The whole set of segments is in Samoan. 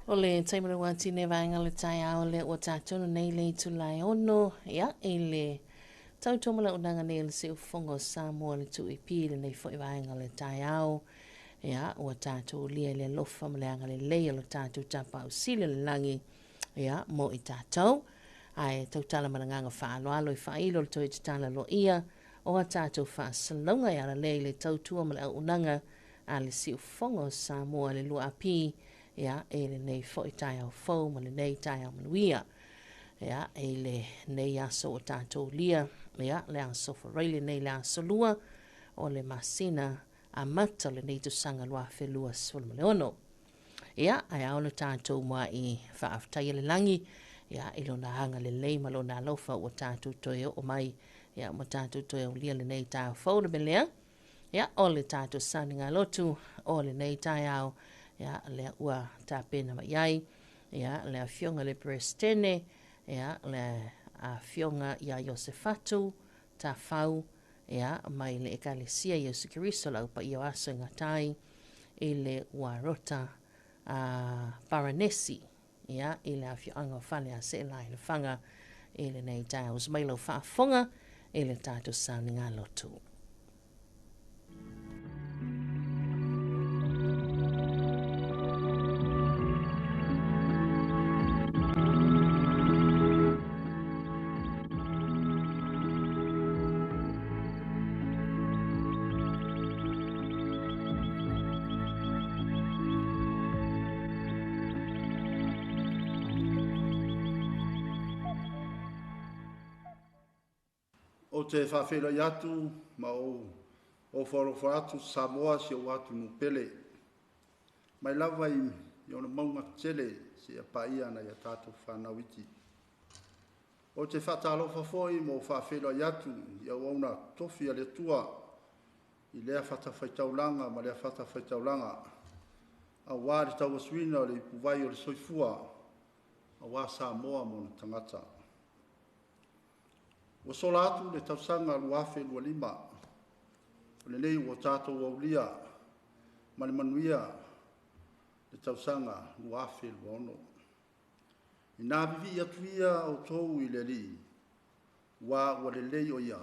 O le taimi o le ua tine vaega o le taeao lea ua tatou nei le itula e 6, ia, i le tautua ma le auaunaga nei o le Siufofoga o Samoa le 2AP i lenei foi vaega o le taeao. Ia, ua tatou lia i le alofa ma le agalelei o le tatou Tapaau Sili o le lagi, ia, mo i tatou. Ae tautala ma le agaga faaaloalo e faailo le toe tatala aloaia o a tatou faasalalauga e ala lea i le tautua ma le auaunaga a le Siufofoga o Samoa le 2AP, ia, e lenei foi taeao fou ma lenei taeao manuia. Ia, e lenei aso o tatou lia, ia, le aso Faraile lenei le aso 2 o le masina amata o lenei tausaga 2026. Ia, ae ao ona tatou muai faafetaia le lagi, ia, i lona agalelei ma lona alofa ua tatou toe oo mai, ia, ua tatou toe aulia lenei taeao fou le mea. Ia, o le tatou sauniga lotu o lenei taeao, ia, lea ua tapena mai ai, ia, le afioga le Peresetene, ia, le afioga ia Iosefatu Tafau, ia, mai le Ekalesia Iesu Keriso le Au Paia o Aso e Gatai i le Uarota a Paranesi, ia, i le afioaga o Faleaseela i Lefaga i lenei taeao. Mai lau faafofoga i le tatou sauniga lotu. O te faafeiloai atu ma ou ofo alofa atu Samoa si ou atunuu pele. Mai lava i ona mauga tele seia paia nai a tatou fanau iti. O te faatalofa foi ma ou faafeiloai atu i auauna tofi a le Atua i lea fatafaitaulaga ma lea fatafaitaulaga, aua le tauasuina o le ipuvai o le soifua, aua Samoa ma ona tagata. Ua sola atu le tausaga 2025, o lenei ua tatou aulia ma le manuia le tausaga 2026. Ina vivii atu ia outou i le Alii, ua lelei o ia,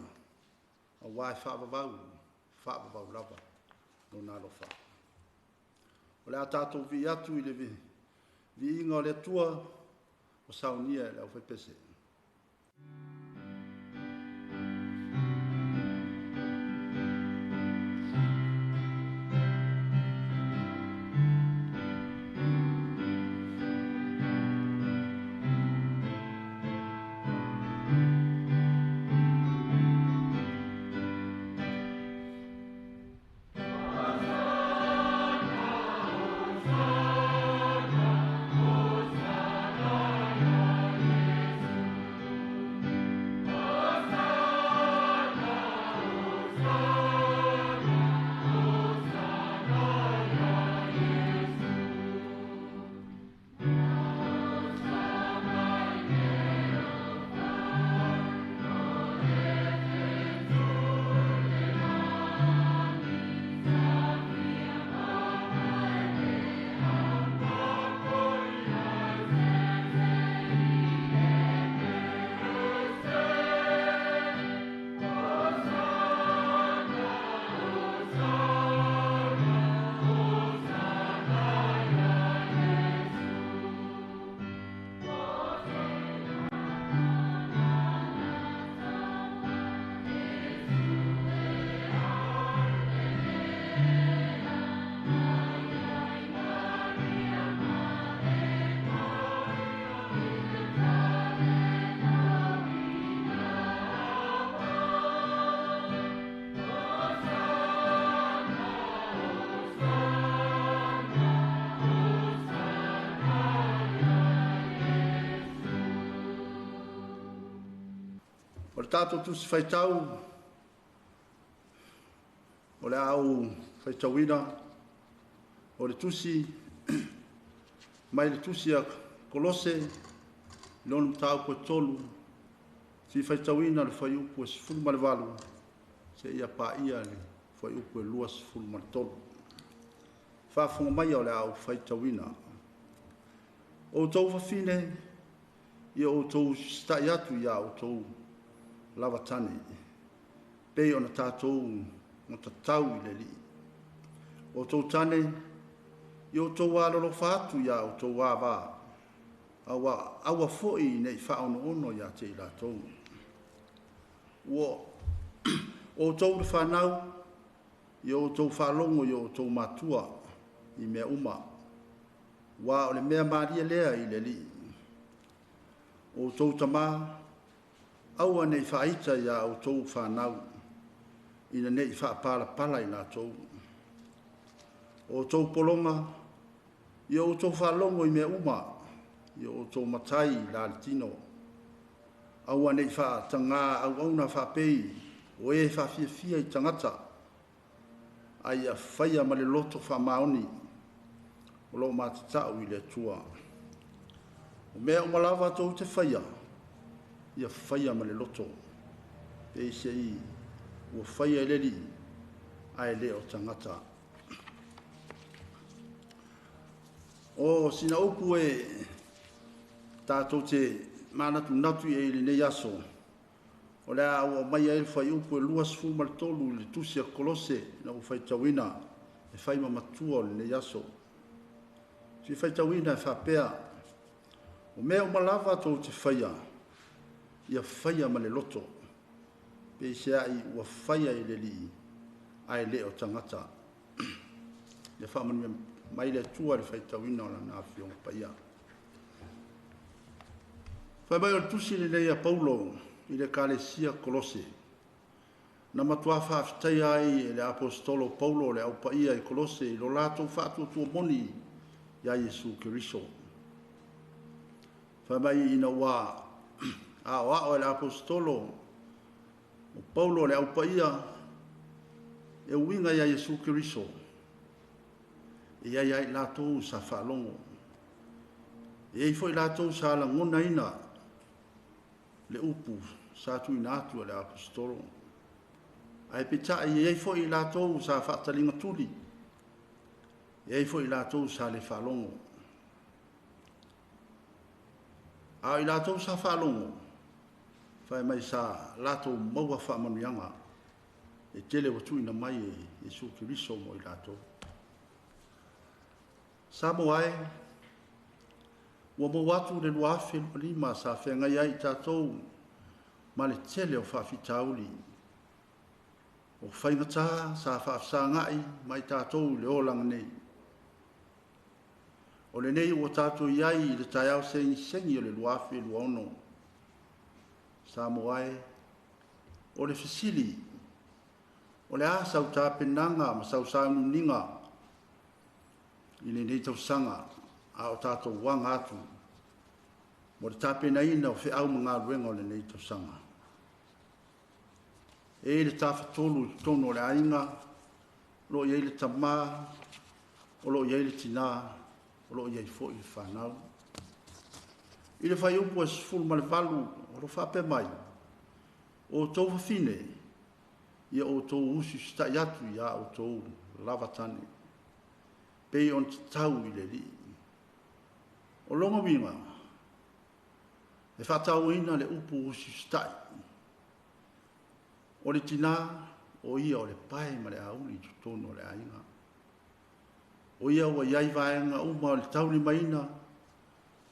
aua e faavavau, faavavau lava lona alofa. O le a tatou vivii atu i le viiga o le Atua, o saunia e le aufaipese. O le tatou tusi faitau, o le a ou faitauina, o le tusi mai le tusi a Kolose, lona mataupu e 3, si faitauina le fuaiupu e 18, seia paia le fuaiupu e 23. Faafofoga mai o le a ou faitauina. Outou fafine, ia outou usitai atu iā outou lava tane, pei ona tatou matatau i le Alii. Outou tane, ia outou alolofa atu iā outou ava, aua aua foi ne i faaonoono ia te i latou. Ua outou le fanau, ia outou faalogo i o outou matua i mea uma, aua o le mea malie lea i le Alii. Outou tamā, aua ne i faaita iā outou fanau, ina ne i faapalapala i latou. Outou pologa, ia outou faalogo i mea uma i o outou matai i la le tino. Aua ne i faatagā auauna faapei o e faafiafia i tagata, a ia faia ma le loto faamaoni o loo matatau i le Atua. O mea uma lava tou te faia, ia faia ma le loto, peiseai ua faia e le Alii, ae le o tagata. O sina upu e tatou te manatunatu i ai i lenei aso, o le a ou aumaia ai le fuaiupu e 23 i le tusi a Kolose na ou faitauina e fai ma matua o lenei aso. Fia faitauina e faapea, o mea uma lava tou te faia, ia faia ma le loto, peiseai ua faia e le Alii, ae le o tagata. Ia faamanuia mai le Atua i le faitauina o Lana Afioga Paia. Fai mai o le tusi lenei a Paulo i le Ekalesia Kolose, na matua faafetaia ai e le Aposetolo Paulo le Au Paia i Kolose i lo latou faatuatua moni iā Iesu Keriso. Fai mai ina ua aoao e le Aposetolo o Paulo le Au Paia e uiga iā Iesu Keriso, e i ai ai latou sa faalogo, e i ai foi latou sa lagonaina le upu sa tuuina atu e le Aposetolo. Ae peitai e i ai foi latou sa faataligatuli, e i ai foi latou sa le faalogo. A o i latou sa faalogo, fai mai sa latou maua faamanuiaga e tele ua tuuina mai e Iesu Keriso mo i latou. Samoa e, ua maua atu le 2025 sa feagai ai i tatou ma le tele o faafitauli. O faigata sa faafesagai ma i tatou i le olaga nei. O lenei ua tatou i ai i le taeao segisegi o le 2026. Samoa e, o le fesili, o le a sau tapenaga ma sau sauniuniga i lenei tausaga a o tatou aga atu mo le tapenaina o feau ma galuega o lenei tausaga. E i ai le tafatolu i totonu o le aiga, o lo o i ai le tamā, o lo o i ai le tinā, o lo o i ai foi le fanau. I le fuaiupu e 18, o lo o faapea mai, o outou fafine, ia outou usiusitai atu iā outou lava tane, pei ona tatau i le Alii. O lona uiga, e faatauaina le upu usiusitai. O le tinā, o ia o le pae ma le auli i totonu o le aiga. O ia ua i ai vaega uma o le taulimaina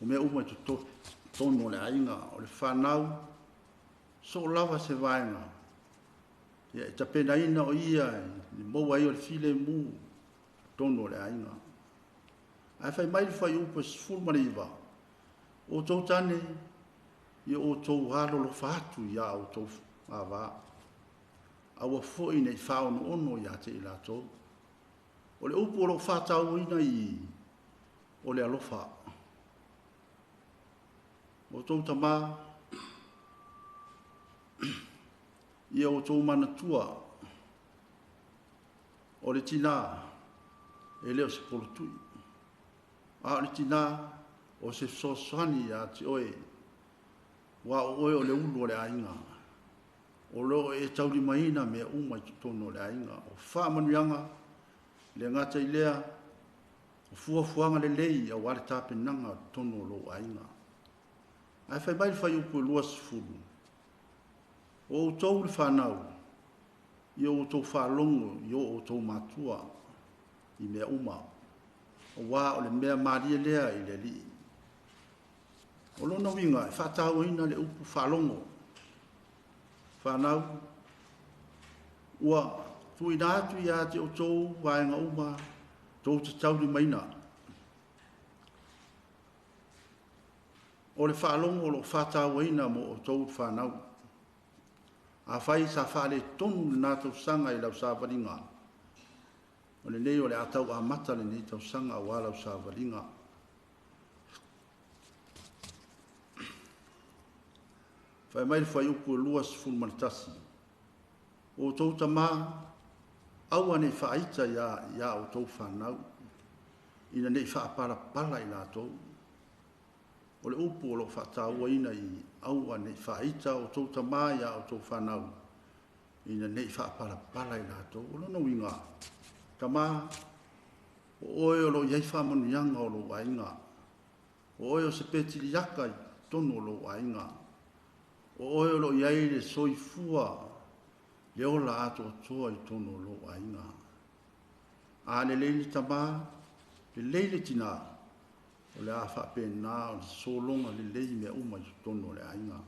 o mea uma i totonu o le aiga, o le fanau, soo lava se vaega, ia e tapenaina o ia i maua ai o le filemu i totonu o le aiga. Ae fai mai le fuaiupu e 19, o outou tane, ia outou alolofa atu iā outou ava, aua foi ne i faaonoono ia te i latou. O le upu o lo o faatauaina i i, o le alofa. O outou tamā, ia outou manatua, o le tinā e le o se polotui, a o le tinā o se fesoasoani ia te oe, aua o oe o le ulu o le aiga, o lo o e taulimaina mea uma i totonu o le aiga. O faamanuiaga, le gata i lea, O fuafuaga lelei auā le tapenaga o totonu o lou aiga. Ae fai mai le fuaiupu e 20, o outou le fanau, ia outou faalogo i o outou matua i mea uma, auā o le mea malie lea i le Alii. O lona uiga e faatauaina le upu faalogo. Fanau, ua tuuina atu ia te outou vaega uma tou te taulimaina. O le faalogo o lo o faatauaina mo outou fanau. Afai sa faaletonu lena tausaga i lau savaliga, o lenei o le a tau amata lenei tausaga auā lau savaliga. Fai mai le fuaiupu e 21, o outou tamā, aua ne i faaita ia outou fanau, ina ne i faapalapala i latou. O le upu o lo o faatauaina i aua ne i faaita outou tamā ia outou fanau, ina ne i faapalapala i latou. O lona uiga, tamā, o oe o lo o i ai faamanuiaga o lou aiga. O oe o se petiliaka i totonu o lou aiga. O oe o lo o i ai le soifua, le ola atoatoa i totonu o lou aiga. A lelei le tamā, lelei le tinā, o le a faapena o le sologa lelei mea uma i totonu o le aiga.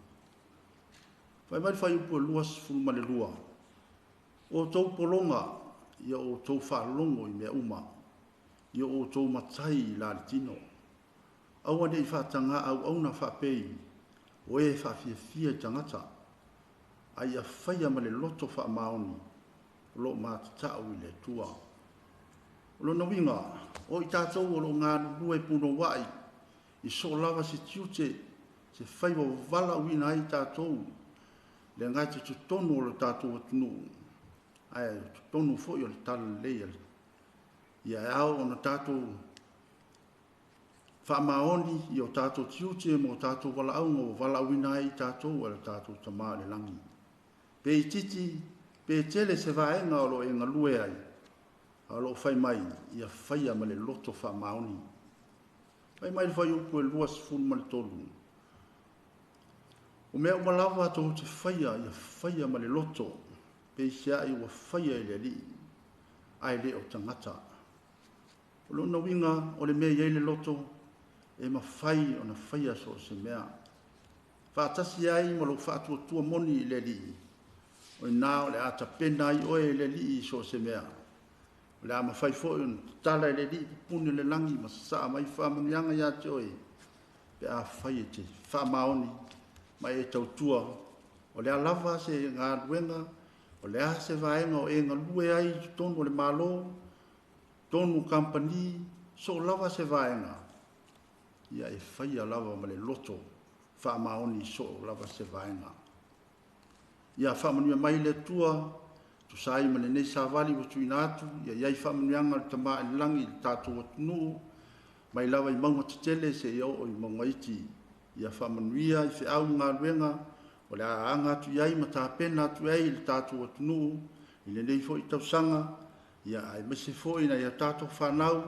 Fai mai le fuaiupu e 22, o outou pologa, ia outou faalogo i mea uma, ia outou matai i la le tino. Aua ne i faatagā auauna faapei o e faafiafia i tagata, a ia faia ma le loto faamaoni o lo o matatau i le Atua. O lona uiga, o i tatou o lo o galulue punouai i so o lava se tiute, se faiva ua valaauina ai tatou, le gata i totonu o le tatou atunuu, ae totonu foi o le talalelei ia e ao ona tatou faamaoni i o tatou tiute ma o tatou valaauga ua valaauina ai tatou e le tatou Tamā i le lagi. Pe itiiti, pe tele se vaega o lo o e galue ai, a o lo o fai mai, ia faia ma le loto faamaoni. Fai mai le fuaiupu e 23, o mea uma lava tou te faia, ia faia ma le loto, peiseai ua faia e le Alii, ae le o tagata. O lona uiga, o le mea e i ai le loto, e mafai ona faia so o se mea. Faatasi ai ma lou faatuatua moni i le Alii, o ina o le a tapena ai oe e le Alii i so o se mea. O le a mafai foi ona tatala e le Alii pupuni o le lagi ma sasaa mai faamanuiaga ia te oe, pe a fai e te faamaoni ma e tautua. O le a lava se galuega, o le a se vaega o e galue ai i totonu o le Malo, totonu o kamupani, so o lava se vaega, ia e faia lava ma le loto faamaoni so o lava se vaega. Ia faamanuia mai le Atua, tusa ai ma lenei savali ua tuuina atu, ia i ai faamanuiaga o le Tamā i le lagi i le tatou atunuu, mai lava i mauga tetele seia oo i mauga iti. Ia faamanuia i feau ma galuega o le a aga atu i ai ma tapena atu ai i le tatou atunuu i lenei foi tausaga, ia aemaise foi nai a tatou fanau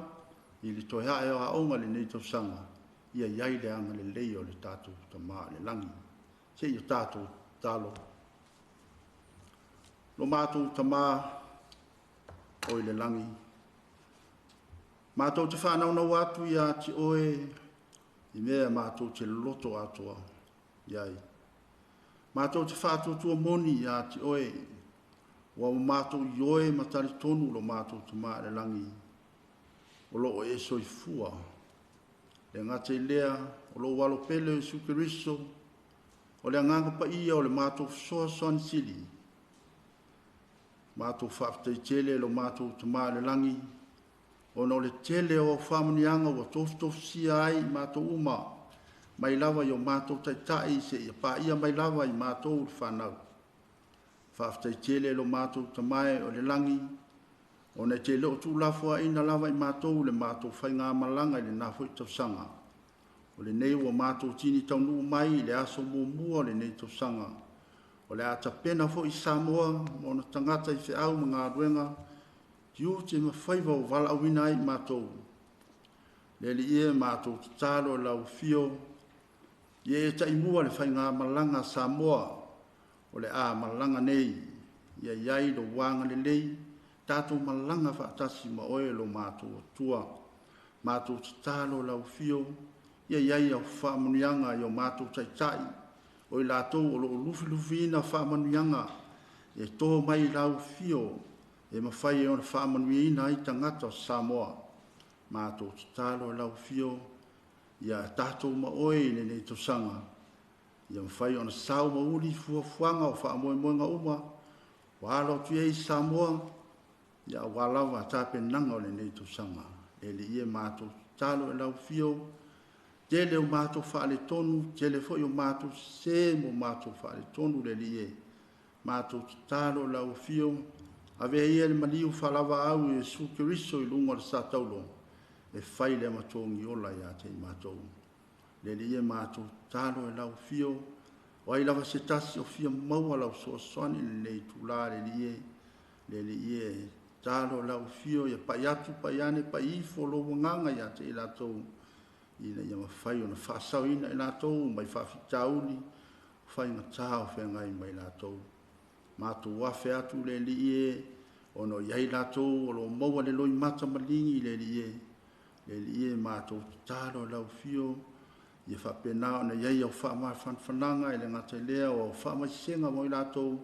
i le toe ae o aoga i lenei tausaga, ia i ai le agalelei o le tatou Tamā i le lagi. Seia tatou tatalo. Lo matou Tamā o i le lagi, matou te faanaunau atu ia te oe i mea matou te loto atoa i ai. Matou te faatuatua moni ia te oe, ua matou ioe ma talitonu lo matou Tamā i le lagi, o lo o e soifua. Le gata i lea, o lou alo pele o Iesu Keriso, o le agaga paia o le matou fesoasoani sili. Matou faafetai tele lo matou Tamā i le lagi, ona o le tele o au faamanuiaga ua tofitofisia ai i matou uma, mai lava i o matou taitai seia paia mai lava i matou le fanau. Faafetai tele lo matou Tamā o le lagi, ona e te le o tuulafoaiina lava i matou le matou faigamalaga i lena foi tausaga. O lenei ua matou tini taunuu mai i le aso muamua o lenei tausaga. O le a tapena foi Samoa ma ona tagata i feau ma galuega, tiute ma faiva o valaauina ai matou. Le Alii e, matou tatalo i lau afio, ia e taimua le faigamalaga a Samoa o le a malaga nei, ia i ai lou agalelei, tatou malaga faatasi ma oe lo matou Atua. Matou tatalo i lau afio, ia i ai au faamanuiaga i o matou taitai, o i latou o lo o lufilufiina faamanuiaga e to mai i lau afio e mafai ai ona faamanuiaina ai tagata o Samoa. Matou tatalo i lau afio, ia tatou ma oe i lenei tausaga, ia mafai ona sao ma uli fuafuaga o faamoemoega uma ua alo atu i ai Samoa, ia aua lava tapenaga o lenei tausaga. Le Alii e, matou tatalo i lau afio, tele o matou faaletonu, tele foi o matou sese ma o matou faaletonu. Le Alii e, matou tatalo i lau afio, avea ia le maliu faalavaau i Iesu Keriso i luga o le sataulo, e fai lea ma togi ola ia te i matou. Le Alii e, matou tatalo i lau afio, o ai lava se tasi o fia maua lau soasoani i lenei itulā. Le Alii e, Le Alii e, tatalo i lau afio, ia pai atu, pai ane, pai ifo lou agaga ia te i latou, ina ia mafai ona faasaoina i latou mai faafitauli faigata o feagai mai latou. Matou afe atu, le Alii e, ona o i ai latou o lo o maua le loimata maligi. Le Alii e, Le Alii e, matou tatalo i lau afio, ia faapena ona i ai au faamafanafanaga e le gata i lea o au faamaisega mo i latou,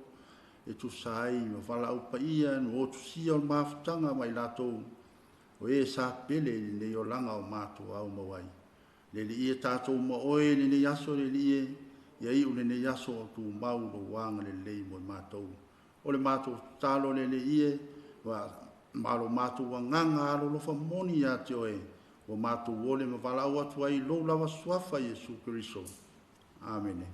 e tusa ai ma valaau paia no otusia o le mafutaga ma i latou o e sa pele i lenei olaga o matou au mau ai. Le Alii e, tatou ma oe i lenei aso. Le Alii e, ia iu lenei aso o tumau lou agalelei mo i matou. O le matou tatalo, le Alii e, ma lo matou agaga alolofa moni ia te oe, ua matou ole ma valaau atu ai i lou lava suafa Iesu Keriso. Amene.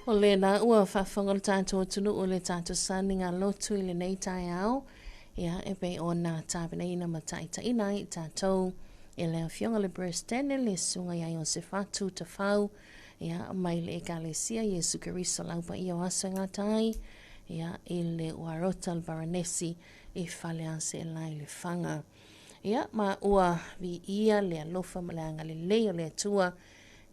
O lena ua faafofoga le tatou atunuu i le tatou sauniga lotu i lenei taeao, ia e pei ona tapenaina ma taitaiina ai i tatou e le Afioga le Peresetene le Susuga ia Iosefatu Tafau, ia mai le Ekalesia Iesu Keriso Lau Paia o Aso e Gata ai, ia i le Uarota le Baranesi i Faleaseela i Lefaga. Ia ma ua viia le alofa ma le agalelei o le Atua,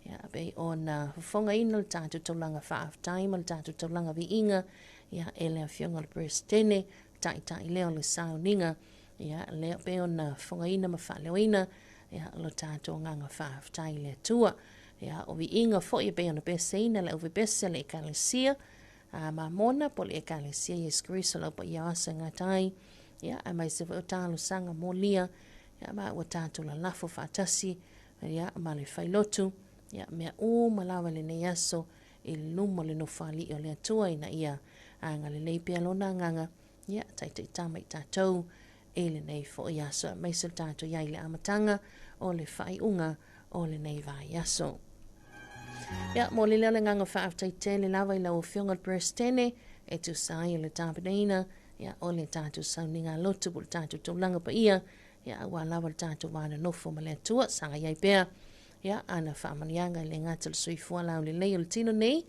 ia pei ona fofogaina le tatou taulaga faafetai ma le tatou taulaga viiga, ia e le Afioga le Peresetene, taitai lea o le sauniga, ia lea pei ona fofogaina ma faaleoina, ia lo tatou agaga faafetai i le Atua. Ia o viiga foi e pei ona peseina le auvepese a le Ekalesia a Mamona po o le Ekalesia Iesu Keriso Lau Paia o Aso e Gata ai, ia aemaise foi o talosaga molia, ia ma ua tatou lalafo faatasi, ia ma le failotu, ia mea uma lava i lenei aso i luma o le nofoalii o le Atua, ina ia agalelei pea lona agaga, ia taitaitama i tatou i lenei foi aso, aemaise o le tatou i ai i le amataga o le faaiuga o lenei vaiaso. Ia, mo le lea o le agaga faafetai tele lava i lau Afioga le Peresetene e tusa ai o le tapenaina, ia, o le tatou sauniga lotu po o le tatou taulaga paia, ia, aua lava le tatou va nonofo ma le Atua, sagai ai pea, ia, ana faamanuiaga i le gata o le soifua laulelei o le tino nei,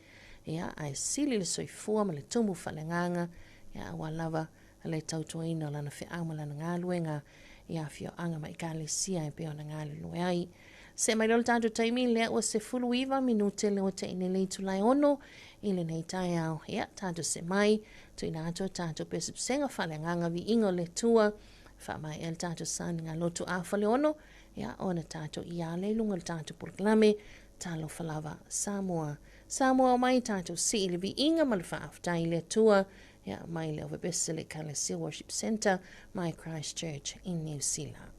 ia, ae sili le soifua ma le tumu faaleagaga, ia, aua lava le tautuaina o lana feau ma lana galuega i afioaga ma ekalesia e pei ona galulue ai. Se mai lea o le tatou taimi lea ua 19 minute le ua te'i nei le itula e 6 i lenei taeao. Ia, tatou se mai, tuuina atu a tatou pesepesega faaleagaga viiga o le Atua, faamaea le tatou sauniga lotu a Faleono, ia, ona tatou ia lea i luga o le tatou polokalame, Talofa Lava Samoa. Samoa, omai tatou sii le viiga ma le faafetai i le Atua. Ia, mai le Ovepese le Ekalesia Worship Centre mai Christchurch i Niu Sila.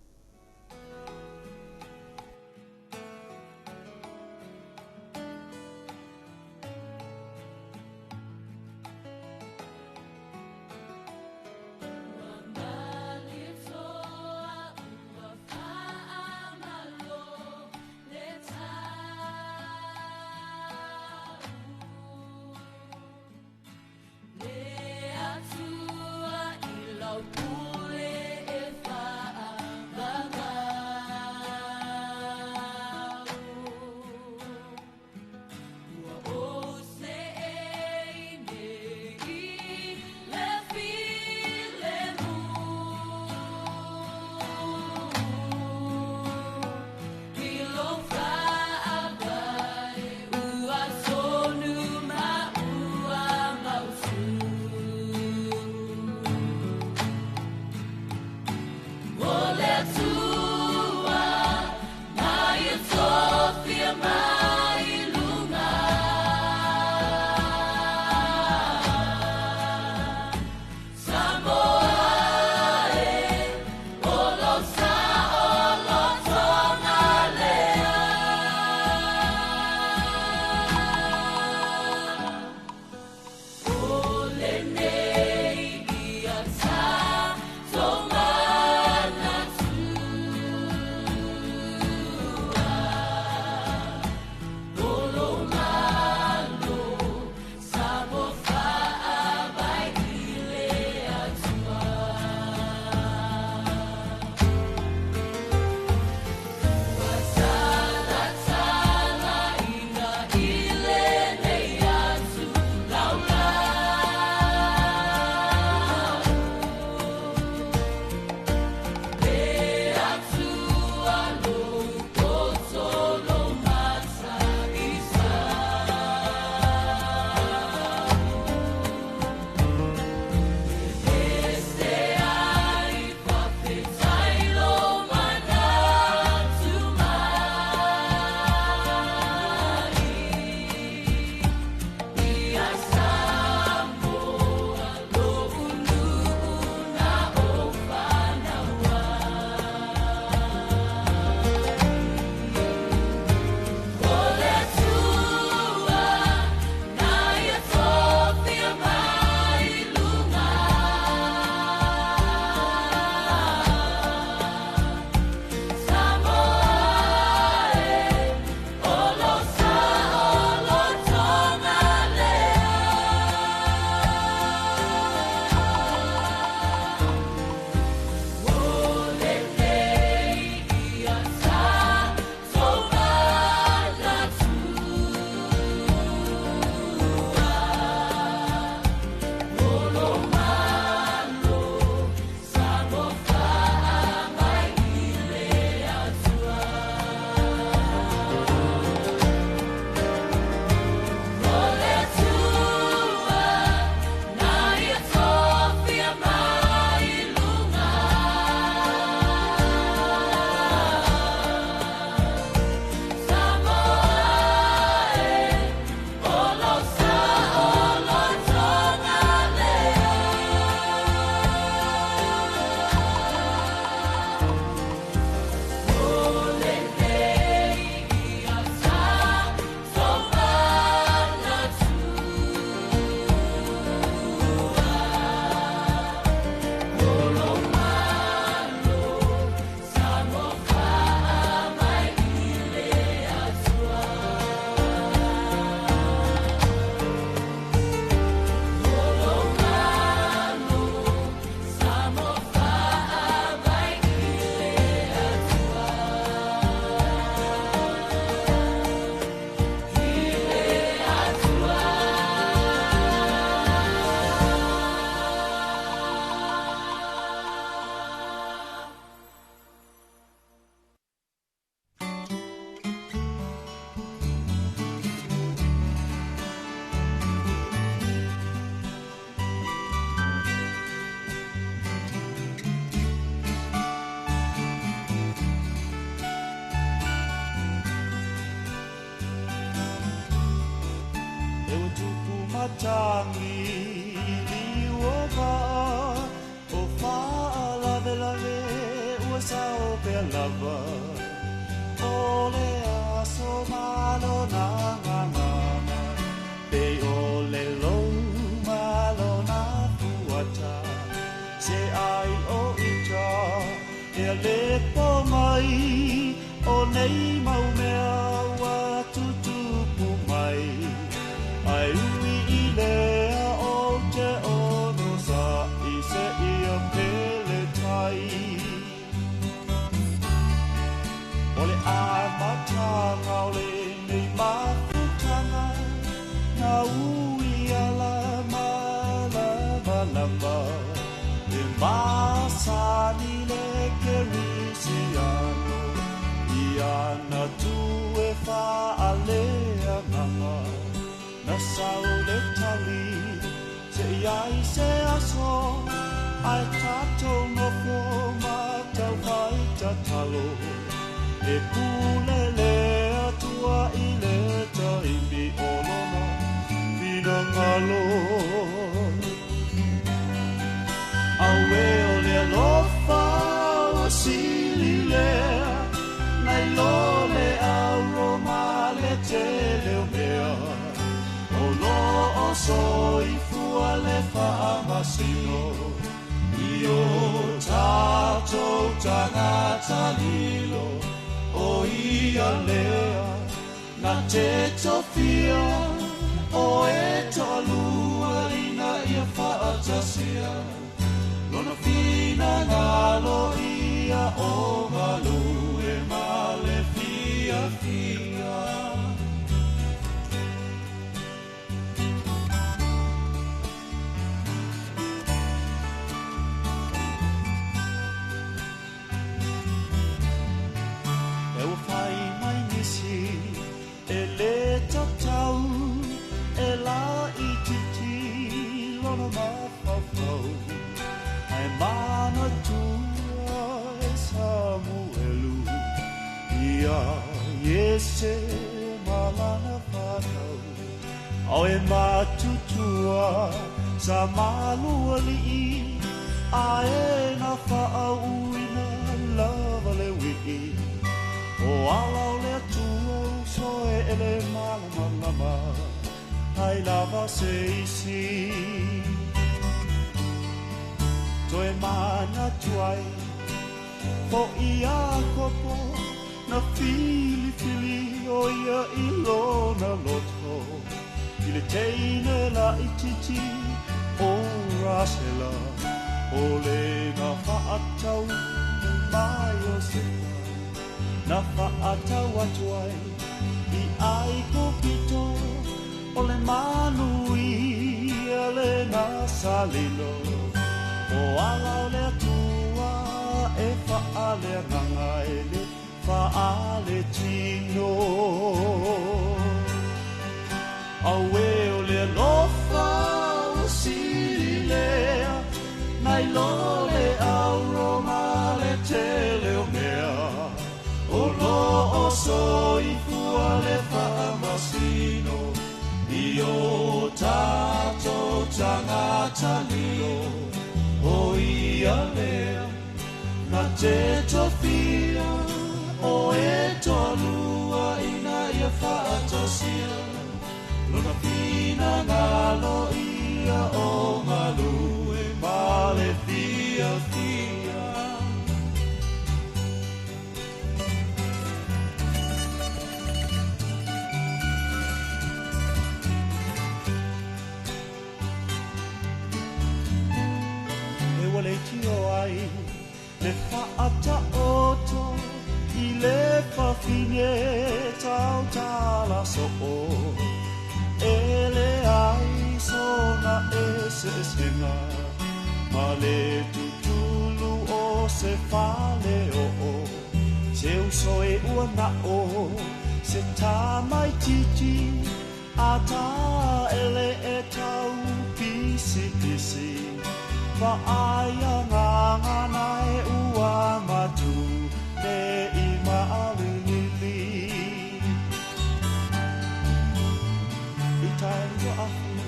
Matangi pea lava o le aso malo na ngangana pe o le lou malo na fuata se ai o ita e le po mai o nei mau mea ua tutupu mai ai ui i lea o te ono sa i se ia pele tai. O le amatanga o le nei mafutanga na ui ala malamalama e masani le kerisiano ia na tu e whaalea nganga na sau le tali se iai se aso ai tātou nofo matau whai tatalo e pulele atua i le taimi o lona finangalo. Aue o le alofa ua sili lea nai lo le auro ma le tele o mea o lo o soifua le faamasino i o tātou tagata lilo o ia lea na te tofia o e toalua ina ia faatasia lona finagalo ia o galue ma le fiafia. E ua fai mai nisi e le tatau e la i titi lona mafaufau ai manatua e Samuelu ia Iese malana whanau au e matutua sa malualii a e na whaauina lava le wii o ala o le atua uso e ele malamalama ai lava se isi. Toe manatu ai fo i Iakopo na filifili o ia i lona loto i le teine la itiiti o Rasela o le na faatau mai o Sepa na faatau atu ai i Aikupito o le manuia le na salilo o ala o le atua e faale nganga e le faale tino. Aue o le alofa ua sili lea nai lo le auro ma le tele o mea o lo o soifua le faamasino i o tātou tagata lilo o ia lea na te tofia o e toalua ina ia faatasia lona finagalo ia o galue ma le fiafia. E ua le tio ai le faataoto i le fafine tautala soo e le ai sona eseesega ma le tutulu o se fale oo se uso e ua nao se tamaititi a taele e tau pisipisi Whaaya ngā ngana e ua matu te i maalilili. I taua ahu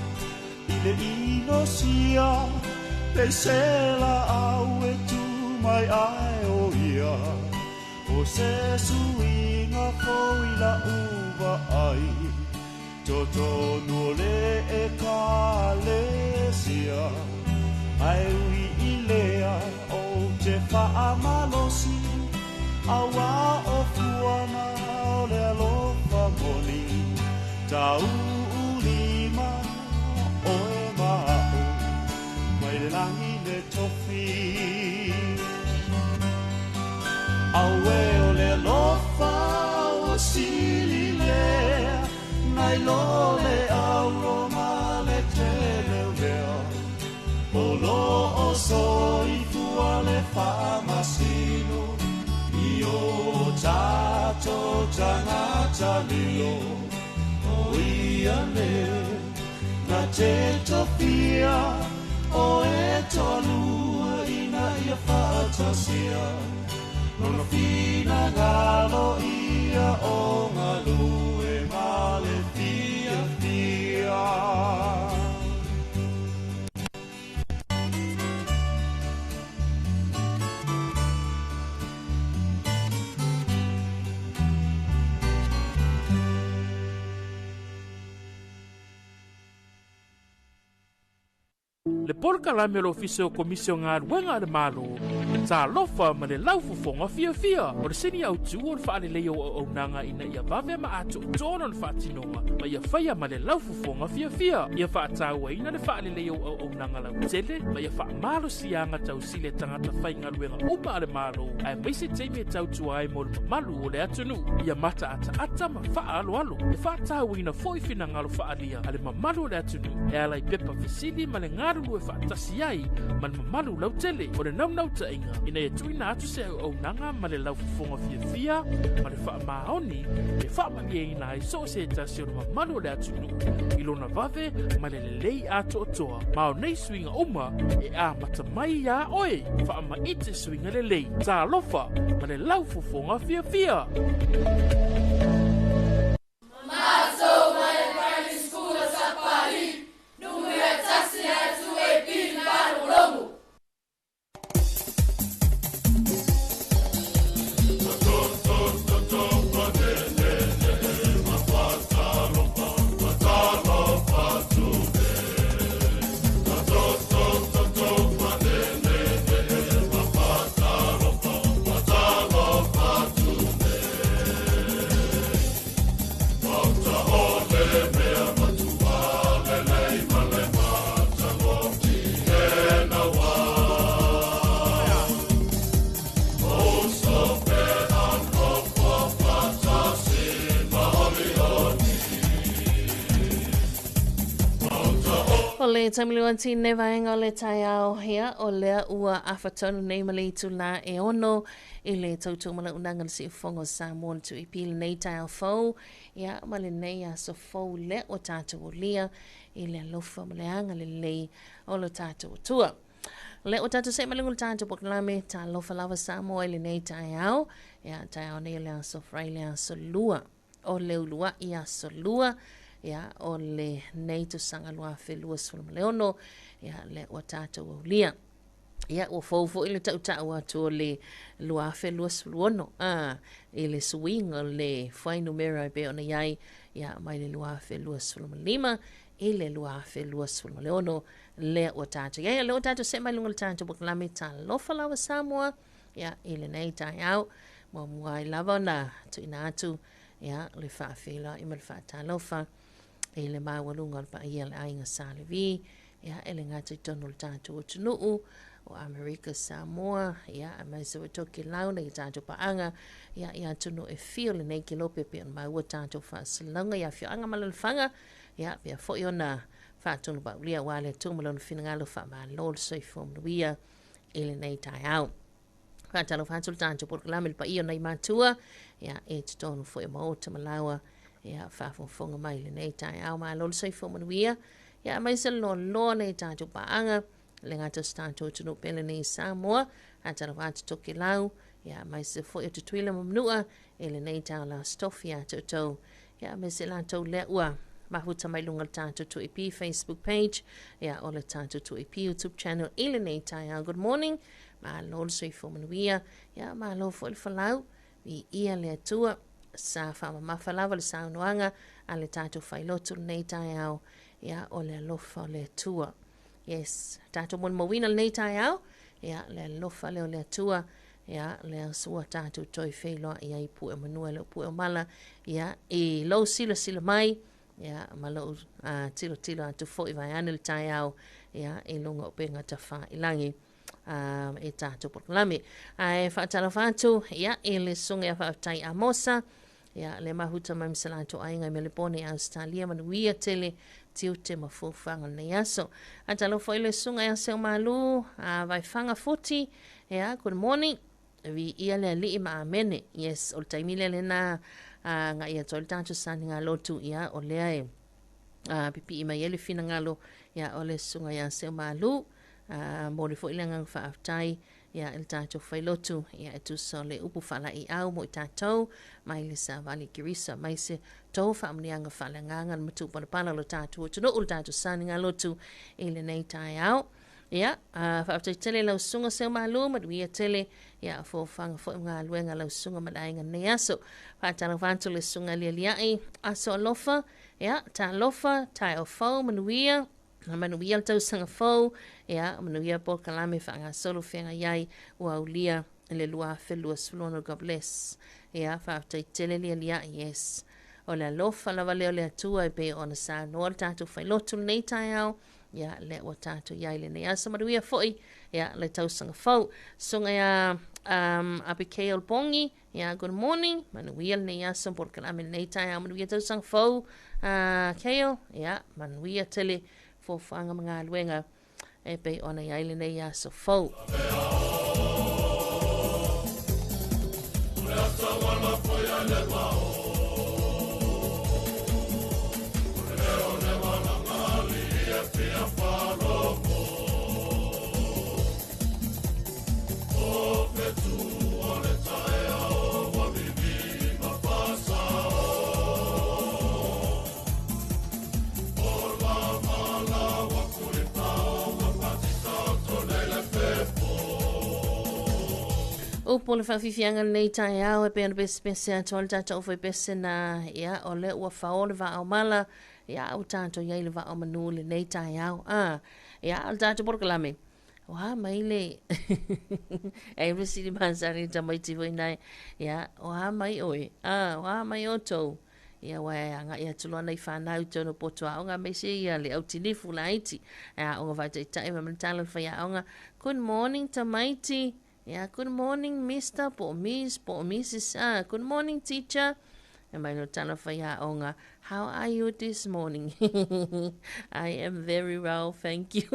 i le inosia pe se la au e tu mai ai o ia. O se suiga fou i la'u vaai, totonu o le Ekalesia, ae ui i lea ou te fa'amalosi, auā o fuaga o le alofa moni, tau'ulima oe ma a'u mai le lagi le tofi. Auē o le alofa ua sili lea nai lo le auro ma le teleulea, o lo'o soifua le faamasino i o tatou tagata lilo, o ia lea na te tofia o e toalua ina ia fa'atasia lona finagalo ia o galue ma le fiafia. Le polokalame o le Ofisa o Komisi o Galuega a le Malo, Talofa ma le Laufofoga Fiafia. O le sini autu o le faaleleia o auaunaga ina ia vave ma atoatoa lona faatinoga ma ia faia ma le laufofoga fiafia. Ia faatauaina le faaleleia o auaunaga lautele ma ia faamalosiaga tausili a tagata faigaluega uma a le Malo, aemaise taimi e tautua ai mo le mamalu o le atunuu. Ia mataataata ma faaaloalo. E faatauaina foi finagalo faaalia a le mamalu o le atunuu e ala i pepa fesili ma le galulue faatasi ai ma le mamalu lautele. O le naunautaiga ina ia tuuina atu se auaunaga ma le laufofoga fiafia ma le faamaoni e faamalieina ai so o se tasi o le mamalu o le atunuu i lona vave ma le lelei atoatoa. Ma o nei suiga uma e amata mai iā oe. Faamaite suiga lelei. Talofa ma le laufofoga fiafia. Matou mai le Primary School o Sapali, numera tasi a 2AP le faalogologo. O le taimi atu nei vaega o le taeao, ia, o lea ua afa tonu nei ma le itulā e 6 i le tautomalaunaga le siufofoga o Samoa le 2AP lenei taeao fou, ia, ma lenei aso fou lea ua tatou aulia i le alofa ma le agalelei o lo tatou Atua. O lea ua tatou se'e mai luga o le tatou polokalame, talofa lava Samoa i lenei taeao, ia, taeao nei o le aso Faraile le aso 2 o le ulua'i aso 2, ia, o lenei tausaga 2026, ia, lea ua tatou aulia. Ia, ua fou foi le tautau atu o le 2026, a, i le suiga o le fuainumera e pei ona i ai, ia, mai le 2025 i le 2026 lea ua tatou i ai. O lea ua tatou se'e mai luga o le tatou polokalame, talofa lava Samoa, ia, i lenei taeao. Muamua ai lava ona tuuina atu, ia, le faafeiloai ma le faatalofa i le maualuga o le paia o le aiga Sa Levi, ia, e le gata i totonu o le tatou atunuu o Amerika Samoa, ia, aemaise foi Tokelau nai tatou paaga, ia, i atunuu e fia o lenei kelope pei ona maua tatou faasalalauga i afioaga ma alaalafaga, ia, pea foi ona faatonu paulia aua le Atua ma lona finagalo faamalo le soifua manuia i lenei taeao. Faatalofa atu le tatou polokalame i le paia o nai matua, ia, e totonu foi o maota ma laoa, ia, faafogafoga mai i lenei taeao. Malo le soifua manuia, ia, aemaise le loaloa nei tatou paaga, le gata o se tatou atunuu pele nei i Samoa. Faatalofa atu Tokelau, ia, aemaise foi o Tutuila ma Manua i lenei taeao lastofi ia te outou, ia, aemaise latou lea ua mafuta mai luga o le tatou 2AP Facebook page, ia, o le tatou 2AP YouTube channel i lenei taeao. Good morning, malo le soifua manuia, ia, malo foi le falau. Viia le Atua, sa faamamafa lava le saunoaga a le tatou failotu lenei taeao, ia, o le alofa o le Atua. Yes, tatou molimauina lenei taeao, ia, le alofa lea o le Atua, ia, lea ua tatou toe feiloai ai pue o manua e le o pue o mala, ia, i lou silasila mai, ia, ma lou tilotilo atu foi vaeane le taeao, ia, i luga o upega tafailagi. E tatou polokalame. Ae faatalofa atu ia, i le susuga ia Faafetai Amosa, ia, le mafuta mai ma se latou aiga i Melepone i Ausetalia, manuia tele tiute ma fuafuaga o lenei aso. Faatalofa foi i le susuga ia Seomalu Vaifanga Futi, ia, good morning. Viia le Alii ma Amene. Yes, o le taimi lea lena agai atu ai le tatou saniga lotu, ia, o lea e pipii mai ai le finagalo, ia, o le susuga ia Seomalu. Momoli foi le agaga faafetai ia i le tatou failotu ia e tusa o le upu faalaeiau mo i tatou mai le savali Kerisa mai se tou faamanuiaga faaleagaga le matuupanapana o le tatou atunuu le tatou sanigalotu i lenei taeao. Ia, faafetai tele i lau susuga Seomalu, manuia tele ia fofaga foi ma galuega lau susuga ma le aiga lenei aso. Faatalofa atu le susuga Lialiai, aso alofa, ia, talofa, taeao fou, manuia, manuia le tausaga fou, ia, manuia polokalame faagasolo feagai ai ua aulia le 2026. God bless. Ia, faafetai tele Lialiai, yes. O le alofa lava lea o le Atua e pei ona saunoa le tatou failotu lenei taeao, ia, lea ua tatou i ai lenei aso, manuia foi, ia, le tausaga fou. Susuga ia Abigail Bongi, ia, good morning, manuia lenei aso, polokalame lenei taeao, manuia tausaga fou, Kale, ia, manuia tele fuafuaga ma galuega e pei ona i ai lenei aso fou. Upu o le faafiafiaga lenei taeao e pei ona pesepese atu ai le tatou aufaipese na, ia, o lea ua fao le vaa o mala, ia, ua tatou i ai le vaa o manu lenei taeao. Ia, o le tatou polokalame, o a mai le e fesili masani tamaiti foi nai, ia, o a mai oe, o a mai outou, ia, ua e agai atu loa nai fanau i totonu o potu aoga, aemaise ia le au tinifu laiti, e aoga faataitai ma le tala o le faiaoga, good morning tamaiti, ia, good morning mister po o miss po o missus, good morning teacher, e mai lo tala faiaoga, how are you this morning? I am very well, thank you.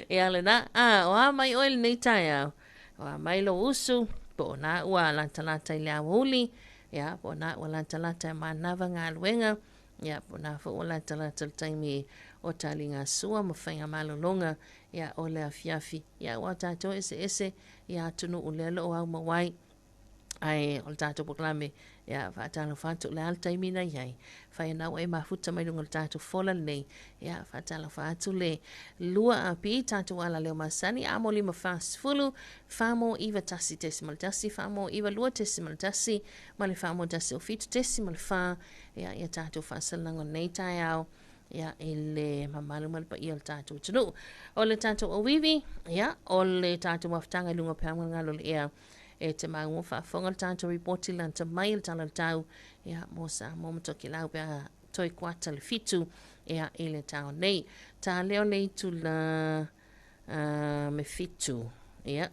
Ia lena, o a mai oe lenei taeao, o a mai lou usu, po o nā ua latalata i le aoauli, ia, po o nā ua latalata e manava galuega, ia, po o nā foi ua latalata le taimi o taligasua ma faiga malologa, ia, o le afiafi, ia, aua tatou eseese ia atunuu lea o lo o aumau ai. Ae o le tatou polokalame, ia, faatalofa atu, o le a le taimi na i ai, fai ana ua e mafuta mai luga o le tatou fola lenei, ia, faatalofa atu le 2 AP, tatou alaleo masani, amo 5 40, 4 mo 9 1.1, 4 mo 9 2.1, ma le 4 mo 1 o 7.4, ia, ia tatou faasalalaga o lenei taeao, ia, i le mamalu ma le paia o le tatou atunuu. O le tatou auivi, ia, o le tatou mafutaga i luga o peau galogalo o le ea, e te maua faafofoga le tatou ripoti lata mai le tala o le tau, ia, mo Samoa ma Tokelau pe a toe kuata le 7, ia, i le tao nei. Ta leo le itula me 7, ia.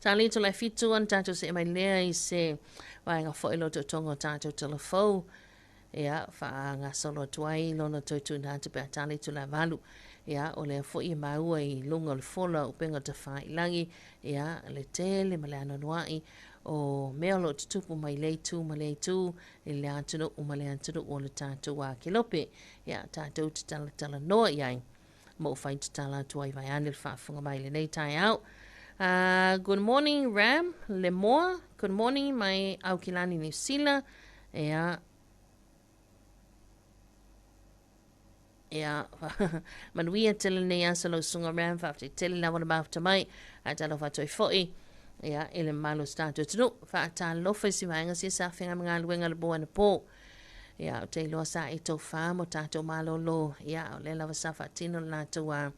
Ta le itula e 7 ana tatou see mai lea i se vaega foi lo totoga o tatou telefou, ia, faagasolo atu ai lona toe tuuina atu pe a ta le itula e 8. Ia, o lea foi e maua i luga o le fola o upega tafailagi, ia, le tele ma le anoanoai o mea o lo o tutupu mai lea itu ma lea itu i le atunuu ma le atunuu o le tatou akelope. Ia, tatou te talatalanoa i ai ma ou fai tatala atu ai vaeane le faafofoga mai lenei taeao. Good morning Ram Lemoa, good morning mai Aukilani New Zealand. Ia, Ia, manuia tele lenei aso lau Susuga Ram, faafetai tele lava le mafuta mai, ae talofa atu ai foi ia, i le mamalu o se tatou atunuu. Faatalofa i si vaega sia sa feagai ma galuega le po anapo. Ia, ou te iloa sa e tofa mo tatou malolo. Ia, o lea lava sa faatino le latou a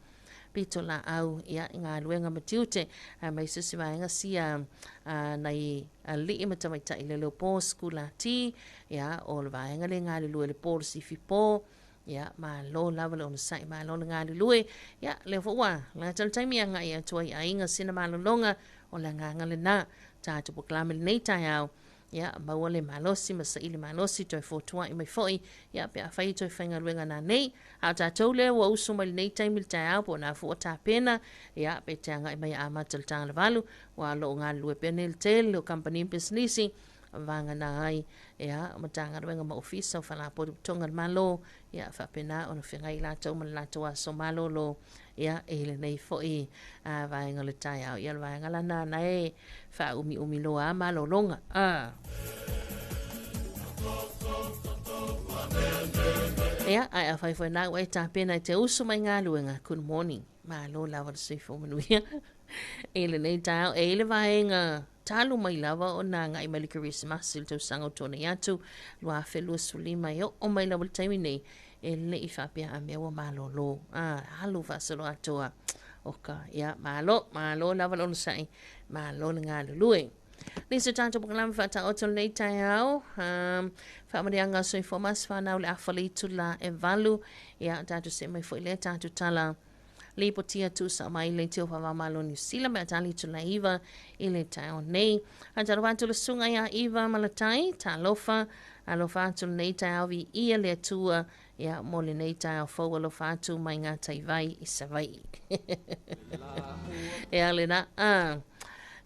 pito laau ia, i galuega ma tiute, aemaise o si vaega sia nai alii ma tamaitai le leopo sikulati, ia, o le vaega le galulue le po le sifi po. Ia, malo lava le onosai, malo le galulue. Ia, lea foi ua lata le taimi e agai atu ai i aiga sina malologa, o le agaga lena. Tatou polokalame lenei taeao, ia, maua le malosi ma saili malosi, toe fotuai mai foi, ia, pe afai e toe faigaluega nanei. A o tatou lea ua usu mai lenei taimi i le taeao, po o na fua tapena, ia, pe te agai mai e amata i le talavalu, ua lo o galulue pea nei le tele o kamupani ma pisinisi, vagana ai ia Matagaluega ma Ofisa o Faalapotopotoga a le Malo, ia faapena ona feagai latou ma le latou aso malolo ia i lenei foi vaega o le taeao. Ia o le vaega lana na e faaumiumi loa a malologa. Ia, ae afai foi na ua e tapena i te usu mai galuega, good morning. Malo lava le soifua manuia i lenei taeao. E i le vaega talu mai lava ona agai mai le Kerisimasi i le tausaga o tuanai atu 2025 e oo mai lava i le taimi nei, e le i faapea a mea ua malolo. Alu faasolo atoa. Oka, ia, malo, malo lava le onosai, malo le galulue. Nisi o tatou polokalame faataoto lenei taeao, faamanuiaga o soifua ma se whanau le afa le itula e 8, ia, tatou see mai foi lea tatou tala lipotia tuusao mai le tio faavao-malo Niu Sila me a tali itula e 9 i le taeao nei. Ae talofa atu le susuga ia Iva Malatai, talofa, alofa atu lenei taeao viia le Atua, ia, mo lenei taeao fou alofa atu mai ngā taivai i Savaii. Ia lena,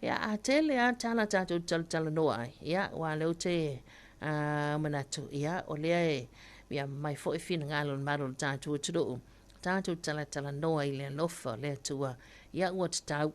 ia, a tele a tala tatou talatalanoa ai, ia, ua leo te manatu, ia, o lea e, ia, mai foi finagalo le mamalu o le tatou atunuu, tatou talatalanoa i le alofa o le Atua, ia ua tatau,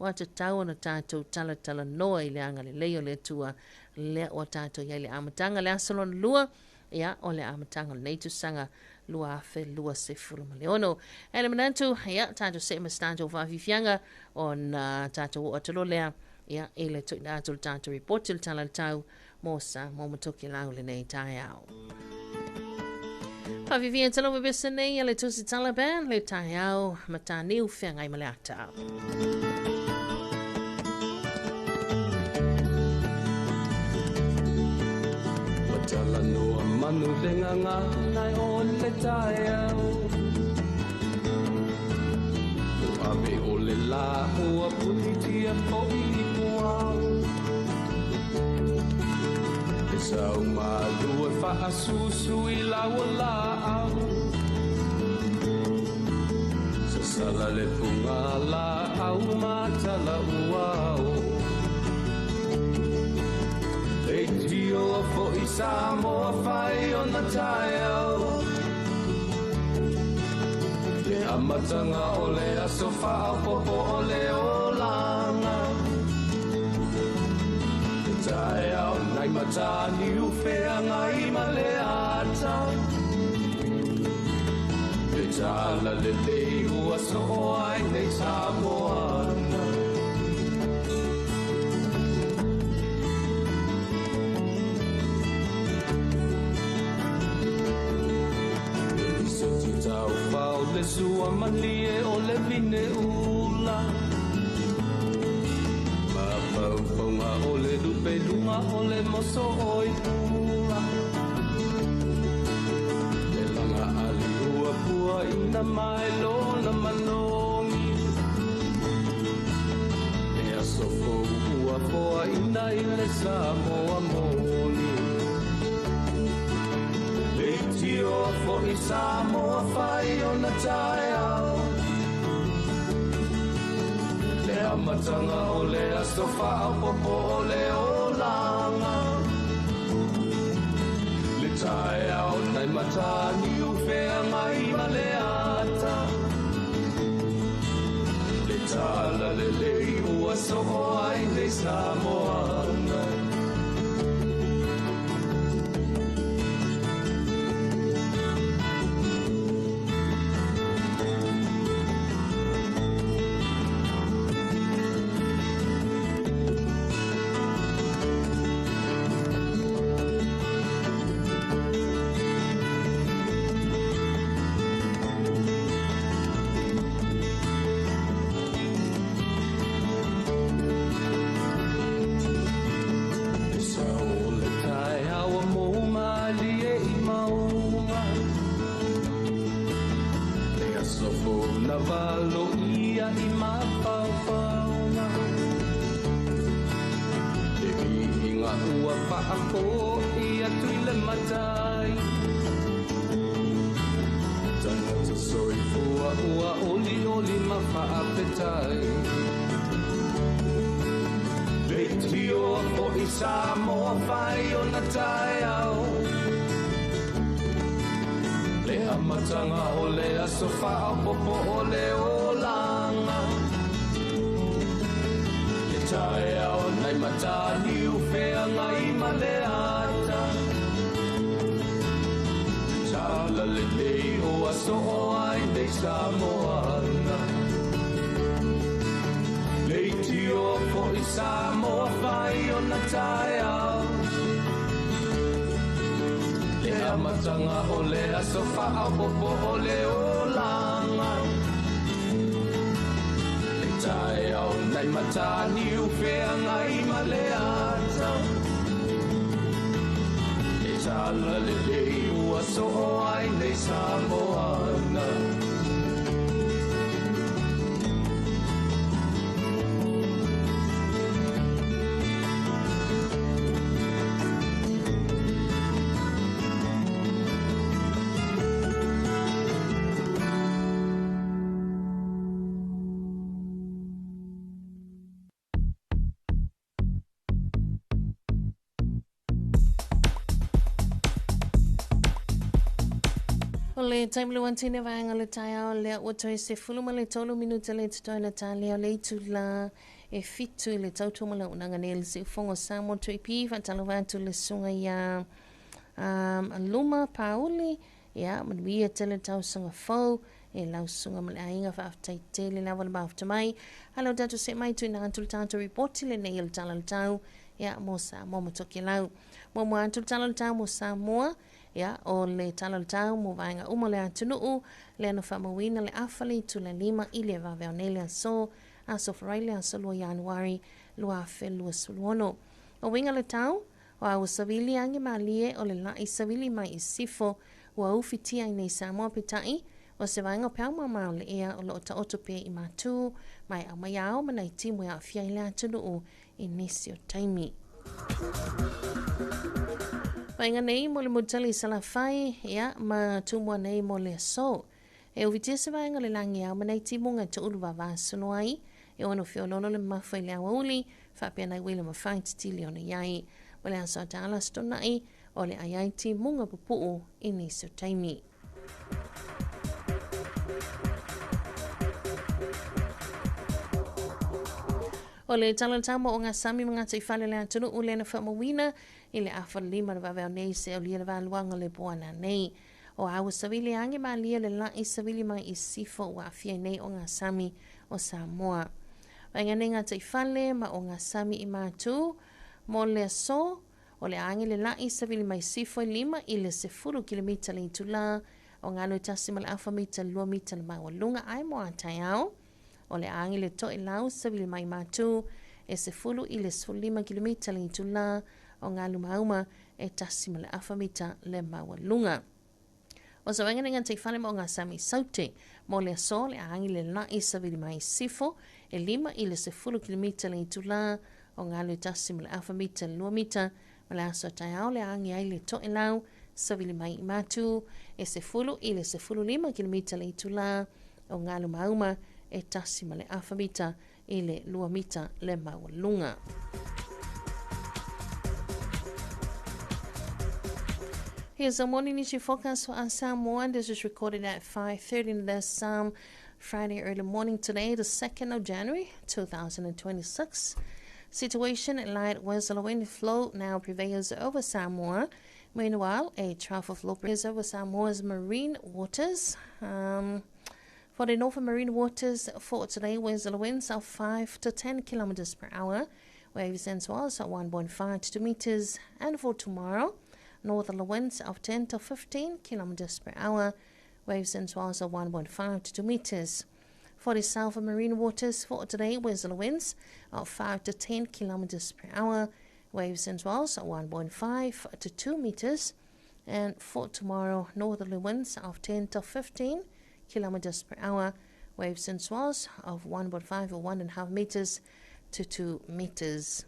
ua tatau ona tatou talatalanoa i le agalelei o le Atua, lea ua tatou i ai le amataga le aso lona lua, ia, o le amataga o lenei tausaga 2026. E le manatu, ia, tatou see ma se tatou faafiafiaga, ona tatou oo atu loa lea, ia, i le tuuina atu o le tatou ripoti o le Tala o le Tau mo Samoa ma Tokelau lenei taeao. Faafifia talo pepesa nei a le Tusi Taliban le taeao mataniu feagai ma le ata. Ua talanoa manu le gagana o le taeao. Ua ave o le la ua punitia foi i puao. E sau malu e faasusu i lau laau. Sasala le fuga laau matala uao. E tio foi Samoa fai o na taeao. Le amataga o le aso faaopoopo o le olaga. Le taeao nai mataniu feagai ma le ata. Le tala lelei ua soo ai nei Samoana. Se ti tau fao le sua malie o le vine ula. Ma faufaunga o le lupe lunga o le moso o i pula. Le langa ali ua pua ina mai lona manogi. E aso fou ua foa ina i le Samoa moni. Le tio foi Samoa fai o na taeao. Le amataga o le aso faaopoopo o le olaga. Le taeao nai mataniu feagai ma le ata. Le tala lelei ua soo ai nei Samoana. ia i mafaufauga. Le viiga ua faafo'i atu i le matai. Tagata soifua ua olioli ma faafetai. Leitioa fo'i Samoa fai ona taeao. Le amataga o le aso faaopopo o le olaga. Le taeao nai mataniu feagai ma le ata. Tala lelei o aso o ai nei Samoana. Leitioa fo'i Samoa fai ona taeao. Le amataga o le aso faaopopo o le olaga. Le taeao nai mataniu feagai ma le ata. Le tala lelei ua soo ai nei Samoana. O le taimi le uantine vaega o le taeao lea ua toe 13 minute le totoe na talia o le itula e 7 i le tautua ma lauunaga nei le siufogo Samoa 2AP faatalofa atu le susuga ia Luma Pauli ia manuia tele tausaga fou e lau susuga ma le aiga faafetai tele lava le mafuta mai. Ae o tatou see mai tuuina atu le tatou ripoti lenei o le Tala o le Tau ia mo Samoa ma Tokelau. Muamua atu le Tala o le Tau mo Samoa ia o le Tala o le Tau mo vaega uma o le atunuu lea na faamauina le afa le itula 5 i le vavea nei le aso aso Farai le aso 2 Ianuari 2026. O uiga le tau o a ua savili age malie o le la'i savili mai i sifo ua ufitia i nei Samoa peitai o se vaega o peau mama o le ea o loo taoto pea i matū mai au mai ao ma nai timu e aafia i le atunuu i nisi o taimi. Vaega nei mo le mutali i Salafai ia ma Tumua nei mo le aso. E ufitia se vaega o le lagi ao ma nai timuga e to'ulu vavasolo ai e ono feoloolo le mafa i le aoauli faapea nai uila mafai titili ona iai. Ma le aso ataala se o le ai ai timuga pupuu i nisi o taimi. O le tala o le tau mo o ngā sami ma ngā taifale le atunuu le na faamauina i le afa 5 le vavea nei se o lia le valuaga le poana nei. O aua savili age malie le la'i savili mai i sifo ua aafia ai nei o ngā sami o Samoa. Vaega nei ngā taifale ma o ngā sami i mātū mo le aso o le age le la'i savili mai sifo i 5 i le 10 kilomita le itula o ngā 1.5 mita 2 mita le maualuga ai mo a taeao. O le age le to'elau savili mai mātū e 10 i le 15 kilomita le itula o ngā lumauma e 1.5 mita le maualuga. O sa vaega nei ngā taifale ma o ngā sami saute mo le aso le age le la'i savili mai sifo e 5 i le 10 kilomita le itula o ngā 1.5 mita 2 mita ma le aso taeao le age ai le to'elau savili mai i mātū e 10 i le 15 kilomita le itula o ngā lumauma e 1.5 mita i le 2 mita le maualuga. Here's a morning issue forecast for Samoa. This is recorded at 5:30 this Friday early morning today, the 2nd of January, 2026. Situation light westerly wind flow now prevails over Samoa. Meanwhile, a trough of low pressure over Samoa's marine waters. For the northern marine waters for today, westerly winds of 5 to 10 kilometers per hour, waves and swells at 1.5 to 2 meters. And for tomorrow, northerly winds of 10 to 15 kilometers per hour, waves and swells of 1.5 to 2 meters. For the southern marine waters for today, westerly winds of 5 to 10 kilometers per hour, waves and swells at 1.5 to 2 meters. And for tomorrow, northerly winds of 10 to 15 kilometers per hour, Waves and swells of 1.5 or 1.5 meters to 2 meters.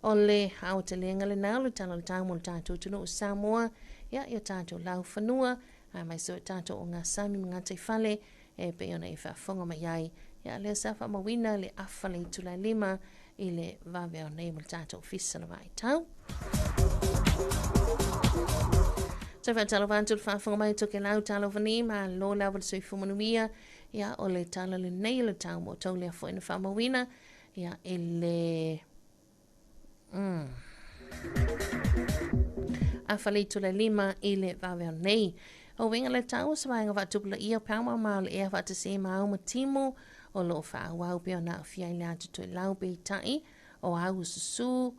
O le aotelega lena o le tala o le tau mo le tatou atunuu o Samoa, ia, i o tatou laufanua, aemaise o tatou ogasami ma gataifale e pei ona e faafofoga mai ai. Ia, lea sa faamauina le afa le itula e 5 i le vaveao nei mo le tatou ofisa o le vaitau. Toe faatalofa atu le faafofoga mai o Tokelau, talofa nei, malo lava le soifua manuia. Ia, o le tala lenei o le tau mo outou lea foi na faamauina. Ia, i le afa le itula e 5 i le vaveao nei. O uiga le tau o se vaega faatupulaia o peaumama o le ea faatasi ma au ma timu o loo faaauau pea ona aafia i le atu toelau peitai o au susu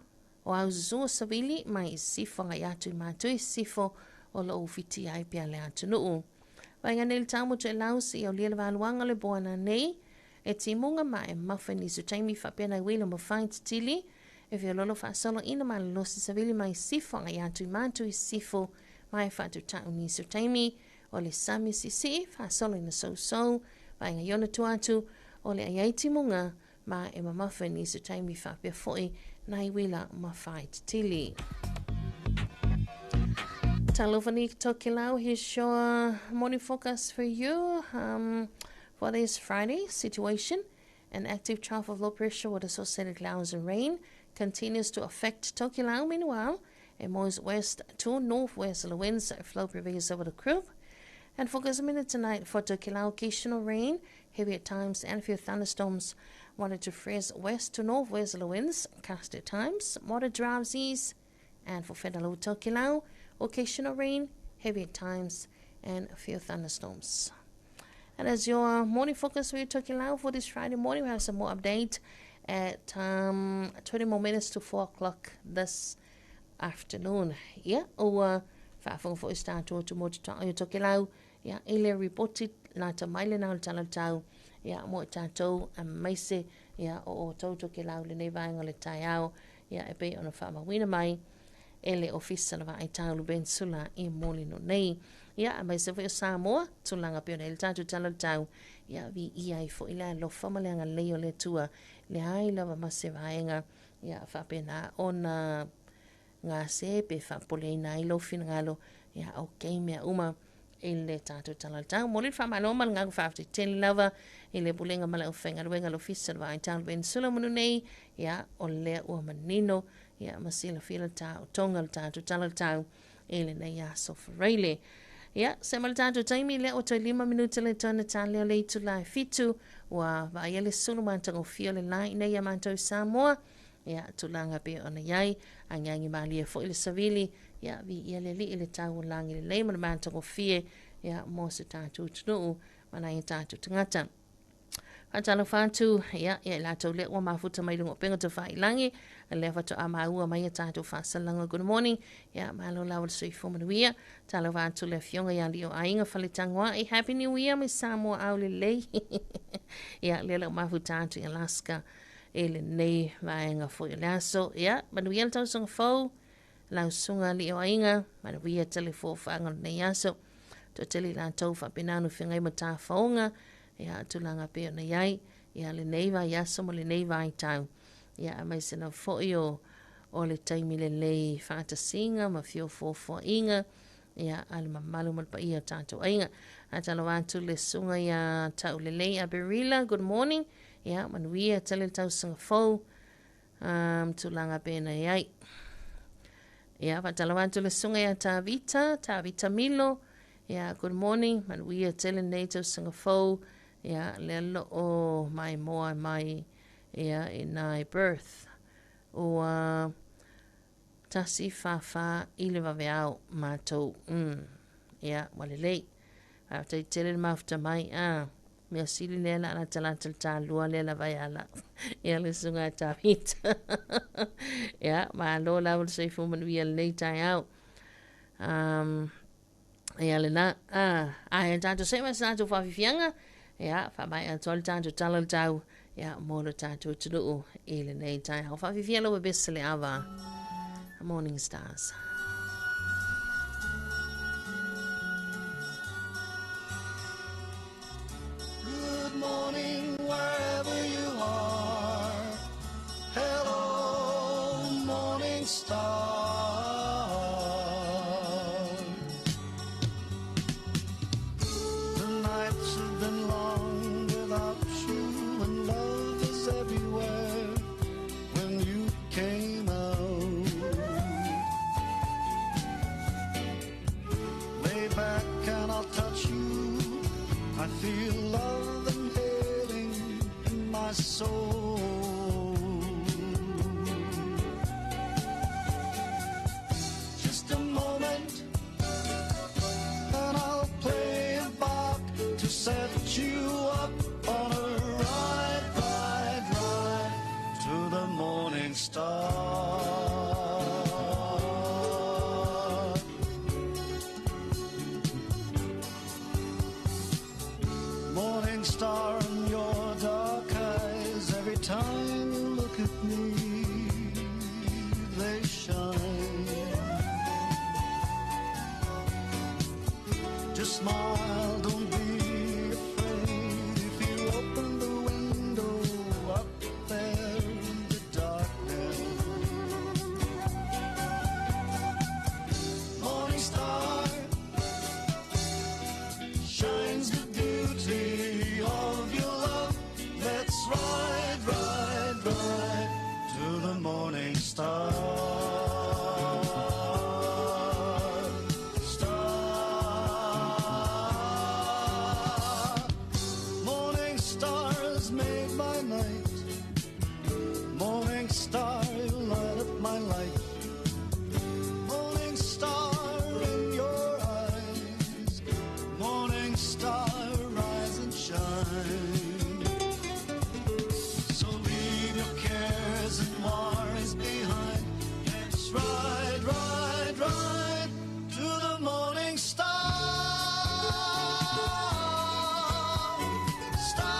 o au susu o savili mai i sisifo agai atu i Matu i sisifo o loo ufitia ai pea le atunuu. Vaega nei le tau mo toelau seia aulia le valuaga o le boana nei e timuga ma e mafa i nisi o taimi faapea nai uila ma fai titili e feoloolo faasoloina malolosi savili mai sisifo agai atu i Matu i sisifo ma e faatutau nisi o taimi o le sami siisii faasoloina sousou vaega i ona tua atu o le aiai timuga ma e mamafa i nisi o taimi faapea foi nai uila ma fai titili. Talofa ni Tokelau, here's your morning forecast for you for this Friday situation. An active trough of low pressure with associated clouds and rain continues to affect Tokelau. Meanwhile, a moist west to northwesterly winds flow prevails over the group. And focus a minute tonight for Tokelau, occasional rain, heavy at times, and a few thunderstorms. Moderate to fresh west to northwesterly winds, cast at times, moderate drowsies. And for Fedalo Tokelau, occasional rain, heavy at times, and a few thunderstorms. And as your morning focus for your Tokelau for this Friday morning, we have some more update at 20 more minutes to 4 o'clock this afternoon. Yeah, ua faafofoga foi se tatou atu mo te taʻo i Tokelau. Ia, i le ripoti lata mai lena o le tala o le tau. Ia, mo i tatou aemaise, ia, o outou Tokelau lenei vaega o le taeao. Ia, e pei ona faamauina mai e le Ofisa o le Vaai Tau le Peninsula i Molino nei. Ia, aemaise foi o Samoa, tulaga pei ona i ai le tatou tala o le tau. Ia, viia ai foi le alofa ma le agalelei o le Atua. Leai lava ma se vaega, ia, faapena ona gase pe faapopoleina ai lou finagalo. Ia, okay mea uma i le tatou tala o le tau. Momoli le faamalo ma le gaga faafetai tele lava i le Pulega ma le Aufaigaluega a le Ofisa o le Vaai Tau le Peninsula manu nei. Ia, o lea ua manino, ia, ma silafia le taotoga o le tatou tala o le tau i lenei aso Faraile. Ia, se ma le tatou taimi lea ua toe 5 minute le toe na talea o le itula e 7, ua vaaia le sulu matagofie o le la ina ia matou i Samoa. Ia, tulaga pei ona i ai, agiagi malie foi le savili, ia, viia le Alii i le tau o lagi lelei ma le matagofie, ia, mo se tatou atunuu ma nai o tatou tagata. Faatalofa atu, ia, ia i latou lea ua mafuta mai luga o upega tafailagi, lea faatoa maua mai a tatou faasalaga. Good morning, ia, malo lava le soifua manuia. Talofa atu le afioga ia Alii o Aiga Faletagoai, Happy New Year mai Samoa au lelei. Ia, lea la ua mafuta atu i Alaska i lenei vaega foi o le aso. Ia, manuia le tausaga fou, lau susuga Alii o Aiga, manuia tele foafoaga o lenei aso. Toatele i latou faapena ona feagai ma tafaoga, ia, tulaga pei ona i ai, ia, lenei vaiaso ma lenei vaitau. Ia, aemaise lava foi o o le taimi lelei faatasiga ma feofoofoaiga, ia, a le mamalu ma le paia o tatou aiga. Faatalofa atu le susuga ia Taulelei Aberila, good morning. Ia, manuia tele le tausaga fou, tulaga pei ona i ai. Ia, faatalofa atu le susuga ia Tavita, Tavita Milo, ia, good morning, manuia tele lenei tausaga fou, ia, lea loo maimoa mai, ia, i nai Perth. Ua 1 4 4 i le vaveao matou. Ia, ua lelei. Faafetai tele le mafuta mai. Ah, mea sili lea la latalata le talua lea lava e ala. Ia le susuga a Tavita. Ia, malo lava le soifua manuia lenei taeao. Ia lena, ah, ae tatou see ma se tatou faafiafiaga, ia, faamaea atu ai le tatou tala o le tau, ia, mo le tatou atunuu i lenei taeao. Faafiafia lau pepesa le ava. Morning Stars. Good morning. star. The nights have been long without you, and love is everywhere when you came out. Lay back and I'll touch you. I feel love inhaling in my soul. Just a moment, and I'll play a Bach to set you up on a ride, ride, ride to the morning star. Morning star in your dark eyes, every time you look at me, they shine. Just smile, don't be afraid. If you open the window up there in the darkness, morning star shines the beauty of your love. Let's ride, ride, ride to the morning star. Star. Morning star has made my night. Morning star, you light up my life. Morning star in your eyes. Morning star, rise and shine. So leave your cares and worries behind. Let's ride, ride, ride to the morning star. Star.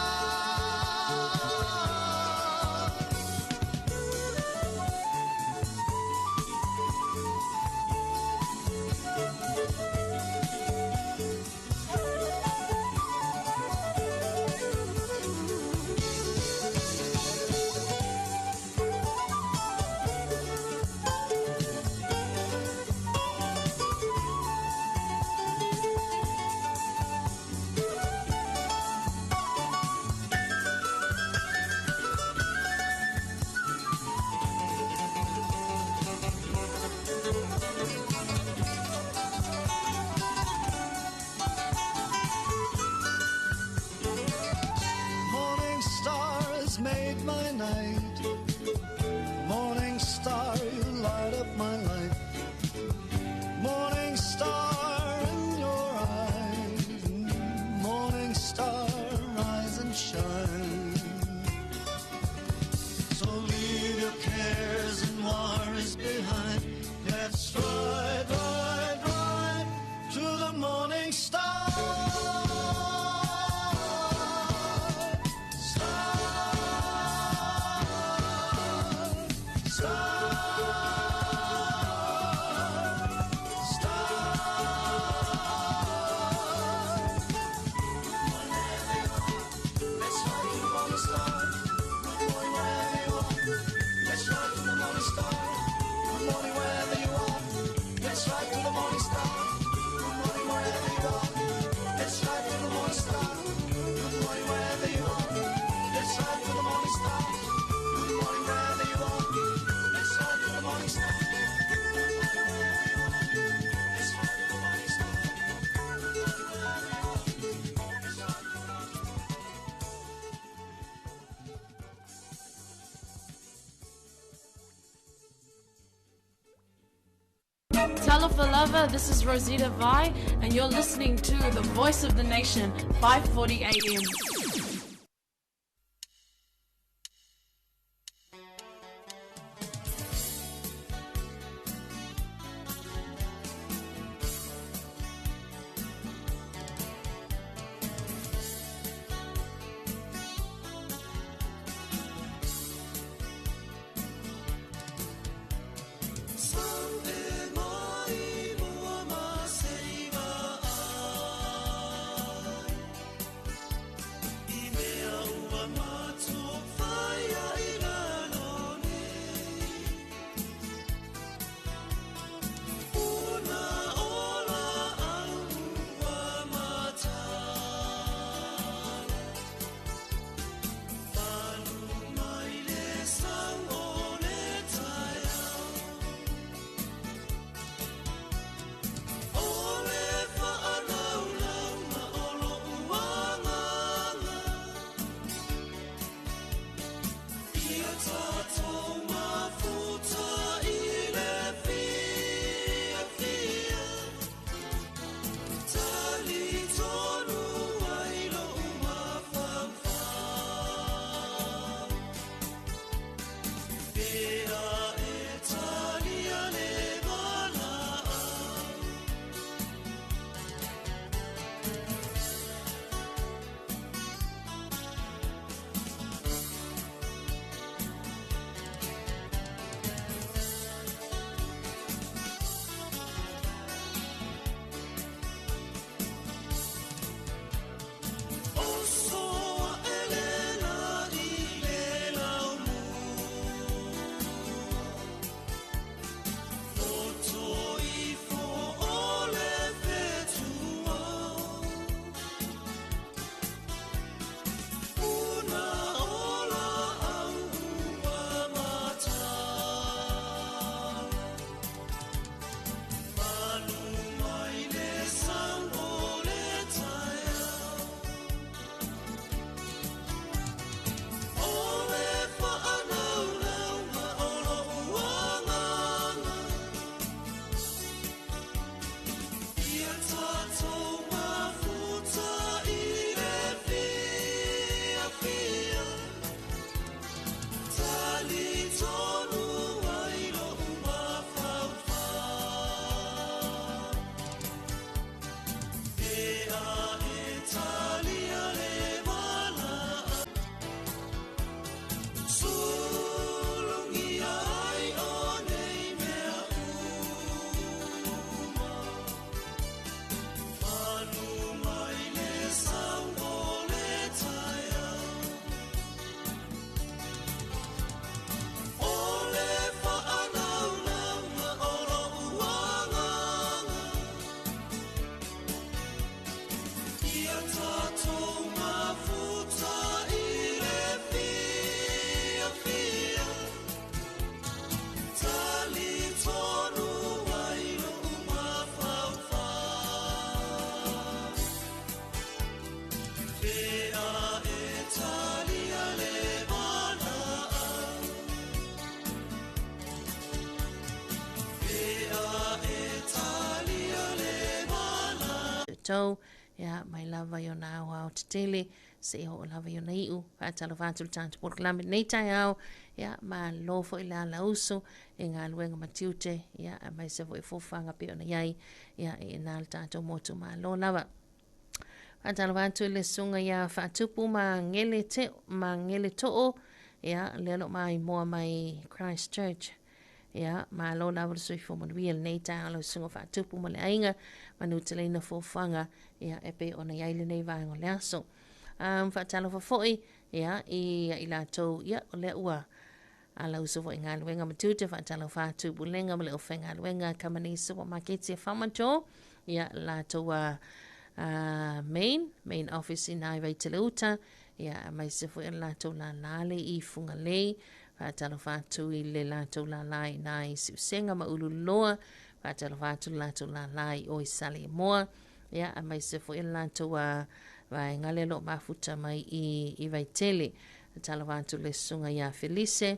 Morning star has made my night. Morning star, you light up my life. Morning star in your eyes. Morning star, rise and shine. So leave your cares and worries behind. Let's ride, ride, ride to the morning star. Star, star, star. Let's ride to the morning star. Good morning, wherever you are. Let's ride to the morning star. Good morning, wherever you are. Let's ride to the morning star. Good morning, wherever you are. Let's ride to the morning star. Good morning, wherever you are. Let's ride to the morning star. Good morning, wherever you are. Let's ride to the morning star. Good morning, wherever you are. Let's ride to the morning star. Good morning, wherever you are. Let's ride to the morning star. Talofa Lava, this is Rosita Vai, and you're listening to The Voice of the Nation, 5:40 a.m. Mai mua ma se latou, ia, mai lava i ona aoao tetele, seia oo lava i ona iu. Faatalofa atu i le tatou polokalame i lenei taeao, ia, malo foi le alausu i galuega ma tiute, ia, aemaise foi fuafuaga pei ona i ai, ia, i ina le tatou motu malo lava. Faatalofa atu i le susuga ia Faatupu Magele Te, Magele Too, ia, lea o lo o maimoa mai Christchurch. Ia, malo lava le soifua manuia i lenei taeao lau susuga Faatupu ma le aiga, manuteleina fuafuaga, ia, e pei ona i ai lenei vaega o le aso. Um, faatalofa foi, ia, i, i latou, ia, o lea ua alausu foi i galuega ma tiute, faatalofa atu i Pulega ma le Aufaigaluega Kamani Supermarket e Whamato, ia, latou a main, main office i nai Vaiteleuta, ia, aemaise foi o le latou lālā le i Fugalei, faatalofa atu i le latou lālā i nai Siusega ma Ululoa, faatalofa atu i le latou lālā i o i Saleimoa, ia, aemaise foi o le latou a vaega lea o lo o mafuta mai i, i Vaitele. Talofa atu le susuga ia Felise,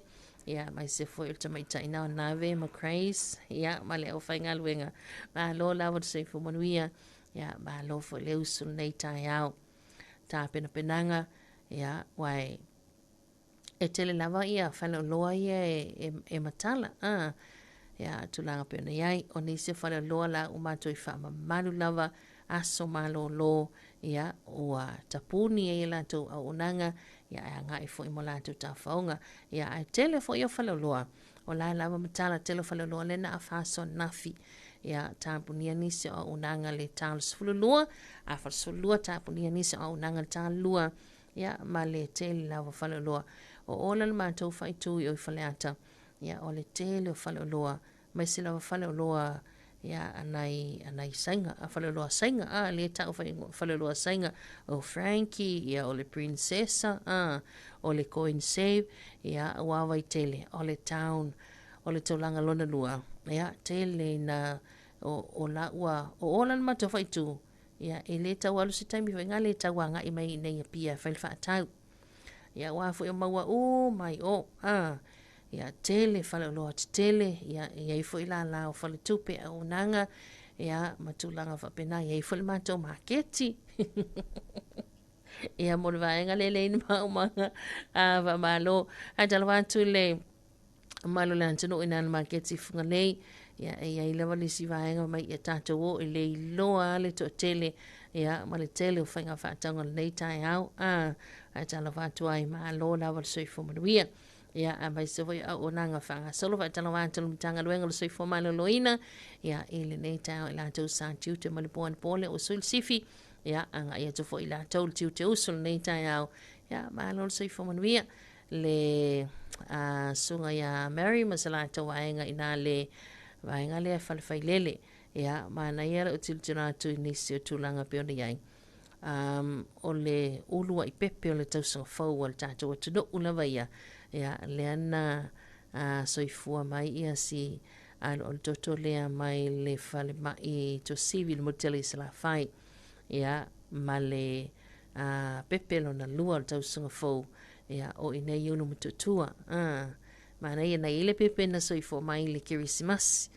ia, aemaise foi o le tamaitai na o Nave ma Grace, ia, ma le aufaigaluega. Malo lava le soifua manuia, ia, malo foi le usu lenei taeao. Tapenapenaga, ia, ua e, e tele lava ia faleoloa ia e, e, e matala, a, ia, tulaga pei ona i ai. O nisi o faleoloa la ua matou i faamamalu lava aso malolo, ia, ua tapuni ai a latou auaunaga, ia, ae agai foi mo latou tafaoga. Ia, ae tele foi o faleoloa, o la e lava matala tele o faleoloa lea na afa aso ananafi. Ia, tapunia nisi o auaunaga le ta o le 12, afa le 12 tapunia nisi o auaunaga le ta 2, ia, ma le tele lava o faleoloa. O ola le matou faaitu i o i Faleata, ia, o le tele o faleoloa, aemaise lava faleoloa ia a nai a nai Saina, a faleoloa Saina, a lea e tau faleoloa Saina, o Frankie, ia o le Princessa, a o le Coin Save, ia ua Vaitele, o le town, o le tulaga lona lua, ia tele ina o, o la ua o ola le matou faaitu, ia e le tau alu se taimi foi na le tau agai mai i inei i Apia e fai le faatau. Ia aua foi o maua uma i o, a, ia tele faleoloa tetele, ia e i ai foi lālā o faletupe auaunaga, ia ma tulaga faapena, e i ai foi le matou maketi. Ia mo le vaega lea e leai ni maumaga, a faamalo. Ae talofa atu i le mamalu o le atunuu i nā le maketi i Fugalei. Ia, e i ai lava le isi vaega mai ia tatou o e le iloa lava le toatele, ia, ma le tele o faiga faatauga o lenei taeao. A, ae talofa atu ai, malo lava le soifua manuia. Ia, aemaise foi o auaunaga faagasolo, faatalofa atu i le Matagaluega o le Soifua Maloloina, ia, i lenei taeao i latou sa tiute ma le po anapo lea ua sui le sifi, ia, agai atu foi i latou le tiute usu lenei taeao. Ia, malo le soifua manuia. Le uh, susuga ia Mary ma se latou aiga i nā le vaega lea e Falefailele. Ia, manaia lou tilotilo atu i nisi o tulaga pei ona i ai. Um, o le uluai pepe o le tausaga fou a le tatou atunuu lava ia. Ia, lea na uh, soifua mai ia si aloalototo lea mai le falemai Tuasivi le motu tele i Salafai. Ia, ma le a pepe lona lua o le tausaga fou, ia, o i nei i Ulumotootua. A, manaia na i ai le pepe na soifua mai i le Kerisimasi,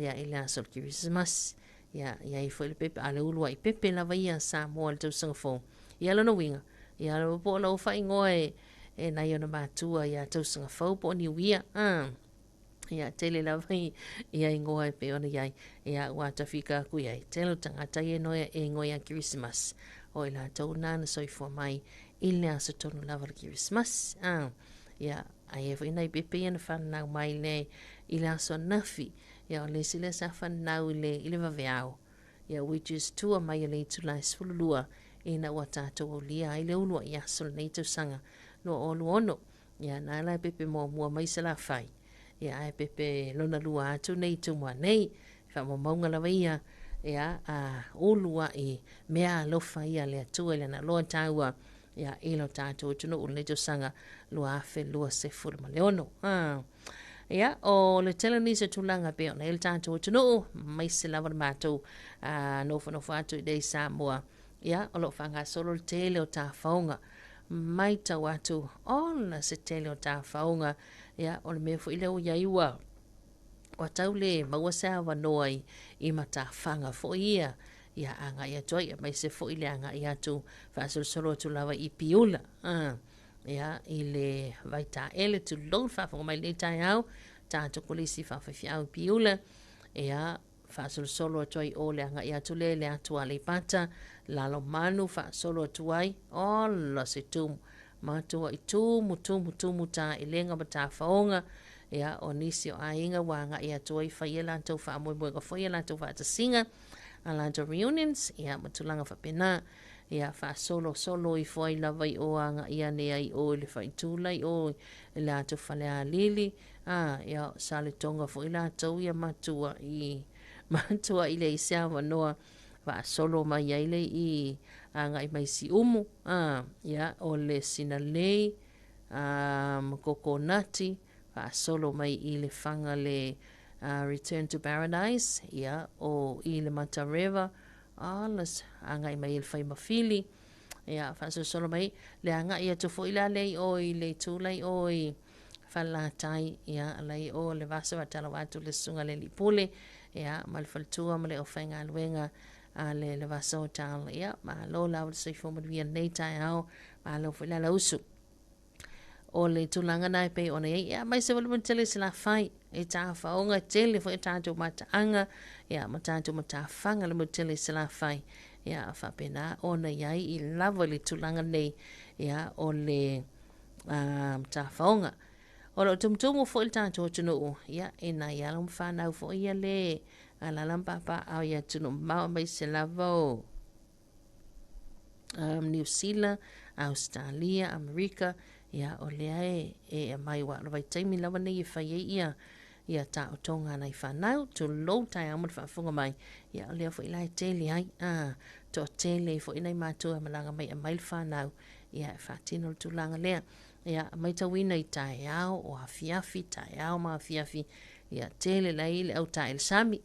ia, i le aso o le Kerisimasi. Ia, i ai foi le pepe, a o le uluai pepe lava ia a Samoa i le tausaga fou. Ia, lona uiga, ia, po o lau faaigoa e, e nai ona matua ia tausaga fou po o niuia. A. Ia, tele lava i, ia ingoa e pei ona i ai. Ia, ua tafika aku i ai. Tele o tagata ia noia e ingoa ia Kerisimasi. O i latou nā na soifua mai i le aso tonu lava o le Kerisimasi. Ah, ia, ai e foi nai pepe ia na whanau mai le, i le aso anafi. Ia, o le isi lea sa whanau i le, i le vaveao. Ia, which is tua mai o le itula e 12 ina ua tātou aulia ai le uluai aso o lenei tausaga 2026. Ia, na la e pepe muamua mai Salafai. Ia, ae pepe lona lua atu nei i Tumua nei. Faamaumauga lava ia, ia, a uluai mea alofa ia a le Atua i Lana aloha taua, ia, i lo tatou atunuu i lenei tausaga 2026. A. Ia, o le tele o nisi o tulaga pei ona i ai le tatou atunuu, aemaise lava le matou nofonofo atu i inei i Samoa. Ia, o lo o faagasolo le tele o tafaoga. Maitau atu, ola se tele o tafaoga. Ia, o le mea foi lea ua i ai ua, ua tau le maua se avanoa i, i matafaga foi ia. Ia agai atu ai, aemaise foi le agai atu faasolosolo atu lava i Piula. Ia, i le Vaitaele, tulou le faafofoga mai i lenei taeao, tatou kolisi faafaifeau i Piula, ia, faasolosolo atu ai o le agai atu lea i le atu Aleipata, Lalomanu faasolo atu ai, ola se tumu, matuai tumu, tumu, tumu taelega ma tafaoga, ia, o nisi o aiga ua agai atu ai fai ai latou faamoemoega foi, a latou faatasiga, a latou reunions, ia, ma tulaga faapena, ia, faasolosolo ifo ai lava i o agai ane ai o i le faitula i o i le atu Falealili, a, ia, Saletoga foi latou ia matua i matua i leai se avanoa faasolo mai ai le i agai mai Siumu, a, ia, o le Sinalei, a, ma Kokonati, faasolo mai i le Faga le Return to Paradise, ia, o i le Matareva, ala agai mai i le Faimafili, ia, faasolosolo mai le agai atu foi la le i o i le itu la i o i Falelatai, ia, la i o le vasa faatalofa atu le susuga le alii pule, ia, ma le faletua ma le aufaigaluega a le Levasa Hotel, ia, malo lava le soifua manuia lenei taeao, malo foi le alausu. O le tulaga na e pei ona i ai, ia, aemaise foi le motu tele i Salafai, e tafaoga tele foi tatou mataaga, ia, ma tatou matafaga le motu tele i Salafai, ia, faapena ona i ai i lava le tulaga nei, ia, o le tafaoga. O lo o tumutumu foi le tatou atunuu, ia, e nai alo ma fanau foi ia le alaala ma papaaao i atunuu mamao, aemaise lava o Niu Sila, Ausetalia, Amerika, ia, o lea e aumai aua o le vaitaimi lava nei e fai ai ia ia taotoga a nai fanau, tulou taeao ma le faafofoga mai, ia, o lea foi la e tele ai, toatele ai foi nai matua e malaga mai e aumai le fanau, ia, e faatino le tulaga lea. Ia, matauina i taeao o afiafi, taeao ma afiafi, ia, tele lai le au taele sami,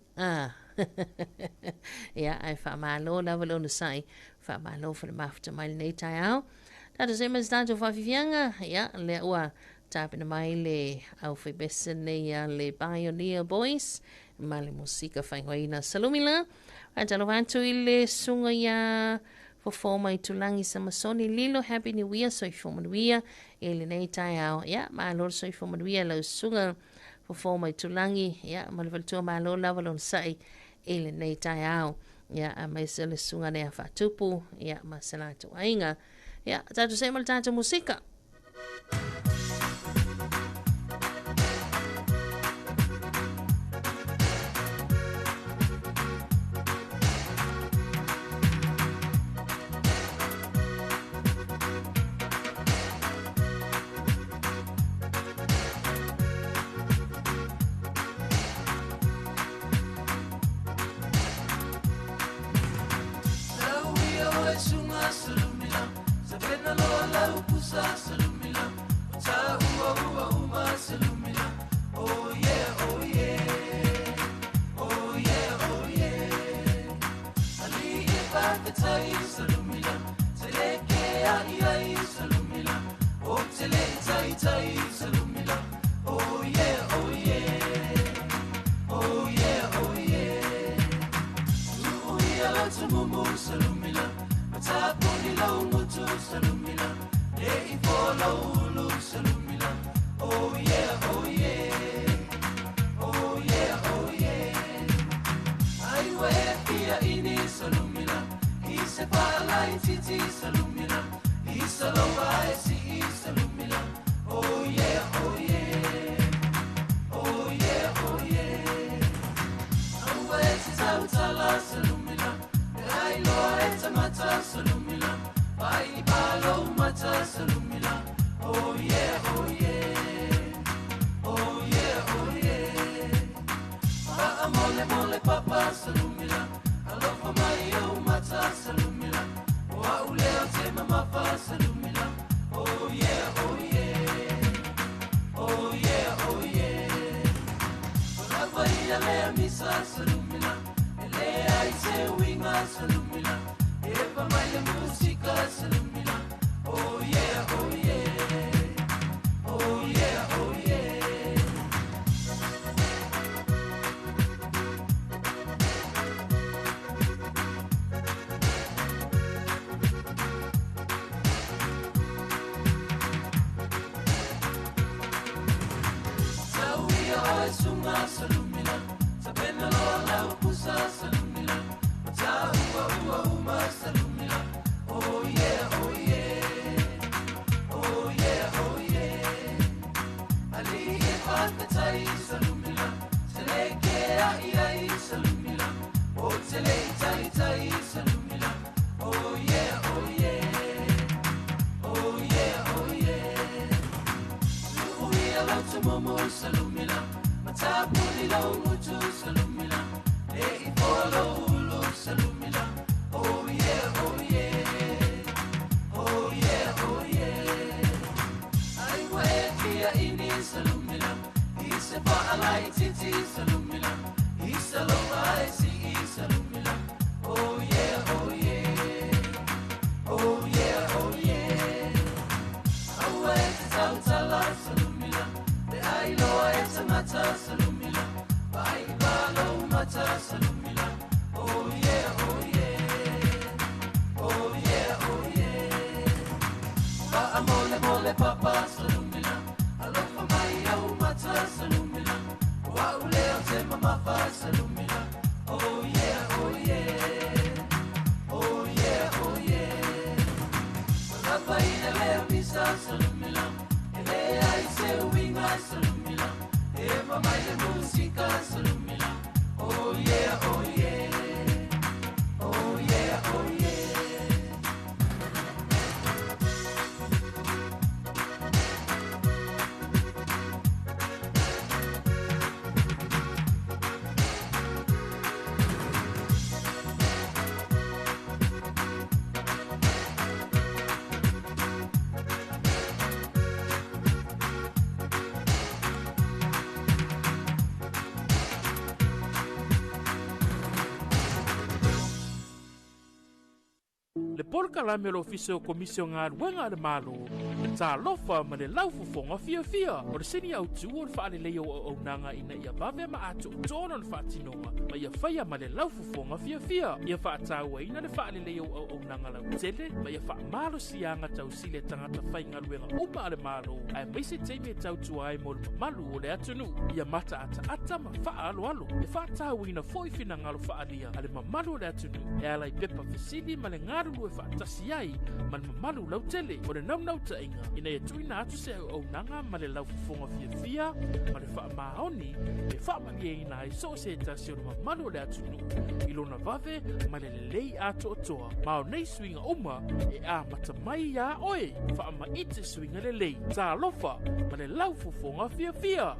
ia, ae faamalo lava le onosai, faamalo foi le mafuta mai lenei taeao. Tatou see mai se tatou faafiafiaga, ia, lea ua tapena mai le aufaipese nei a le Pioneer Boys ma le musika faaigoaina Salumila. Faatalofa atu i le susuga ia Fofo mai Tulagi Samasoni Lilo, Happy New Year, soifua manuia i lenei taeao. Ia, malo le soifua manuia lau susuga Fofo mai Tulagi, ia, ma le faletua, malo lava le onosai i lenei taeao. Ia, aemaise le susuga lea Faatupu, ia, ma se latou aiga. Ia, tatou see ma le tatou musika. sunga salumila Sabena loa lau pusa salumila Ta ua ua uma salumila Oh yeah, oh yeah Oh yeah, oh yeah Ali e whakatai salumila Te leke ai ai salumila O te le tai tai salumila Oh yeah, oh yeah Oh yeah, oh yeah Su'uia lau te momo salumila Matapuli lau ngutu salumila Le i foa lau ulu salumila Oh yeah, oh yeah Oh yeah, oh yeah Ai ua e fia ini salumila I se whaalai titi salumila I saloma ai si i salumila Oh yeah, oh yeah Oh yeah, oh yeah Aua e te tautala salumila Le ai loa e tangata salumila Vai palo mata salumila Oh yeah, oh yeah Oh yeah, oh yeah Va'a mole mole papa salumila Alofa mai au mata salumila Wa'u leo te mamafa salumila Oh yeah, oh yeah Oh yeah, oh yeah Malapa ina lea misa salumila E lea i se uinga salumila E mamai le musika salumila Oh yeah, oh yeah Oh yeah, oh yeah Le polokalame o le Ofisa o Komisi o Galuega a le Malo, talofa ma le laufofoga fiafia. O le sini autū o le faaleleia o auaunaga ina ia vave ma atoatoa lona faatinoga ma ia faia ma le laufofoga fiafia. Ia faatauaina le faaleleia o auaunaga lautele ma ia faamalosiaga tausili e tagata faigaluega uma a le Malo, aemaise taimi e tautua ai mo le mamalu o le atunuu. Ia mataataata ma faaaloalo. E faatauina foi finagalo faalia a le mamalu o le atunuu e ala i pepa fesili ma le galulue faatasi ai ma le mamalu lautele. O le naunautaiga ina ia tuuina atu se auaunaga ma le laufofoga fiafia ma le faamaoni e faamalieina ai so o se tasi o le mamalu o le atunuu i lona vave ma le lelei atoatoa. Ma o nei suiga uma e amata mai iā oe. Faamaite suiga lelei. Talofa ma le laufofoga fiafia.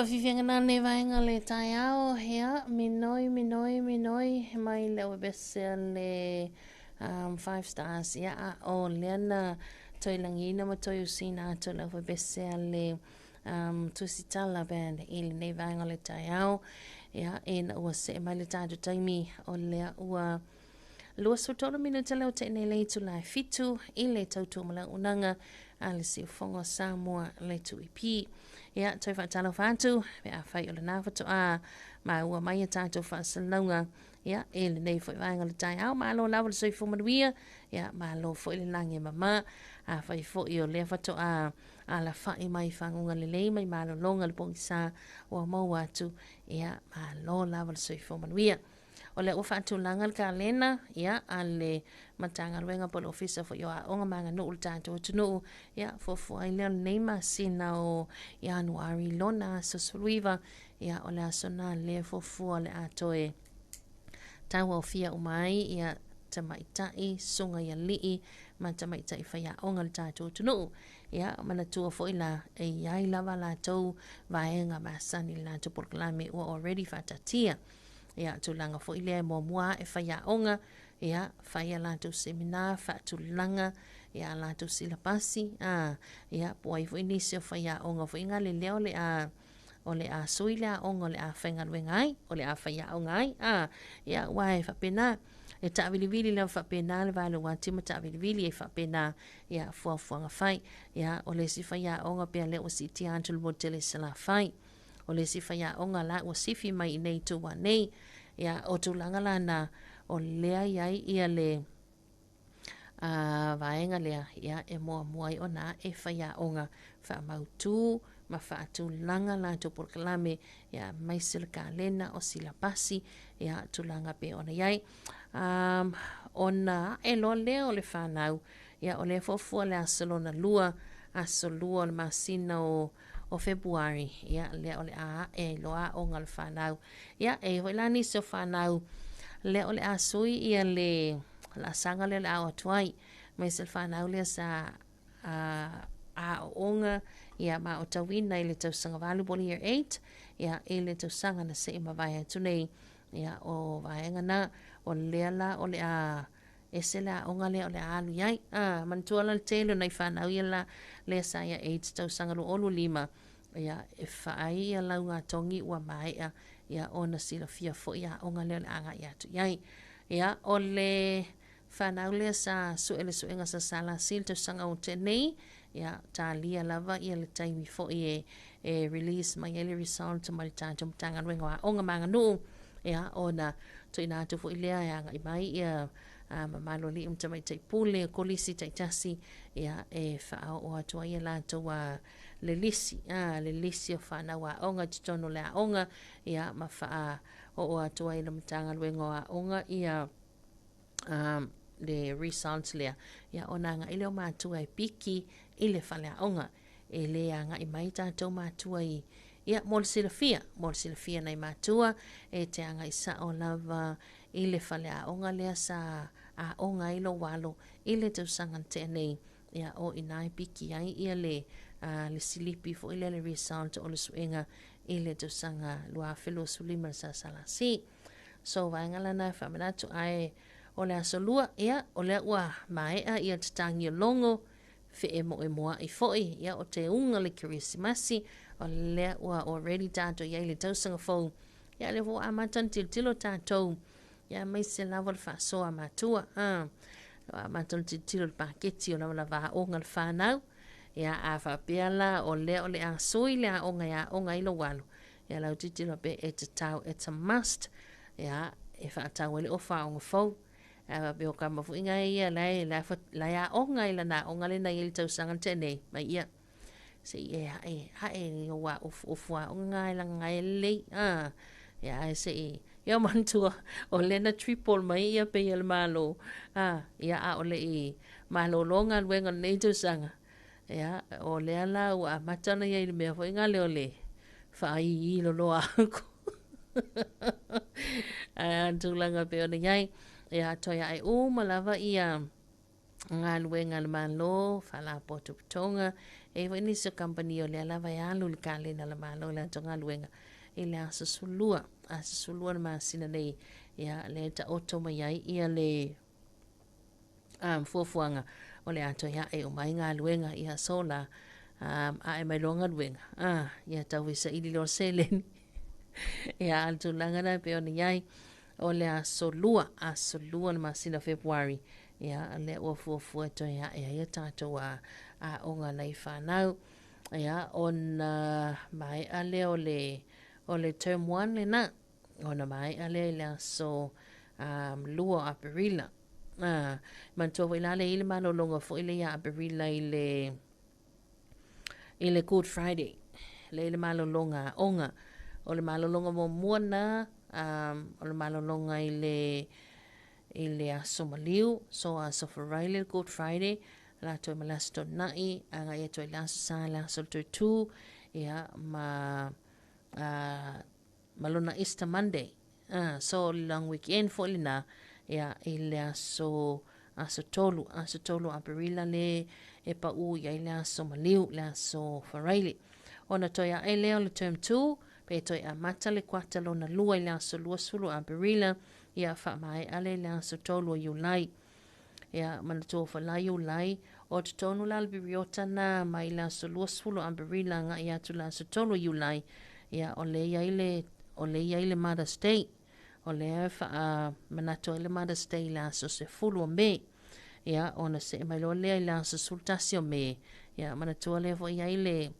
Faafiafiaga na lenei vaega o le taeao, ia, minoi, minoi, minoi mai le auapese a le um, Five Stars, ia, a o lea na toe lagiina ma toe usiina atu e le auapese a le um, Tusitala Band i lenei vaega o le taeao. Ia, ina ua see mai le tatou taimi o lea ua 23 minute lea ua tea nei le itula e fitu i le tautua ma le auaunaga a le Siufogo o Samoa le 2EP. Ia, toe faatalofa atu pe afai o lena faatoa maua mai a tatou faasalalauga ia, i lenei foi vaega o le taeao. Malo lava le soifua manuia, ia, malo foi le lagi e mama. Afai foi o lea faatoa alafai mai faguga lelei mai malologa le pogisa ua maua atu, ia, malo lava le soifua manuia. O lea ua faatulaga le kalena ia, a le Matagaluega po o le Ofisa foi o Aoga ma Aganuu i le tatou atunuu, ia, fuafua ai lea o lenei masina o Ianuari lona aso 19, ia, o le aso lena lea fuafua o le a toe tauaofia uma ai ia tamaitai, susuga i alii ma tamaitai faiaoga o le tatou atunuu. Ia, manatua foi la, e i ai lava latou vaega masani i le latou polokalame ua already faataatia. Ia, tulaga foi lea e muamua ae faiaoga, ia, fai a latou seminar, faatulaga, ia, a latou silapasi, a, ia, po o ai foi nisi o faiaoga foi gale lea o le a, o le a sui le aoga o le a faigaluega ai, o le a faiaoga ai, a, ia, aua e faapena, e taavilivili lava faapena le va o le uati ma taavilivili ai faapena, ia, fuafuaga fai. Ia, o le isi faiaoga pea lea ua siitia atu le motu tele i Salafai. O le isi faiaoga la ua sifi mai i nei Tumua nei. Ia, o tulaga la na, o lea i ai ia le a, vaega lea, ia, e muamua ai ona ae faiaoga faamautu ma faatulaga latou polokalame, ia, aemaise o le kalena, o silapasi, ia, tulaga pei ona i ai. Um, ona ae loa lea o le fanau, ia, o lea fuafua le aso lona lua, aso lua o le masina o o Fepuari, ia, lea o le a ae ai loa aoga a le fanau. Ia, e i ai foi la nisi o fanau, lea o le a sui ia le laasaga lea o le a o atu ai, aemaise le fanau lea sa a, aooga ia ma aotauina i le tausaga valu po o le year 8, ia, i le tausaga na se i mavae atu nei, ia, o vaega na, o lea la o le a Ese le aoga lea o le a alu i ai. A, manatua la le tele o nai fanau ia la, lea sa ia age tausaga 25, ia, e faai ia laugatogi ua maea, ia, ona silafia foi aoga lea o le a agai atu i ai. Ia, o le fanau lea sa sue le suega sa SLC i le tausaga ua tea nei, ia, talia lava ia le taimi foi e, e release mai ai le result mai le tatou Matagaluega o Aoga ma Aganuu, ia, ona tuuina atu foi lea e agai mai ia mamalu o alii ma tamaitai pule o kolisi taitasi, ia, e faaoo atu ai ia latou a le lisi, a, le lisi o fanau aoga i totonu o le aoga, ia, ma faaoo atu ai le Matagaluega o Aoga ia le results lea, ia, ona agai lea o matua e piki i le faleaoga. E lē agai mai tatou matua i, ia, mo le silafia, mo le silafia nai matua, e te agai sao lava i le faleaoga lea sa aoga ai lou alo i le tausaga na tea nei, ia, o i ina e piki ai ia le, a, le silipi foi lea le result o le suega i le tausaga 2025 le SSLC. So, vaega lana e faamanatu, ae o le aso lua, ia, o lea ua maea ia tatagi o logo, feemoemoaʻi foi, ia, o te uga le Kerisimasi, o lea ua already tatou i ai i le tausaga fou, ia, lea foi ua amata ona tilotilo tatou, ia, aemaise lava o le faasoa a matua, a, ua amata ona tilotilo i le paketi o lavalava aoga a le fanau, ia, a faapea la o lea o le a sui le aoga e aoga ai lou alo, ia, lau tilotilo faapea e tatau, it's a must, ia, e faatau ai le ofa aoga fou. Ae faapea o kama foi ngai ia la e la la e aoga i lana aoga lena i le tausaga na tea nei, mai ia se i e ae ae i ua ofuofu aoga ngai la ngai lelei a ia ae se i ia manatua o lea na triple mai ia pei e le Malo a ia a o le i malolo galuega o lenei tausaga ia o lea la ua amata ona ia i le mea foi ngale o le faaiī loloa aku. Ae a tulaga pei ona i ai, ia toe ae uma lava ia galuega a le Malo, faalapotopotoga, E i ai foi nisi o kamupani o lea lava e alu i le kalena a le Malo i latou galuega i le aso 12, aso 12 o le masina nei, ia lea e taoto mai ai ia le fuafuaga o le a toe ae uma ai galuega, ia so la ae mai loa galuega, ia tau fesaili loa le seleni. Ia a o le tulaga lena e pei ona i ai, o le aso 2, aso 2 o le masina o Fepuari, ia lea ua fuafua e toe ae ai a tatou aoga a nai fanau. Ia ona maea lea o le o le term 1 lena, ona maea lea i le aso 2 o Aperila. Manatua foi la le i le malologa foi lea ia Aperila i le i le Good Friday, lea i le malologa aoga. O le malologa muamua na, o le malologa i le i le aso maliu, so aso Faraile le Good Friday, latou ma le aso Toonai, agai atu ai le aso Sa, le aso Toetū, ia, ma, ma lona Easter Monday. So o le long weekend foi lena, ia, i le aso, aso 3, aso 3 o Aperila le e paū i ai le aso maliu, le aso Faraile. Ona toe ae lea o le term 2, pe toe amata le kuata lona lua i le aso 20 o Aperila, ia faamaea lea i le aso 3 o Iulai. Ia, manatua foi la Iulai, o totonu la le piriota na mai le aso 20 o Aperila agai atu le aso 3 o Iulai, ia, o lea i ai le, o lea i ai le Mother's Day. O lea e faamanatu ai le Mother's Day i le aso 10 o Me. Ia, ona see mai loa lea i le aso 11 o Me. Ia, manatua lea foi i ai le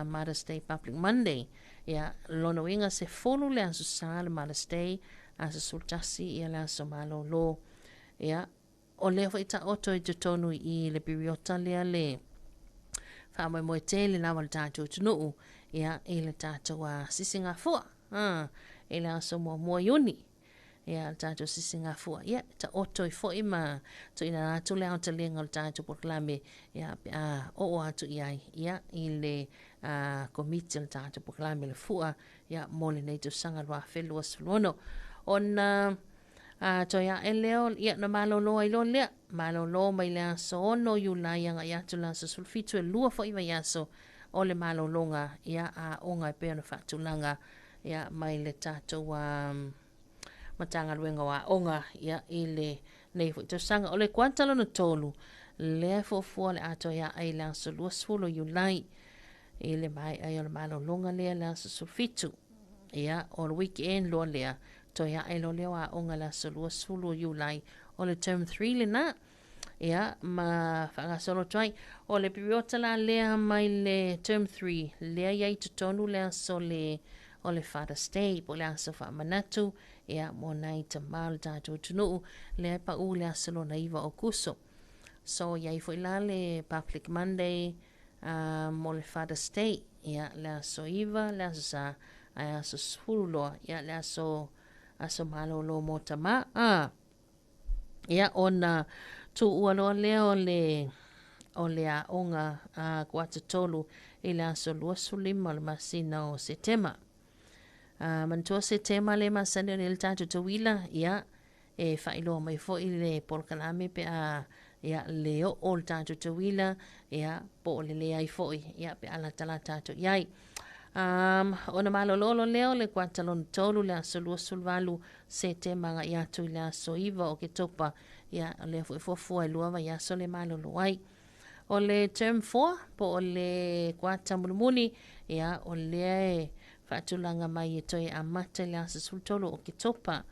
Mother's Day Public Monday. Ia, lona uiga 10 le aso Sa le Mother's Day, aso 11 ia le aso malolo. Ia, o lea foi taoto i totonu i le piriota lea le faamoemoe tele lava le tatou atunuu, ia, i le tatou sisigafua, i le aso muamua Iuni. Ia, le tatou sisigafua, ia, taoto ai foi ma tuuina atu le aotelega o le tatou polokalame, ia, pe a oo atu i ai, ia, i le komiti o le tatou polokalame le fua, ia, mo lenei tausaga 2026. Ona toe ae lea, ia, na malolo ai loa lea, malolo mai le aso 6 Iulai agai atu le aso 17, e lua foi vaiaso o le malologa, ia, aoga e pei ona faatulaga, ia, mai le tatou Matagaluega o Aoga, ia, i lenei foi tausaga. O le kuata lona tolu, lea e fuafua le a toe ae i le aso 20 o Iulai, i le maea ai o le malologa lea le aso 17. Ia, o le weekend loa lea, toe ae loa lea o aoga le aso 20 o Iulai, o le term 3 lena. Ia, ma faagasolo atu ai. O le piriota la lea mai le term 3, lea i ai totonu le aso le, o le Father's Day, po o le aso faamanatu, ia, mo nai tama o le tatou atunuu, lea e paū le aso lona 9 o Kuso. So, i ai foi la le Public Monday mo le Father's Day, ia, le aso 9, le aso Sa, ae aso 10 loa, ia, le aso, aso malolo mo tama. Ia, ona tuua loa lea o le, o le aoga a kuata tolu i le aso 25 o le masina o Setema. Manatua Setema le masani o le tatou tauila, ia, e faailoa mai foi le polokalame pe a, ia, le oo le tatou tauila, ia, po o le leai foi, ia, pe a latalata atu i ai. Ona malolo lea o le kuata lona tolu le aso 28 Setema agai atu i le aso 9 o Oketopa, ia, o lea foi fuafua e lua vaiaso le malolo ai. O le term 4, po o le kuata mulimuli, ia, o lea e faatulaga mai e toe amata i le aso 13 o Oketopa.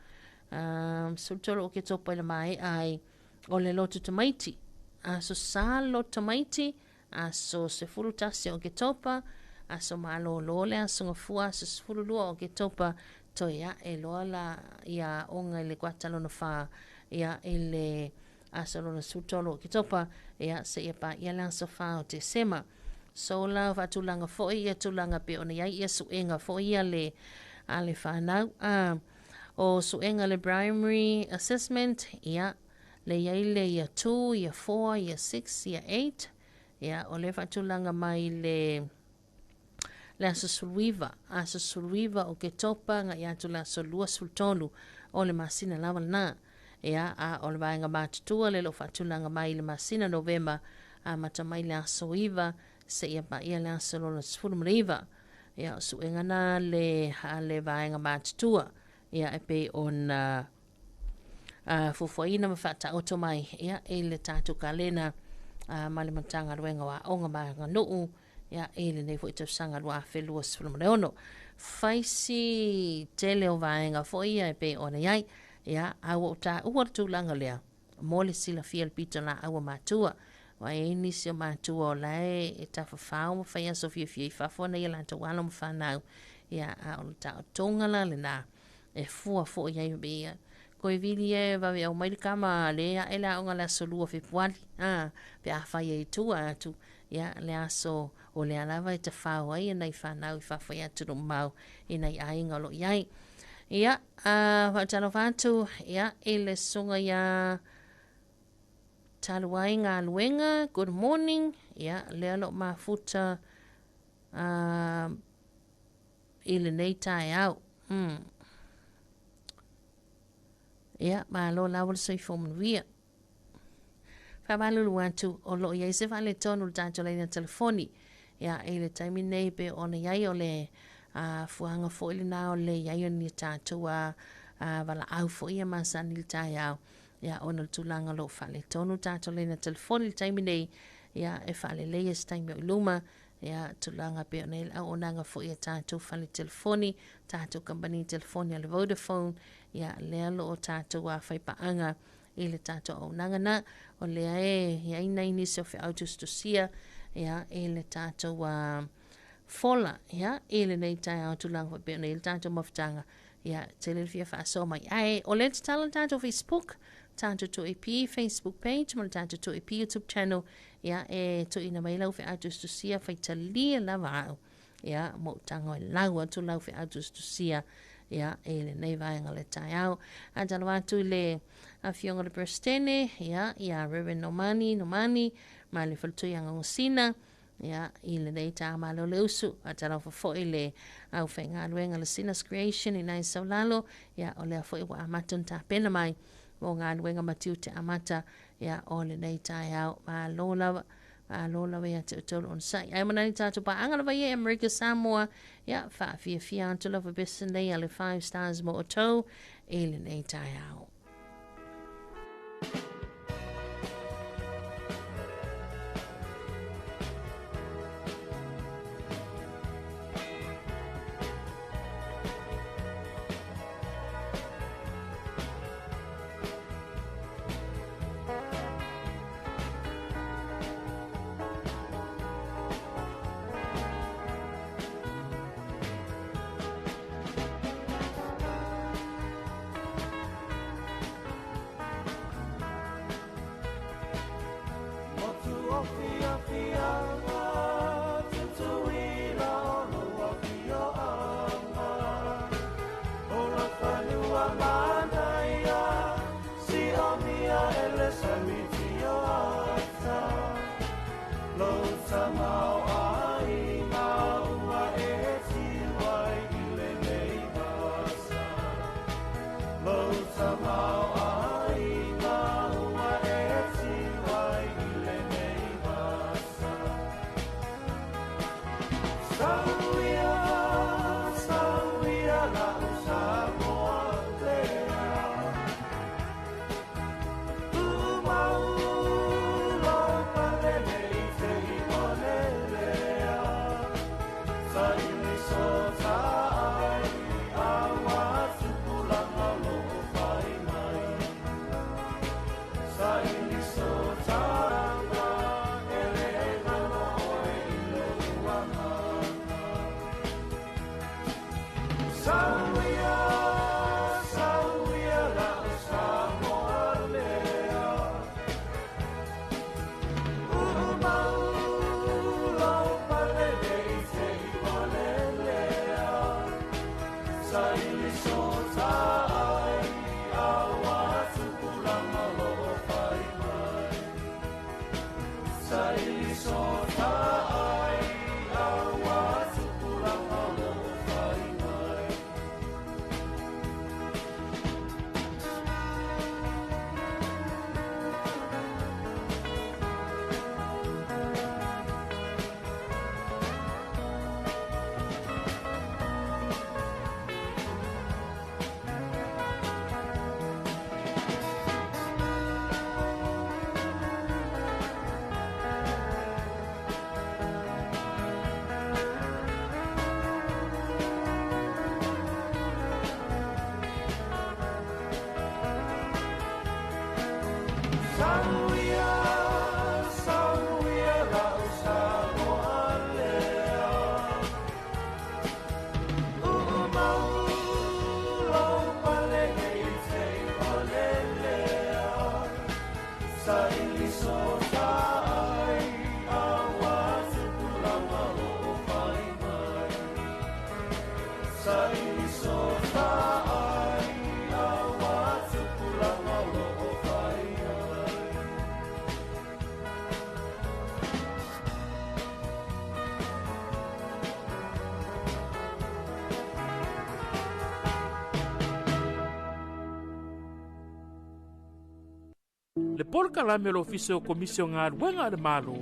13 o Oketopa i le maea ai o le loto tamaiti. Aso Sa le loto tamaiti, aso 11 o Oketopa, aso malolo le aso Gafua, aso 12 o Oketopa, toe ae loa la ia aoga i le kuata lona 4, ia, i le aso lona 13 o Oketopa, ia, seia paia le aso 4 o Tesema. So la faatulaga foi ia tulaga pei ona i ai ia suega foi ia le a le fanau. O suega le primary assessment, ia, le i ai le year 2, year 4, year 6, year 8, ia, o le faatulaga mai le le aso 19, aso 19 o Oketopa agai atu le aso 23 o le masina lava lena. Ia, a o le vaega matutua le lo faatulaga mai i le masina Novema, amata mai le aso 9, seia paia le aso lona 19. Ia, o suega na le a le vaega matutua, ia, e pei ona fuafuaina ma faataoto mai, ia, i le tatou kalena ma le Matagaluega o Aoga ma Aganuu, ia, i lenei foi tausaga 2026. Fai si tele o vaega foi ia e pei ona i ai, ia, a ua ou taua le tulaga lea, mo le silafia le pitolaau a matua. Aua e i ai nisi o matua o la e tafafao ma fai aso fiafia i fafo nai a latou alo ma fanau, ia, a o le taotoga la lena e fua foi i ai ia. Koe vili e vave aumai le kama le ae le aoga le aso 2 Fepuari, pe a fai ai tua atu, ia, le aso o lea lava e tafao ai nai fanau i fafo i atunuu mamao i nai aiga o lo o i ai. Ia, faatalofa atu, ia, i le susuga ia talu ai galuega, good morning, ia, lea o lo o mafuta i lenei taeao. Ia, malo lava le soifua manuia. Faamalulu atu, o lo o i ai se faaletonu i le tatou laina telefoni. Ia, i le taimi nei pe ona i ai o le fuaga foi lena o le i ai o ni tatou valaau foi ia masani i le taeao. Ia, ona o le tulaga o lo o faaletonu le tatou laina telefoni i le taimi nei, ia, e faaleleia se taimi o i luma. Ia, tulaga pe ona i ai le auaunaga foi a tatou fale telefoni, tatou kamupani telefoni a le Vodafone, ia, lea o lo o tatou faipaaga i le tatou auaunaga na, o lea e i ai nai nisi o feau tusitusia, ia, i le tatou fola, ia, i lenei taeao tulaga foi pei ona i ai le tatou mafutaga, ia, tele le fia faasoa mai. Ae o lea e tatala le tatou Facebook, tatou 2AP Facebook page ma le tatou 2AP YouTube channel, ia, e tuuina mai lau feau tusitusia, faitalia lava au, ia, ma ou tago e lau atu lau feau tusitusia, ia, i lenei vaega o le taeao. Faatalofa atu i le afioga i le Peresetene, ia, ia Reverend Nomani Nomani ma le Faletui Agagosina, ia, i lenei taeao malo le usu. Faatalofa foi i le aufaigaluega le Sinners Creation i nai Saulalo, ia, o lea foi ua amata ona tapena mai mo galuega ma tiute amata, ia, o lenei taeao. Malo lava, malo lava ia te outou le onosai. Ae manani tatou paaga lava ia e Amerika Samoa, ia, faafiafia atu lava bese nei a le Five Stars mo outou i lenei taeao. Sauia, lau Samoa lea. Uumau lau pale nei te pale lea. Saili so ai awa tupulaga o fai mai. Saili so ai awa tupulaga o fai mai. Le polokalame o le Ofisa o Komisi o Galuega a le Malo,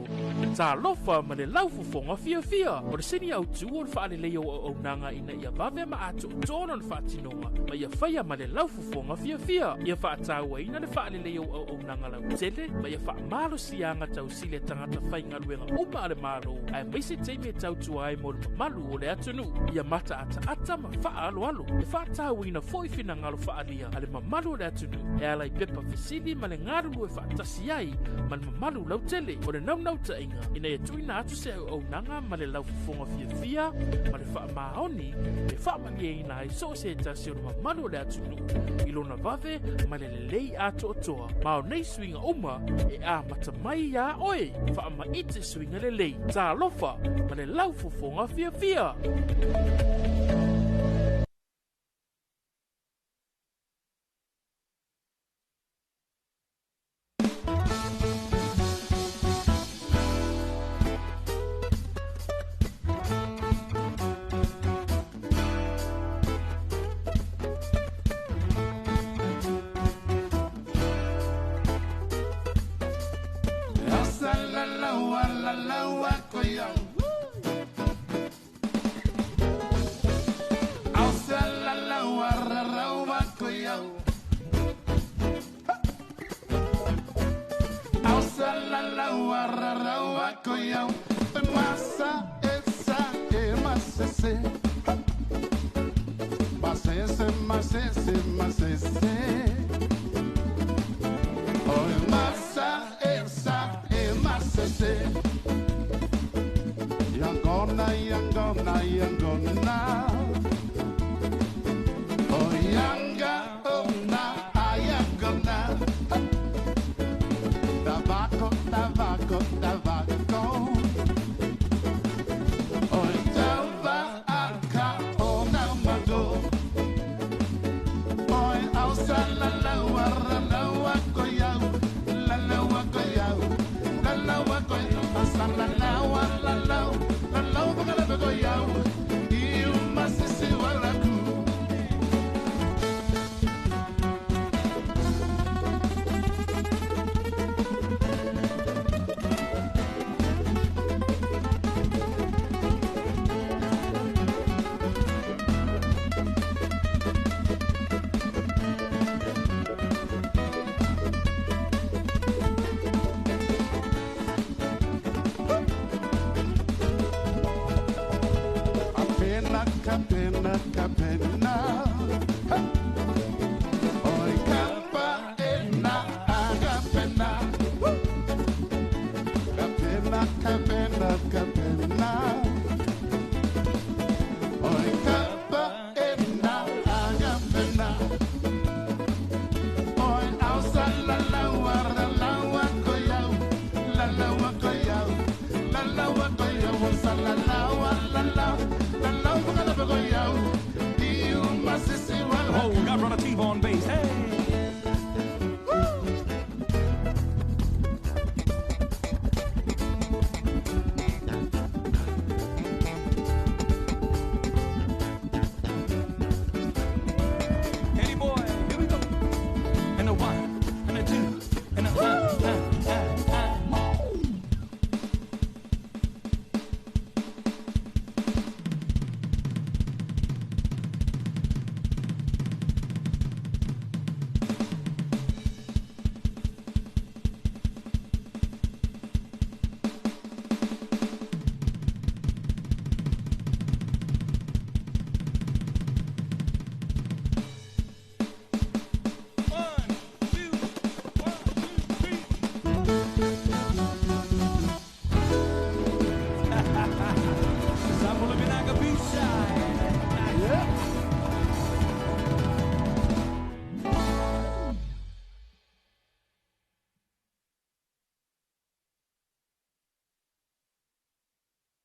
Talofa ma le laufofoga fiafia. O le sini autū o le faaleleia o auaunaga ina ia vave ma atoatoa lona faatinoga ma ia faia ma le laufofoga fiafia. Ia faatauaina le faaleleia o auaunaga lautele ma ia faamalosiaga tausili a tagata faigaluega uma a le Malo, aemaise taimi e tautua ai mo le mamalu o le atunuu. Ia mataataata ma faaaloalo. E faatauaina foi finagalo faaalia a le mamalu o le atunuu e ala i pepa fesili ma le galulue faatasi ai ma le mamalu lautele. O le naunautaiga ina ia tuuina atu se auaunaga ma le laufofoga fiafia ma le faamaoni e faamalieina ai so o se tasi o le mamalu o le atunuu i lona vave ma le lelei atoatoa. Ma o nei suiga uma e amata mai iā oe. Faamaite suiga lelei. Talofa ma le laufofoga fiafia. La la la la la la.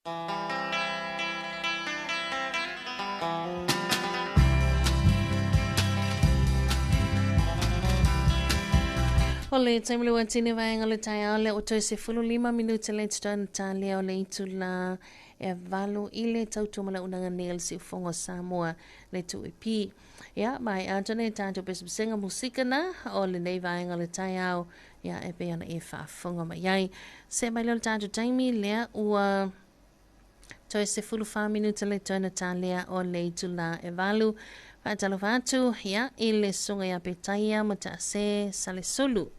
O le taimi le uatini vaega o le taeao lea ua toe 15 minute le totonu talia o le itula e 8 i le tautumalaunaga nei o le siufogo o Samoa le 2AP. Ia, mai atu nei tatou pesepesega musika na o lenei vaega o le taeao, ia e pei ona e faafofoga mai ai. Se mai lea o le tatou taimi lea ua toe 14 minute le toe na talia o le itula e 8. Faatalofa atu, ia, i le susuga ia Petaia Mataase Salesulu.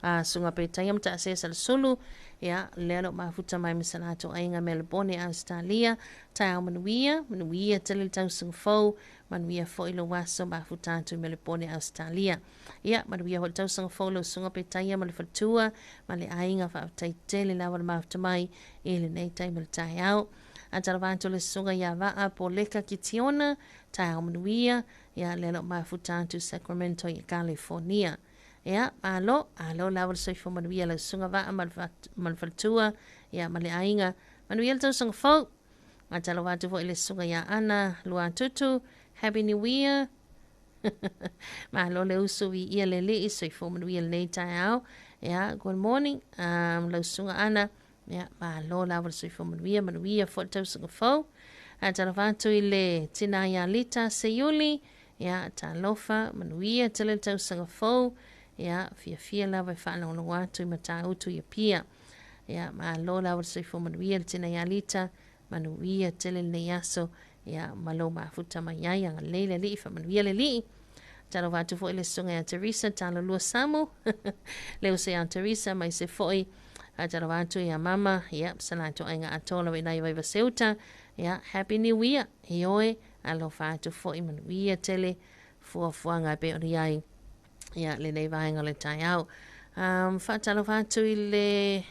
A susuga Petaia Mataase Salesulu, ia, lea lo mafuta mai ma sa latou aiga Melbourne, Australia. Taeao manuia, manuia tele le tausaga fou, manuia foi lou aso mafuta atu i Melbourne, Australia. Ia, manuia foi le tausaga fou lau susuga Petaia ma le faletua ma le aiga. Faafetai tele lava le mafuta mai i lenei taimi o le taeao. Faatalofa atu le susuga ia Vaa Poleka Kitiona, taeao manuia, ia lea lo mafuta atu Sacramento i California. Ia, malo, alo lava le soifua manuia lau susuga Vaa ma le faletua, ia ma le aiga. Manuia le tausaga fou. Faatalofa atu foi le susuga ia Ana Luatutu, Happy New Year. Malo le usu viia le Alii, soifua manuia lenei taeao. Ia, good morning, lau susuga Ana. Ia, malo lava le soifua manuia, manuia foi le tausaga fou. Faatalofa atu i le tina ia Lita Seiuli, ia, talofa, manuia tele le tausaga fou. Ia, fiafia lava e faalogologo atu i Matautu i Apia. Ia, malo lava le soifua manuia le tina ia Lita, manuia tele lenei aso, ia, ma lou mafuta mai ai, agalelei le Alii, faamanuia le Alii. Talofa atu foi le susuga ia Teresa Talolua Samu, le uso ia Teresa mai se foi. Talofa atu ia mama, ia, sa latou aiga atoa lava inai vai vaseuta. Ia, Happy New Year, ioe, alofa atu foi, manuia tele fuafuaga e pei ona i ai, ia, lenei vaega o le taeao. Faatalofa atu i le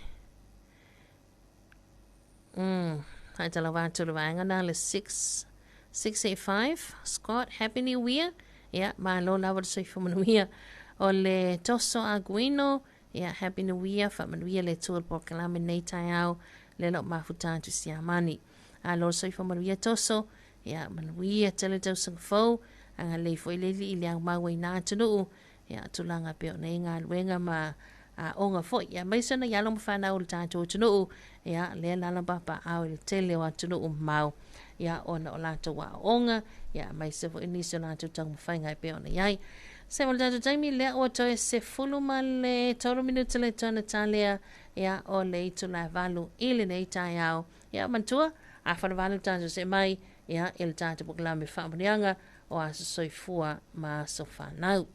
faatalofa atu le vaega na le 6 685 Scott, Happy New Year. Ia, malo lava le soifua manuia. O le Toso Aguino, ia, Happy New Year, faamanuia le Atua i le polokalame nei taeao, le lo mafuta atu Siamani. Alo le soifua manuia Toso, ia, manuia tele tausaga fou, agalelei foi le Alii i le aumau ai nā atunuu, ia, tulaga pei ona i ai galuega ma aoga foi. Ia, aemaise ona i alo ma fanau o le tatou atunuu, ia, lea lala papaao i le tele o atunuu mamao, ia, ona o latou aoaoga, ia, aemaise foi nisi o latou taumafaiga e pei ona i ai. Se mo le tatou taimi lea ua toe 13 minute le toe na talea, ia, o le itula e 8 i lenei taeao. Ia, manatua, a fanavalu tatou see mai, ia, i le tatou polokalame faamanuiaga o aso soifua ma aso fanau.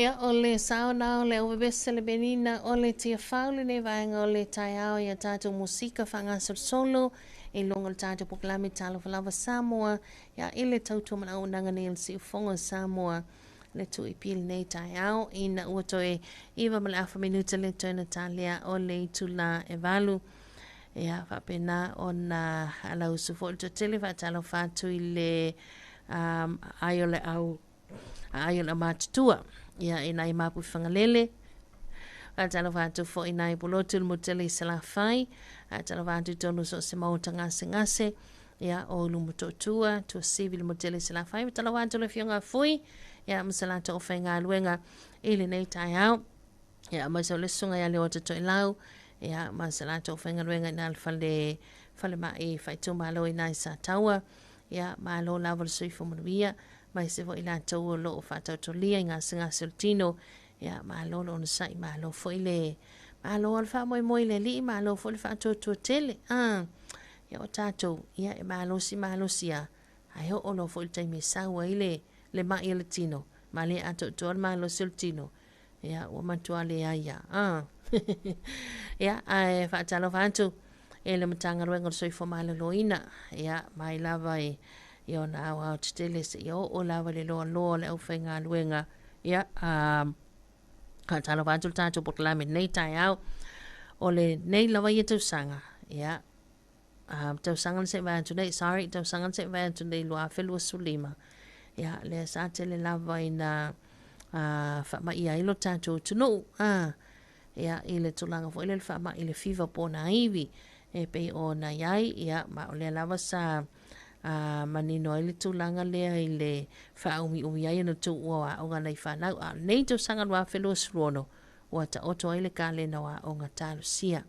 Ia, o le sao na o le auvevese le penina o le Tiafau lenei vaega o le taeao i a tatou musika faagasolosolo i luga o le tatou polokalame Talofa Lava Samoa, ia, i le tautua ma le auaunaga nei a le Siufogo o Samoa le 2AP i lenei taeao ina ua toe 9 ma le afa minuta le toe na talea o le itula e 8. Ia, faapena ona alausu foi le toatele faatalofa atu i le ai o le au aai o le aumatutua, ia, i nai mapu i Fagalele. Faatalofa atu foi i nai pulotu le mutele i Salafai. Faatalofa atu i tonu so o se maota gasegase, ia, o Ulumotootua, Tuasivi le mutele i Salafai. Faatalofa atu le afioga a Fui, ia, ma se latou aufaigaluega i lenei taeao. Ia, ma se o le susuga ia Leota Toelau, ia, ma se latou aufaigaluega i nā le fale falemai faaitumalo i nai Sataua. Ia, malo lava le soifua manuia, mai se foi latou o loo faatautolia i gasegase o le tino. Ia, malo le onosai, malo foi le malo o le faamoemoe i le Alii, malo foi le faatuatua tele. Ia, o tatou, ia, e malosi malosi a, ae oo loa foi le taimi e sau ai le mai o le tino, ma le atoatoa le malosi o le tino, ia, ua matua leai a. Ia, ae faatalofa atu e le Matagaluega o le Soifua Maloloina, ia, mai lava i ona aoao tetele seia oo lava i le loaloa o le aufaigaluega. Ia, faatalofa atu le tatou polokalame nei taeao o lenei lava ia tausaga, ia, tausaga na se'i vae atu nei, sorry, tausaga na se'i vae atu nei 2025, ia, lea sa tele lava ina faamaia ai lo tatou atunuu, ia, i le tulaga foi lea le faama'i le fiva po o nā ivi e pei ona i ai, ia, ma o lea lava sa manino ai le tulaga lea i le faaumiumi ai ona tuua o aoga nai fanau. A o lenei tausaga 2026 ua taoto ai le kalena o aoga, talosia,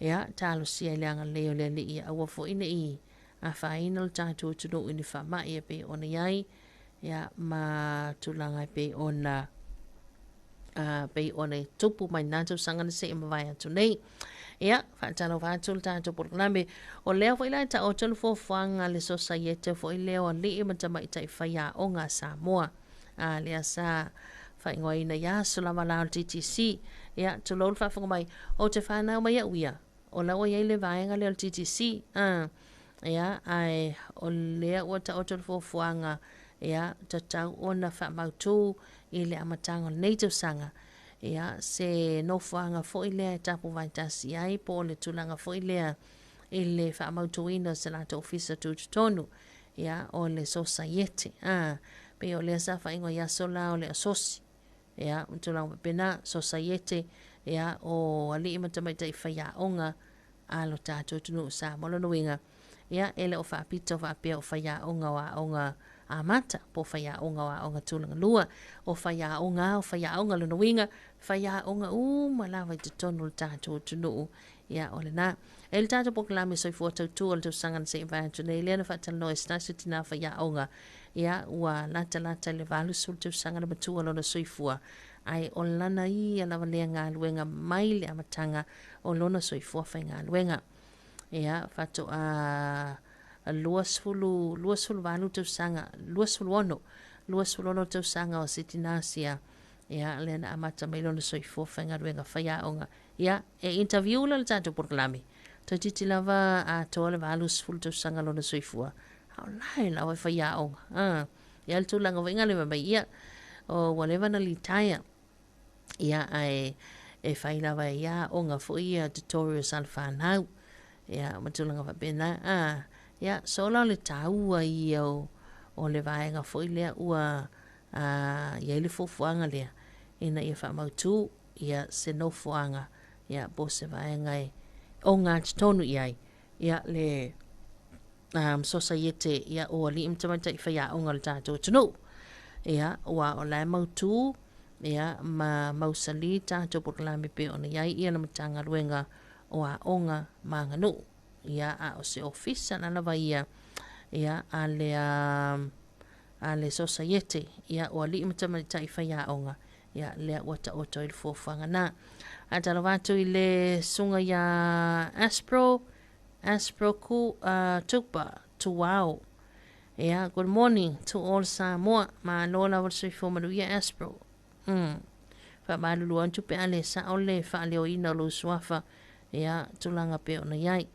ia, talosia i le agalelei o le Alii, aua foi ne i afaina lo tatou atunuu i ni faama'i e pei ona i ai, ia, ma tulaga e pei ona e tupu mai nā tausaga na se'i mavae atu nei. Ia, faatalofa atu le tatou polokalame. O lea foi la e taoto le fuafuaga a le Sosaiete foi lea o Alii ma Tamaitai Faiaoga a Samoa. Lea sa faaigoaina i aso lava la o le TTC. Ia, tulou le faafofoga mai, ou te fanau mai au ia, o la ua i ai le vaega lea o le TTC. Ia, ae o lea ua taoto le fuafuaga, ia, tatau ona faamautu i le amataga o lenei tausaga. Ia, se nofoaga foi lea e tapu vaetasi ai po o le tulaga foi lea i le faamautuina o se latou ofisa tutotonu, ia, o le sosaiete. Pei o lea sa faaigoa i aso la o le asosi. Ia, ma tulaga faapena, sosaiete, ia, o alii ma tamaitai faiaoga a lo tatou atunuu Samoa. Lona uiga, ia, e le o faapito faapea o faiaoga o aoga amata po o faiaoga o aoga tulaga lua, o faiaoga o faiaoga, lona uiga, faiaoga uma lava i totonu o le tatou atunuu. Ia, o lena. E le tatou polokalame Soifua Tautua o le tausaga na se'i vae atu nei, lea na faatalanoa i se tasi o tinā faiaoga, ia, ua latalata i le 80 tausaga le matua lona soifua, ae o lana ia lava lea galuega mai le amataga o lona soifua faigaluega. Ia, faatoa 20, 28 tausaga, 26, 26 tausaga o se tinā sia, ia, lea na amata mai lona soifua faigaluega faiaoga. Ia, e interview la le tatou polokalame. Toeitiiti lava atoa le 80 tausaga lona soifua. A o la e lava e faiaoga. Ia, le tulaga foi le mai, ia, o ua leva na litaea. Ia, ae e fai lava ia aoga foi ia tutorials a le whanau. Ia, ma tulaga faapena. Ia, so la o le tāua ia o le vaega foi lea ua i ai le fuafuaga lea ina ia faamautu, ia, se nofoaga, ia, po se vaega e ogatotonu i ai, ia, le sosaiete, ia, o alii ma tamaitai faiaoga o le tatou atunuu. Ia, ua o la e mautu, ia, ma mausali tatou polokalame pei ona i ai ia le Matagaluega o Aoga ma Aganuu. Ia, a o se ofisa la lava ia, ia, a le sosaiete, ia, o alii ma tamaitai faiaoga, ia, lea ua taoto ai le fuafuaga na. Faatalofa atu i le susuga ia Aspro Aspro Ku Tupa Tuao. Ia, good morning to all Samoa. Malo lava le soifua manuia, Aspro. Faamalulu atu pe a le sao le faaleoina o lou suafa, ia, tulaga pei ona i ai.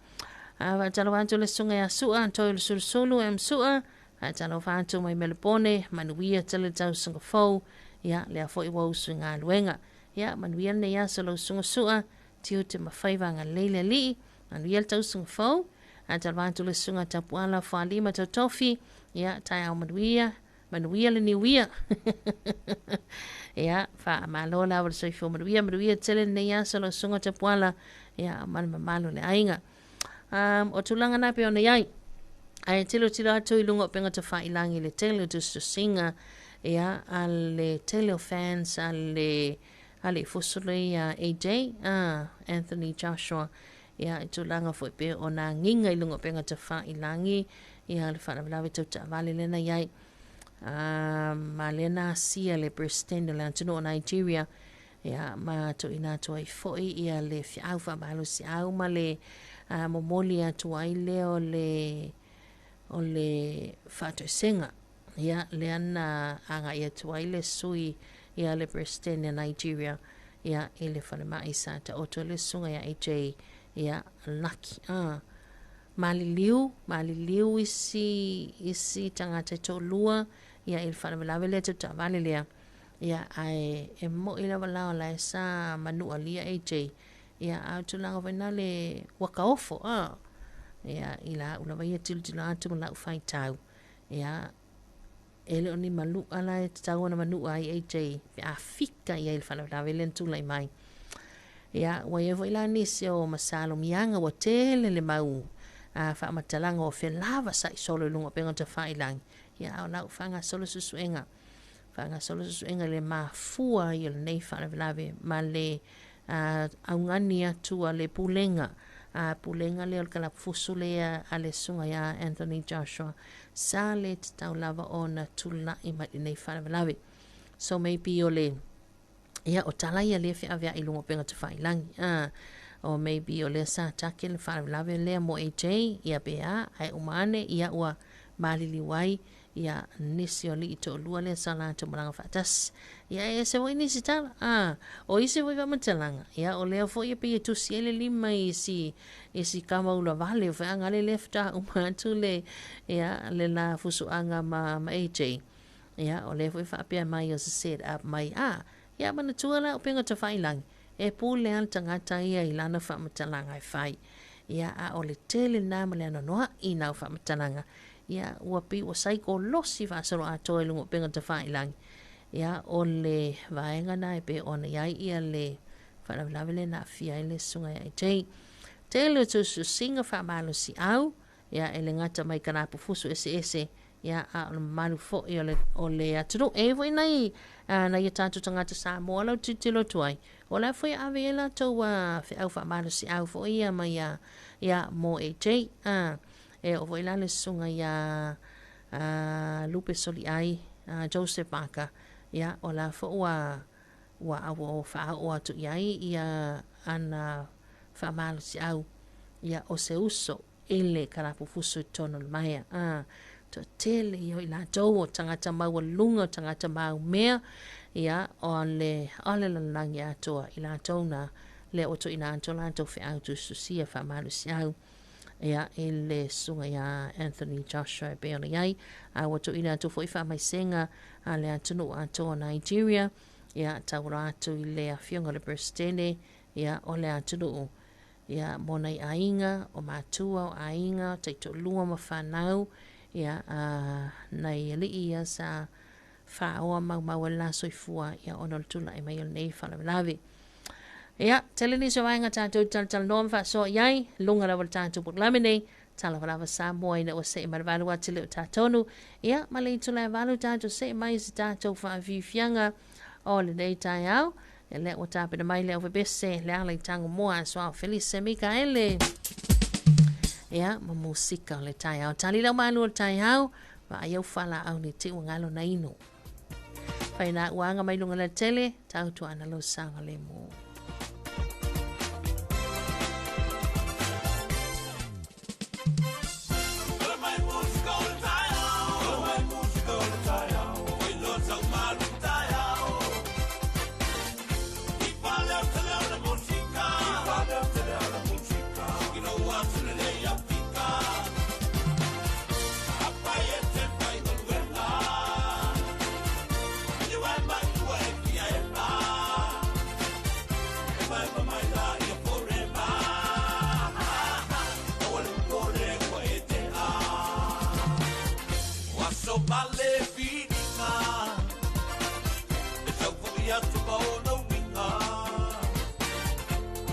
A faatalofa atu le susuga ia Sua, Toi o le Sulusulu, M Sua, faatalofa atu mai Melebone, manuia tele le tausaga fou, ia, lea foi ua usu i galuega. Ia, manuia lenei aso lau susuga Sua, tiute ma faiva agalelei le Alii, manuia le tausaga fou. Faatalofa atu le susuga Tapuala Fualima Totofi, ia, taeao manuia, manuia le niuia. Ia, faamalo lava le soifua manuia, manuia tele lenei aso lau susuga Tapuala, ia, ma le mamalu o le aiga. O tulaga na pei ona i ai. Ae tilotilo atu i luga o upega tafailagi i le tele o tusitusiga, ia, a le tele o fans a le alii fusu lea AJ, Anthony Joshua, ia, i tulaga foi pei ona agiga i luga o upega tafailagi, ia, le faalavelave tau taavale lea na i ai. Ma lea na asia le President o le atunuu o Nigeria, ia, ma tuuina atu ai foi ia le feau faamalosiau ma le momoli atu ai lea o le faatoesega, ia, lea na agai atu ai le sui, ia, le President o Nigeria, ia, i le falemai sa taoto le susuga ia AJ, ia, Lucky. Maliliu, maliliu isi, isi tagata e toalua, ia, i le faalavelave lea tau taavale lea, ia, ae e moi lava la o la e sa manualia AJ, ia, a o tulaga foi na le ua kaofo, ia, i la au lava ia tilotilo atu ma lau faitau, ia, e le o ni malu'a la e tatau ona manu'a ai AJ pe a fika i ai le faalavelave lea na tulai mai. Ia, ua i ai foi la nisi o masalomiaga ua tele le mau faamatalaga ua felavasa'i solo i luga o upega tafailagi, ia, a o la ua faagasolo suesuega, faagasolo suesuega i le mafua ai o lenei faalavelave ma le augani atu a le pulega, pulega lea o le kalapu lea a le susuga ia Anthony Joshua, sa le tatau lava ona tulai mai lenei faalavelave. So maybe o le, ia, o tala ia lea feaveai i luga o upega tafailagi, o maybe o lea sa take le faalavelave lea mo AJ, ia, pe a, ae uma ane, ia, ua maliliu ai, ia, nisi o alii toalua lea sa latou malaga faatasi. Ia, e ese foi nisi tala, o isi foi faamatalaga, ia, o lea foi e pei e tusi ai le lima i si, i si kama ula vale o feagale lea faatoa uma atu le, ia, le la fusuaga ma, ma AJ. Ia, o lea foi faapea mai o se set up mai. Ia, manatua la upega tafailagi, e pule a le tagata ia i lana faamatalaga e fai. Ia, a o le tele na ma le anoanoai nau faamatalaga, ia, ua pei ua saikolosi faasoloatoa i luga o upega tafailagi. Ia, o le vaega na e pei ona i ai ia le faalavelave lea na aafia ai le susuga ia AJ. Tele o tusitusiga faamalosiau, ia, e le gata mai kalapu fusu eseese, ia, a o le mamalu foi o le atunuu. E foi nai, nai a tatou tagata Samoa lau tilotilo atu ai, o la foi e ave ai latou feau faamalosiau foi ia mai ia, ia mo AJ. E oo foi la le susuga ia Lupe Soliai, Joseph Maka, ia, o la foi ua ua ua faaoo atu i ai ia ana faamalosiau, ia, o se uso i le kalapu fusu i totonu o le maea. Toatele ia o i latou o tagata maualuga, o tagata maumea, ia, o le lalolagi atoa i latou na lea ua tuuina atu latou feau tusitusia faamalosiau, ia, i le susuga ia Anthony Joshua e pei ona i ai. A ua tuuina atu foi faamaisega a le atunuu atoa o Nigeria, ia, tauala atu i le afioga o le Peresetene, ia, o le atunuu, ia, mo nai aiga, o matua, o aiga, taitoalua ma fanau, ia, nai alii ia sa faaoa maumau ai le la soifua, ia, ona o le tulai mai o lenei faalavelave. Ia, tele nisi o vaega tatou talatalanoa ma faasoa i ai, luga lava o le tatou polokalame nei, Talofa Lava Samoa, ina ua see ma le 8 atili o tatonu, ia, ma le itula e 8 tatou see mai i se tatou faafiafiaga o lenei taeao. Ia, lea ua tapena mai le aufepese, le ala i tagomoa a Suao Felise Mikaele. Ia, ma musika o le taeao. Tali lau malu o le taeao, vaai au faalaau ni te ua galo na inu. Whaina uanga mai lunga le tele, tautuana lo saogalemu. male whiringa E tauwhai atu ma ona uinga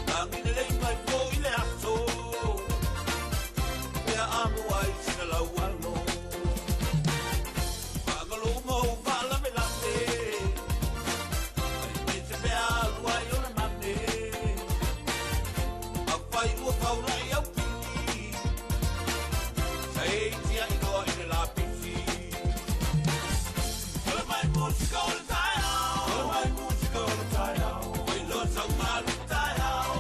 Tangi le lei mai fo i le aso Pea amo ai sina lau alo Whaangalo mau whaalame late Ai me te pea alu ai ona mane A whai ua whaura i au pili Sa e tia i noa i le lapisi Ola mai musika o le taeao Ola mai musika o le taeao Wailoa sau malu taeao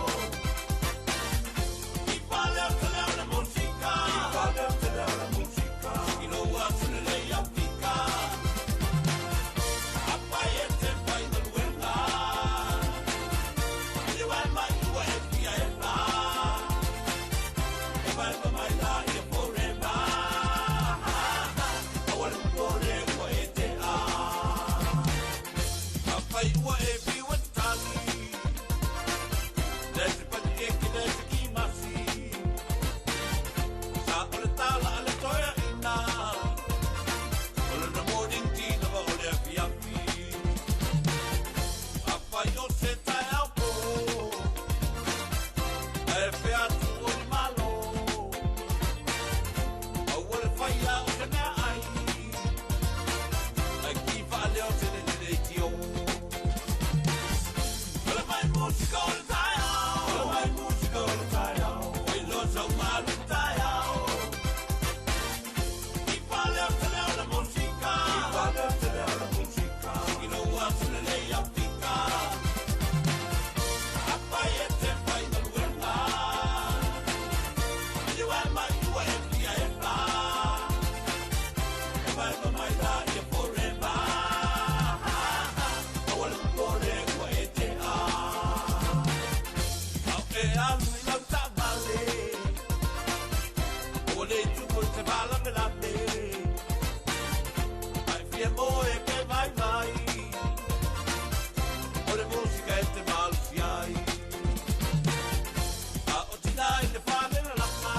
I pale o te leo le musika I pale o te leo le musika I loa atu le lei au pika Apai e te whai maluenga I wai mai ua e fia e pā E mai ma mai la i a forever Awa le pore ua e te a Apai ua e whiu e tali Le te pani e ki le te ki masi Sa o le tala a le toea ina O le na morning tina wa o le afi afi Apai o se tae au po E whea atu o ni malo Aua le whaia o te mea ai Ai ki whaaleo te le le tio Ola mai musika o le taeao Ola mai musika o le taeao Wailoa sau malu taeao I pale o te leo le musika I pale o te leo le musika I loa atu le lei au pika Apai e te whai maluenga I wai mai ua e fia e pā E mai ma mai la i a forever Awa le pore ua e te a Au e alu i lau tāmale Ua le tupu te whala me late Ai fia moe pe vai vai O le musika e te malusi ai A o tina i te whane la laka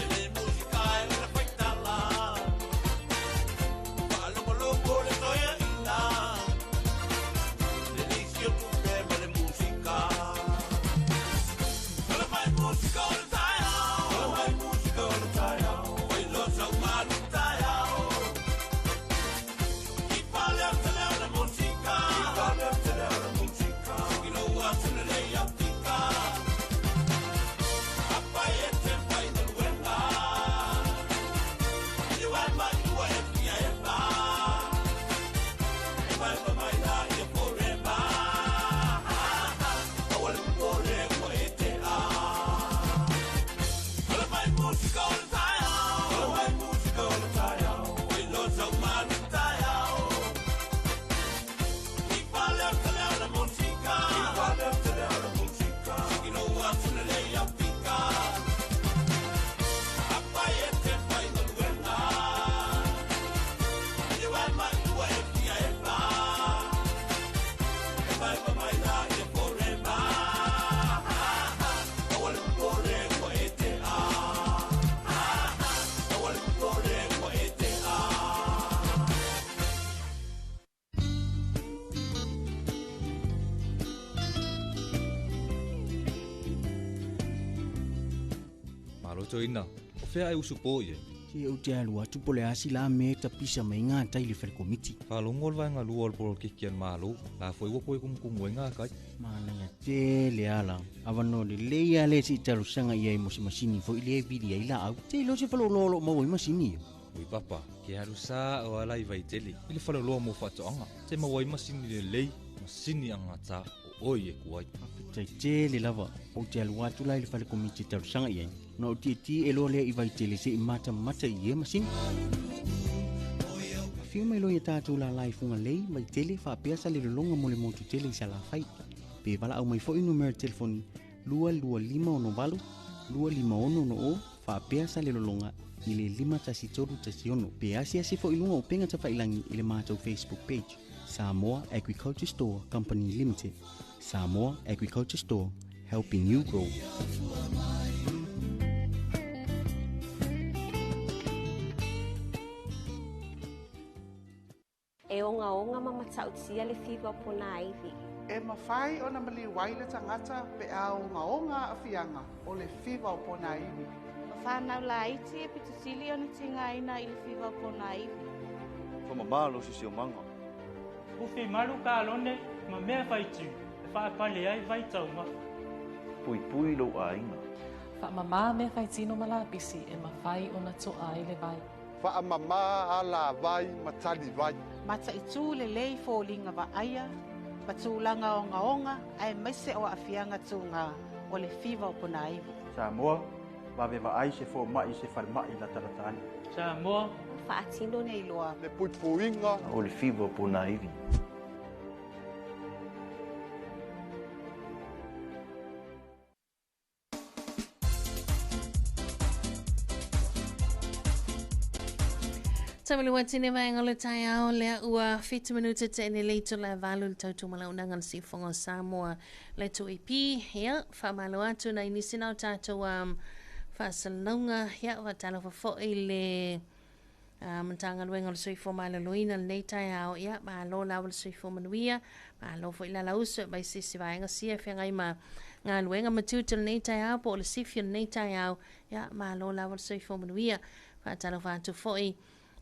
E le musika e o le whaitala Whaalongolongo le toea ina Le leisi o tupe ma le musika Ola mai musika o le taeao Ola mai musika o le taeao Wailoa sau malu taeao I pale o te leo le musika I pale o te leo le musika I loa atu le lei au pika Apai e te whai maluenga I wai mai ua e fia e pā E mai ma mai la i a forever Awa le pore ua e te a Ola mai musika o le taeao Ola mai musika o le taeao Wailoa sau malu taeao I pale o te leo le musika I pale o te leo le musika I loa atu le lei au pika Apai e te whai maluenga I wai mai ua e fia e pā E mai ma mai la i a forever Awa le pore ua e te a Awa le pore ua e te a Malo toina, o fea e usu po ie. Se ou te alu atu po le asi la me ta pisa mai ngā tai le whare komiti. Whalongo le vaenga lua o le polo kiki an malo, la foi ua koe kumukumu e ngā kai. Mana te le ala. Awa no le leia le si talusanga ia i mo se masini fo i le vili ai la au. Te ilo se whalo lolo mau i masini. Ui papa, ke haru sa o ala i vaitele. I le whalo loa mo whatoanga. Te mawai masini le lei, masini anga tā o oi e kuai. Tai te le lava. O te alu atu la i le whare komiti talusanga ia. No o te ti e loa lea i vaitele se i mata mata i e masini. Whio mai loa ia tātou la lai funga lei, vaitele, whaapea sa le lolonga mo le motu tele i sa la whai. Pe wala au mai fo i numero telefoni 22568, 256 o, whaapea sa le lolonga i le 51316. Pe asi asi fo i lunga o penga tawhailangi i le mātou Facebook page. Samoa Agriculture Store Company Limited. Samoa Agriculture Store, helping you grow. ogaoga ma matautia le fiva o ponaivi. E mafai ona maliu ai le tagata pe a ogaoga aafiaga o le fiva o ponaivi. O fanau laiti e pito sili ona tigaina i le fiva o ponaivi. Faamamā lou siosiomaga. Ufi malu kalone ma mea faitū e faapale ai vaitaumafa. Puipui lou aiga. Faamamā mea faitino ma lapisi e mafai ona to'a ai le vai. Faamamā alavai ma talivai. Mataitū lelei foliga vaaia ma tulaga ogaoga aemaise o aafiaga tugā o le fiva o ponaivi. Samoa, vave vaai se fomaʻi i se falemaʻi latalata ane. Samoa, Faatino le iloa. Le puipuiga o le fiva o ponaivi. Tamali watine vaenga o le taeao lea ua 7 minute te ene le ito la valu le tautu malaunaga le siufoga o Samoa le 2AP. Ia, faamalo atu nai nisi na o tatou faasalalauga. Ia, faatalofa foi le Matagaluega o le Soifua Maloloina lenei taeao. Ia, malo lava le soifua manuia, malo foi le alausu e mai se isi vaega sia e feagai ma galuega ma tiute lenei taeao po o le sifi o lenei taeao. Ia, malo lava le soifua manuia. Faatalofa atu foi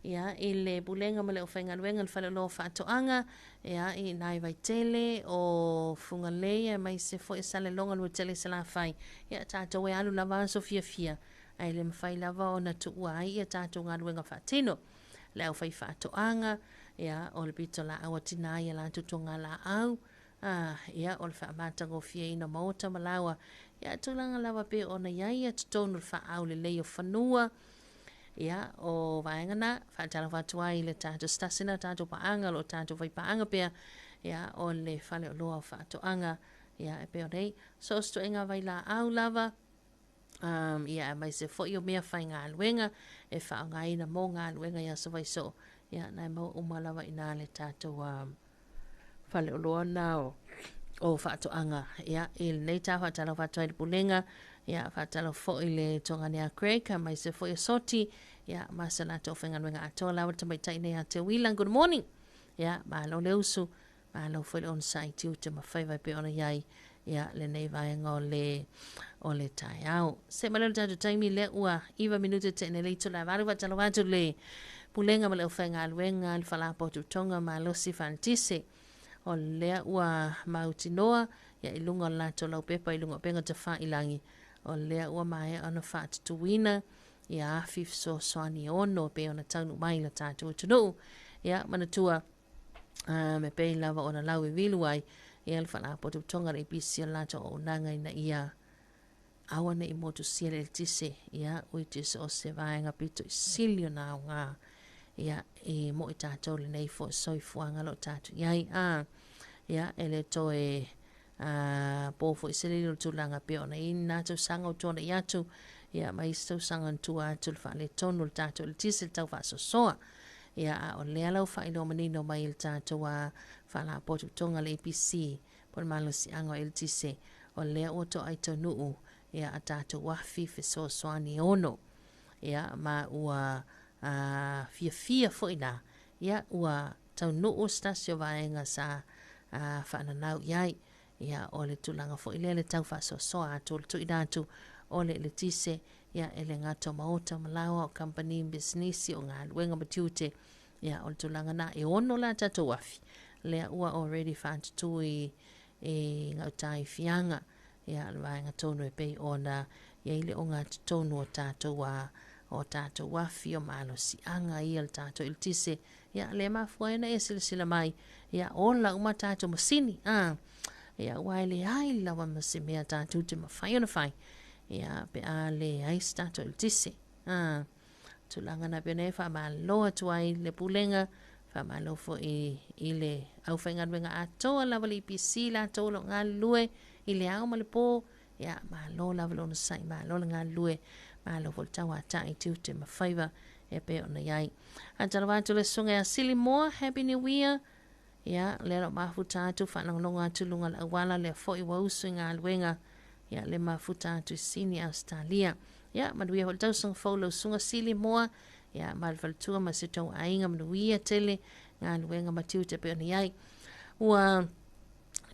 ia i le pulega ma le aufaigaluega le faleoloa o faatoaga ia i nai Vaitele o Fugalei aemaise foi Saleloga Luatele Salafai. Ia tatou e alu lava aso fiafia ae le mafai lava ona tuua ai ia tatou galuega faatino. Le aufaifaatoaga ia o le pitolaau a tinā ia latou togalaau ia o le faamatagofieina o maota ma laoa ia tulaga lava pe ona i ai ia totonu le faaaulelei o fanua. Ia, o vaega na, faatalofa atu ai i le tatou stasina, tatou paaga, o lo o tatou faipaaga pea, ia, o le faleoloa o faatoaga, ia, e pei ona i ai, so o se ituaiga vailaau lava, ia, aemaise foi o mea faigaluega e faaaogaina mo galuega i aso vaisoo, ia, na e maua uma lava i ina le tatou faleoloa na o faatoaga. Ia, i lenei taeao faatalofa atu ai i le Pulega, ia, faatalofa foi i le Togane a Craig, aemaise foi o Soti, ia, ma se latou aufaigaluega atoa lava le tamaitai nei ia te Wila. Good morning. Ia, malo le usu, malo foi le onosai i tiute ma faiva e pei ona i ai, ia, lenei vaega o le o le taeao. Se mai lea o le tatou taimi lea ua 9 minute te ene le itula e valu. Faatalofa atu le Pulega ma le aufaigaluega, le Faalapotopotoga Malosi Faaletise. O lea ua mautinoa ia i luga o le latou laupepa i luga o upega tafailagi, o lea ua maea ona faatutuina ia afi fesoasoani e ono e pei ona taunuu mai i le tatou atunuu. Ia manatua me pei lava ona lauivilu ai ia le Faalapotopotoga le ABC o le latou auaunaga ina ia aua ne i motusia le eletise, ia, which is o se vaega pito i sili ona aoga, ia, i mo i tatou lenei foi soifuaga lo o tatou i ai. A, ia, e le toe po foi se lilo o le tulaga pei ona i ai lena tausaga ua tuanai atu, ia, ma isi tausaga na tua atu le faaletonu o le tatou eletise, le tau faasoasoa. Ia, a o lea la ua faailoa manino mai e le tatou Faalapotopotoga le ABC, po o le malosiaga o eletise, o lea ua toai taunuu ia a tatou afi fesoasoani e ono. Ia, ma ua fiafia foi la, ia, ua taunuu se tasi o vaega sa faananau i ai. Ia, o le tulaga foi lea le tau faasoasoa atu o le tuuina atu o le eletise, ia, e le gata o maota ma laoa, o kamupani ma pisinisi, o galuega ma tiute. Ia, o le tulaga na, e ono la tatou afi, lea ua already faatutū i, i gauta i Fiaga, ia, le vaega tonu e pei ona i ai le ogatotonu o tatou a, o tatou afi, o malosiaga ia le tatou eletise, ia, lea e mafua ai ona e silasila mai, ia, ola uma tatou masini, a, ia, aua e leai lava ma se mea tatou te mafai ona fai, ia, pe a leai se tatou eletise, a. Tulaga na pei ona e faamalo atu ai le Pulega, faamalo foi i le aufaigaluega atoa lava le EPC latou o lo o galulue i le ao ma le po. Ia, malo lava le onosai, malo le galulue, malo foi le tauatai i tiute ma faiva e pei ona i ai. Faatalofa atu le Susuga ia Sili Moa, Happy New Year. Ia, lea o lo o mafuta atu, faalogologo atu i luga o le auala, lea foi ua usu i galuega, ia, le mafuta atu i Sini, Ausetalia. Ia, manuia foi le tausaga fou lau Susuga Sili Moa, ia, ma le faletua ma si o tou aiga, manuia tele galuega ma tiute e pei ona i ai. Ua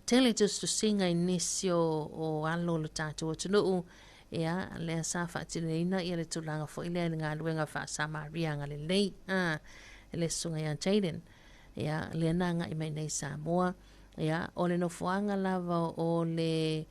tele tusitusiga i nisi o alo o le tatou atunuu, ia, lea sa faatinoina ia le tulaga foi lea i le galuega faa-Samaria agalelei, a, le susuga ia Jayden, ia, lea na agai mai nei i Samoa, ia, o le nofoaga lava o le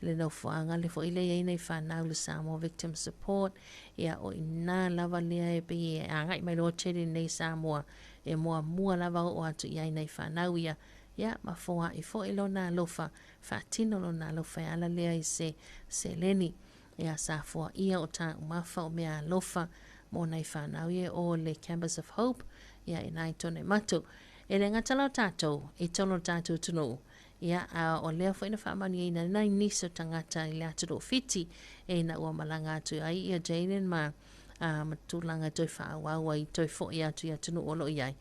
le nofoaga le foi lea e i ai nei fanau le Samoa Victim Support, ia, o i ina lava lea e pei e agai mai loa Jayden nei i Samoa, e muamua lava oo atu i ai nai fanau ia, ia, ma foai foi lona alofa, faatino lona alofa e ala lea i se seleni. Ia, sa foaia o taumafa o mea alofa mo nai fanau ia o le Campus of Hope, ia, i nai tonu e matu. E le gata la o tatou, i tonu o le tatou atunuu, ia, a o lea foi na faamanuiaina nai nisi o tagata i le atunuu o Fiti, e ina ua malaga atu ai ia Jayden ma ma tulaga e toe faaauau ai, toe foi atu i atunuu o lo o i ai.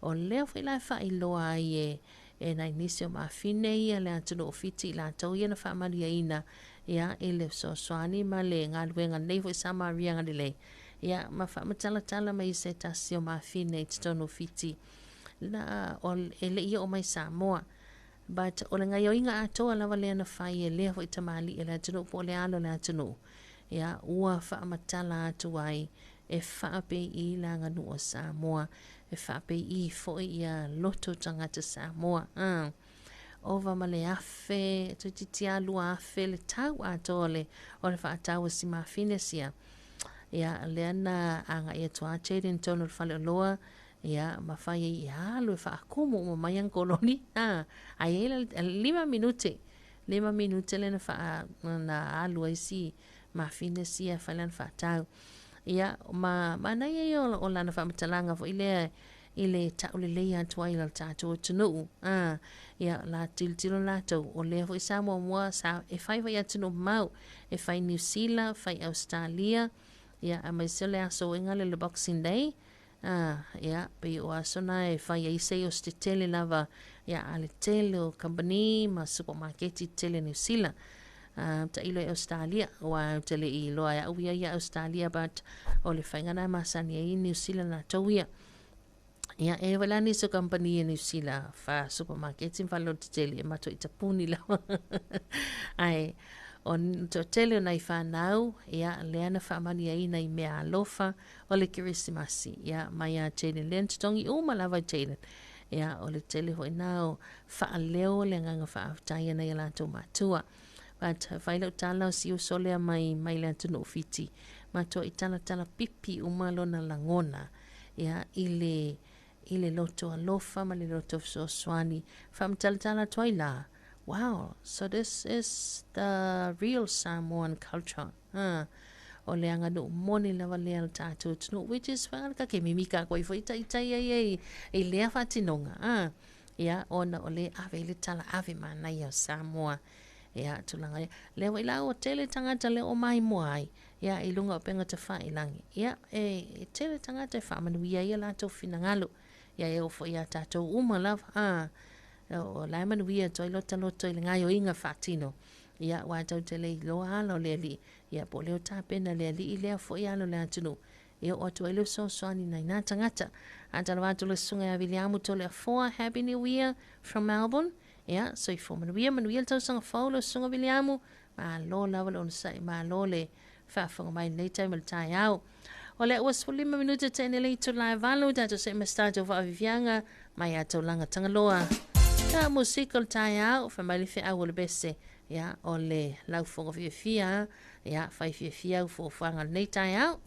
O lea foi la e faailoa ai e, e nai nisi o mafine ia le atunuu o Fiti i latou ia na faamanuiaina ia, i le fesoasoani ma le galuega nei foi Samaria Galilei. Ia, ma faamatalatala mai se tasi o mafine i totonu o Fiti na o, e le i oo mai Samoa. But o le gaioiga atoa lava lea na fai e lea foi tamalii o le atunuu po o le alo o le atunuu, ia, ua faamatala atu ai e faapei le aganuu a Samoa, e faapei foi ia loto tagata Samoa. Ova ma le 1000, toeitiiti lava 2000 le tau atoa o le, o le faatau a si mafine sia. Ia, lea na agai atu a Jayden tonu o le faleoloa, ia, ma fai ai ia alu e faakumu uma mai ana koloni. Ai ai le 5 minute, 5 minute lea na faa, na alu ai si mafine sia e fai lana faatau. Ia, ma manaia ia o lana faamatalaga foi lea i le taulelei atu ai i lo tatou atunuu. Ia, la tilotilo latou, o lea foi sa muamua, sa e fai foi i atunuu mamao, e fai Niu Sila, fai Ausetalia, ia, aemaise o le aso ega lea o le Boxing Day, ia, pei o aso na e fai ai sales tetele lava, ia, a le tele o kamupani ma supamaketi tetele Niu Sila. Tailo i Ausetalia, aua ou te le i iloa e au ia ia Ausetalia, but o le faiga na e masani ai Niu Sila latou ia. Ia, e foi la nisi o kamupani e Niu Sila, fa supamaketi ma faleoloa tetele, e matuai tapuni lava. Ae, o toatele o nai fanau, ia, lea na faamanuiaina i mea alofa o le Kerisimasi, ia, mai ia Jayden. Lea na totogi uma lava e Jayden. Ia, o le tele foi na o faaleo le agaga faafetai ana i a latou matua. But, fai lau tala o si uso lea mai, mai le atunuu Fiti, matuai talatala pipi uma lona lagona, ia, i le, i le loto alofa ma le loto fesoasoani. Faamatalatala atu ai la, wow, so this is the real Samoan culture. O le aganuu moni lava lea o le tatou atunuu, which is whakalaka ke mimi ka koe foi taitai ai ai i lea faatinoga. Ia, ona o le ave i le tala ave manaia o Samoa. Ia, tulaga lea. Lea foi la ua tele tagata lea o maimoa ai, ia, i luga o upega tafailagi. Ia, e tele tagata e faamanuia ai o latou finagalo. Ia, e oo foi ia tatou uma lava. O la e manuia atu ai lota loto i le gaioiga faatino. Ia, aua tatou te le iloa ala o le Alii, ia, po o le o tapena le Alii lea foi ala o le atunuu, e oo atu ai le fesoasoani nai nā tagata. A talava atu le susuga ia Viliamu Toleafoa, Happy New Year from Melbourne. Ia, soifua manuia, manuia le tausaga fou lau susuga Viliamu. Malo lava le onosai, malo le faafofoga mai i lenei taimi o le taeao. O lea ua 15 minute te ene le itula e 8, tatou see ma se tatou faaviviaga mai a taulaga Tagaloa. Ka musika o le taeao, fai mai le feau o le bese, ia, o le laufoga fiafia, ia, fai fiafia au fuafuaga o lenei taeao.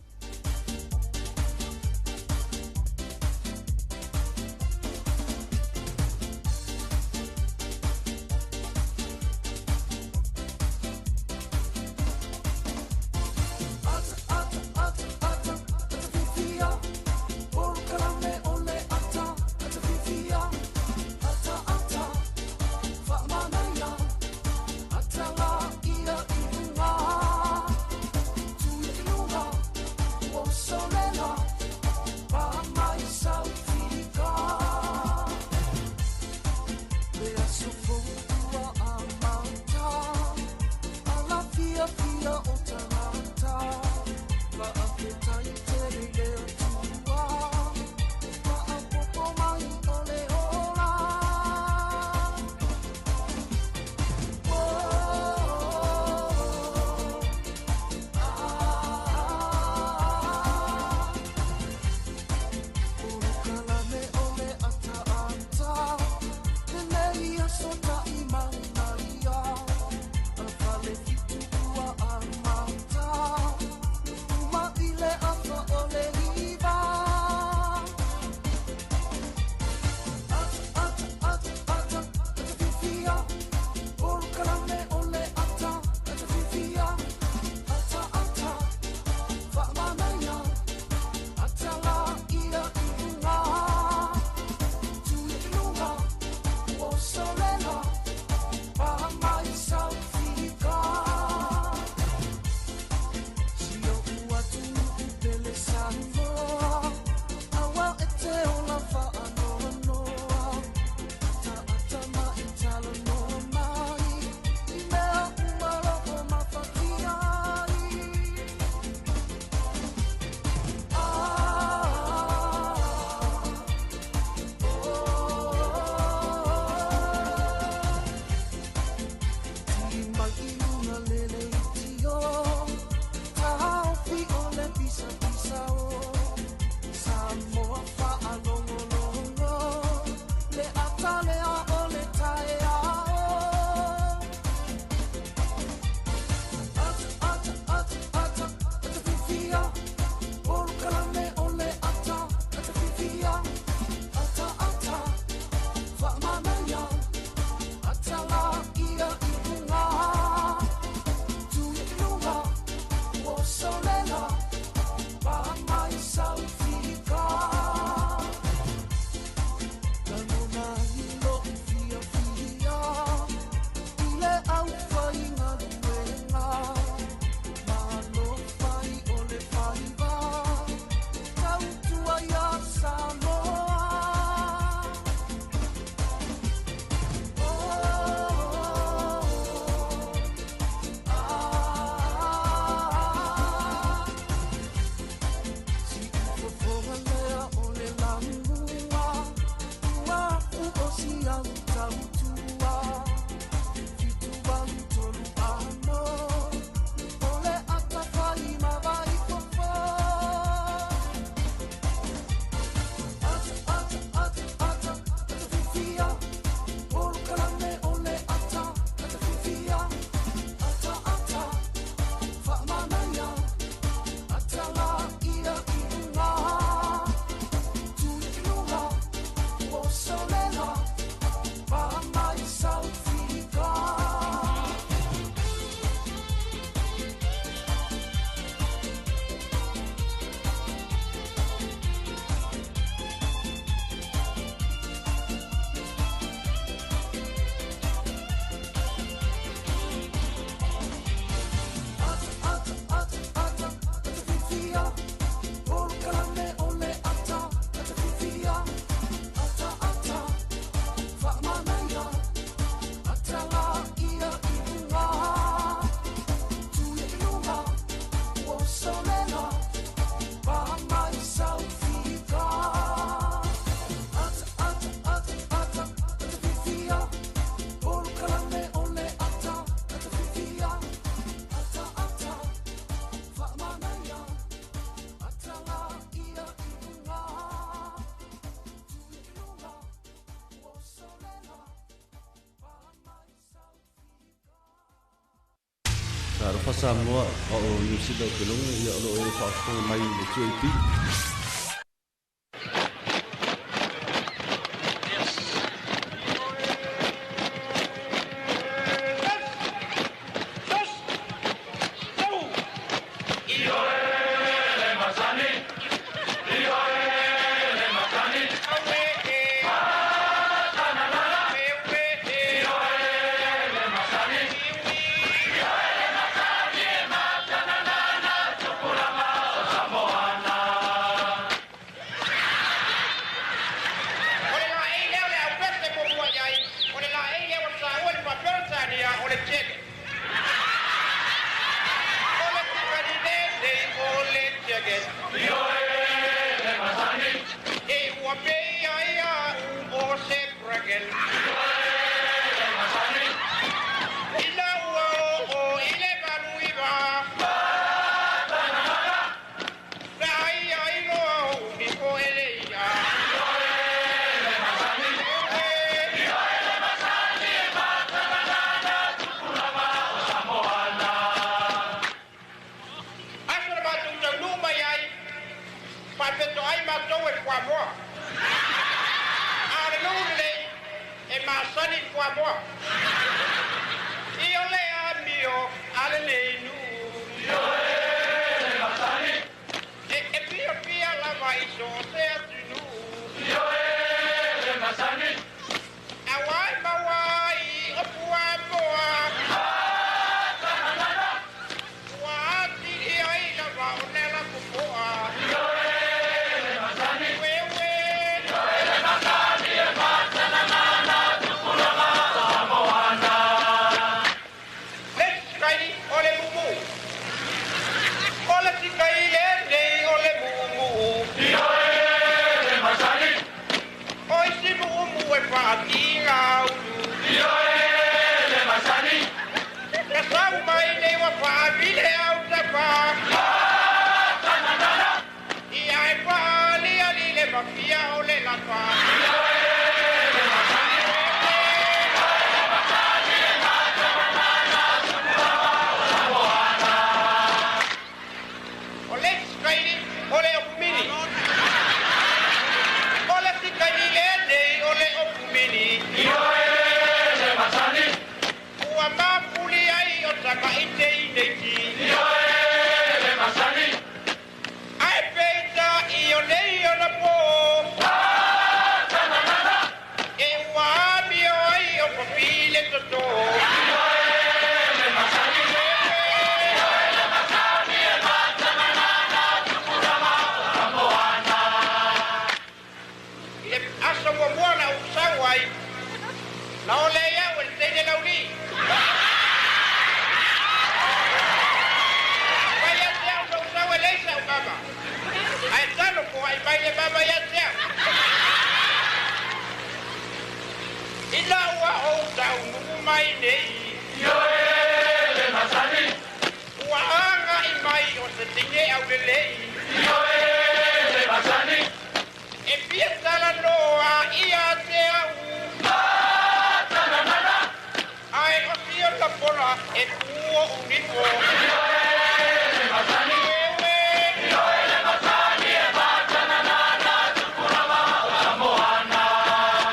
Talofa Samoa, o Niu Sila ou te logo, ia o lo o e faafofoga mai i le 2AP.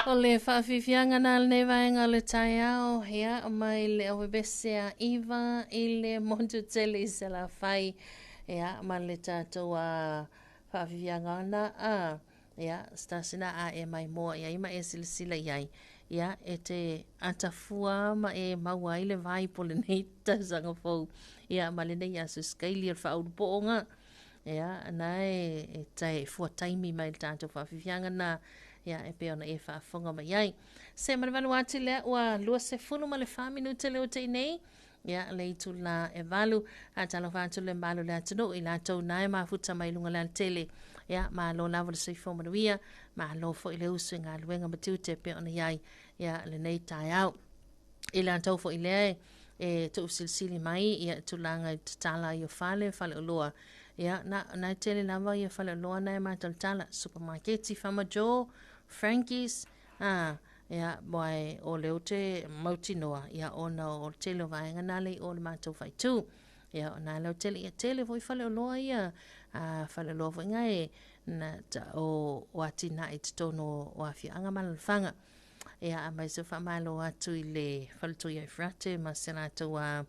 O le faafiafiaga na lenei vaega o le taeao, ia, mai le awebese a iva i le motu tele i Salafai, ia, ma le tatou a faafiafiaga ona a, ia, stasina a e mai moa i ai ma e silasila i ai, ia, e te atafua ma e maua ai le vai po lenei tausaga fou, ia, ma lenei aso sikaili o le faaulupooga, ia, na e e fua taimi mai le tatou faafiafiaga na, ia, e pei ona e faafofoga mai ai. Se ma le valu atu lea ua 24 minute le o te nei, ia, le itula e valu, a talofa atu le malu le atunuu i latou na e mafuta mai luga le alatele. Ia, malo lava le soifua manuia, malo foi le usu i galuega ma tiute e pei ona i ai, ia, lenei taeao. I latou foi lea e tuusilisili mai, ia, tulaga i tatala ai o fale, faleoloa, ia, na e tele lava ia faleoloa na e matalatala, supermarketi, Farmer Joe, Frankie's, a, ia, moe o le o te mautinoa, ia, ona o le tele o vaega na le i o le matou faitu. Ia, o nā leo tele, ia tele foi faleoloa ia, a faleoloa foi ngā e na ta, o, o atinae i totonu o afioaga ma alaalafaga. Ia, aemaise o faamalo atu i le Faletoi Eufrate ma se latou a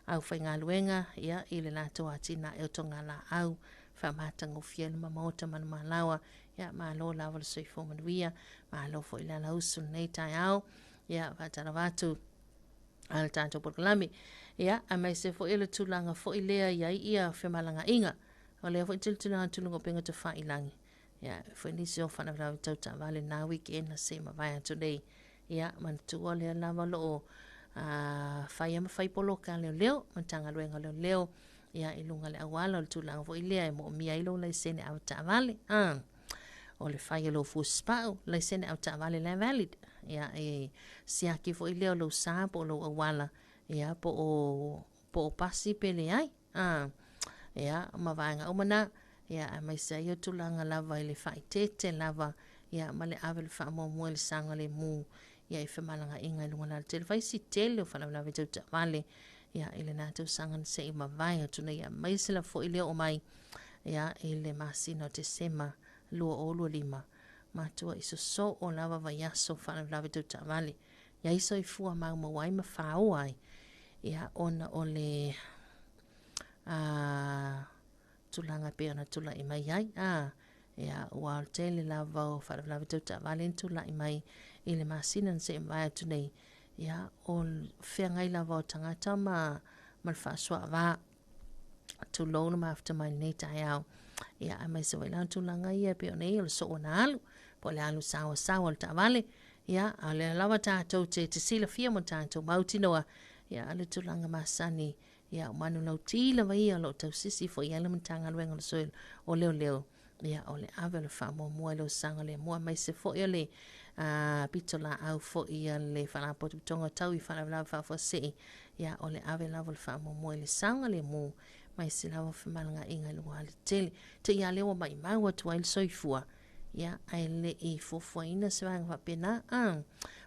aufaigaluega, ia, i le latou atinae o togalaau faamatagofie ai le maota ma le malaoa. Ia, malo lava le soifua manuia, malo foi le alausu i lenei taeao. Ia, faatalofa atu a le tatou polokalame. Ia, aemaise foi o le tulaga foi lea i ai ia femalagaaiga. O lea foi tilotilo atu i luga o upega tafailagi. Ia, foi nisi o faalavelave tau taavale na weekend na se i mavae atu nei. Ia, manatua lea lava o lo o fai ma fai poloka a leoleo, Matagaluega o Leoleo, ia, i luga o le auala o le tulaga foi lea e moomia ai lou laisene avetaavale. O le fai o lou fusipau, laisene avetaavale la e valid. Ia, e siaki foi lea o lou sa po o lou auala, ia, po o pasi pe leai. Ia, ma vaega uma na, ia, aemaise ai o tulaga lava i le faaeteete lava, ia, ma le ave o le faamuamua i le saogalemu, ia, i femalagaaiga i luga o le alatele. Fai si tele o faalavelave tau taavale, ia, i lena tausaga na se i mavae atu nei, aemaise lava foi le oo mai, ia, i le masina o Tesema 2025, matuai sosoo lava vaiaso faalavelave tau taavale, ia i soifua maumau ai ma faoa ai, ia, ona o le tulaga e pei ona tulai mai ai. Ia, ua o le tele lava o faalavelave tau taavale na tulai mai i le masina na se i mavae atu nei, ia, o feagai lava o tagata ma le faasoaava. Tulou le mafuta mai lenei taeao. Ia, aemaise foi la tulaga ia e pei ona i ai o le soo na alu, po o le alu saoasaoa o le taavale. Ia, a o lea lava tatou te silafia ma tatou mautinoa, ia, le tulaga masani, ia, o manulauti lava ia o lo o tausisi foi i ai le Matagaluega o le Sui o Leoleo, ia, o le ave o le faamuamua i lou saogalemu, aemaise foi o le pitolaau foi a le Faalapotopotoga Tau i Faalavelave Faafuasei, ia, o le ave lava o le faamuamua i le saogalemu, aemaise lava o femalagaaiga i luga o alatele. Te i a lea ua maimau atu ai le soifua, ia, ae le i fuafuaina se vaega faapena.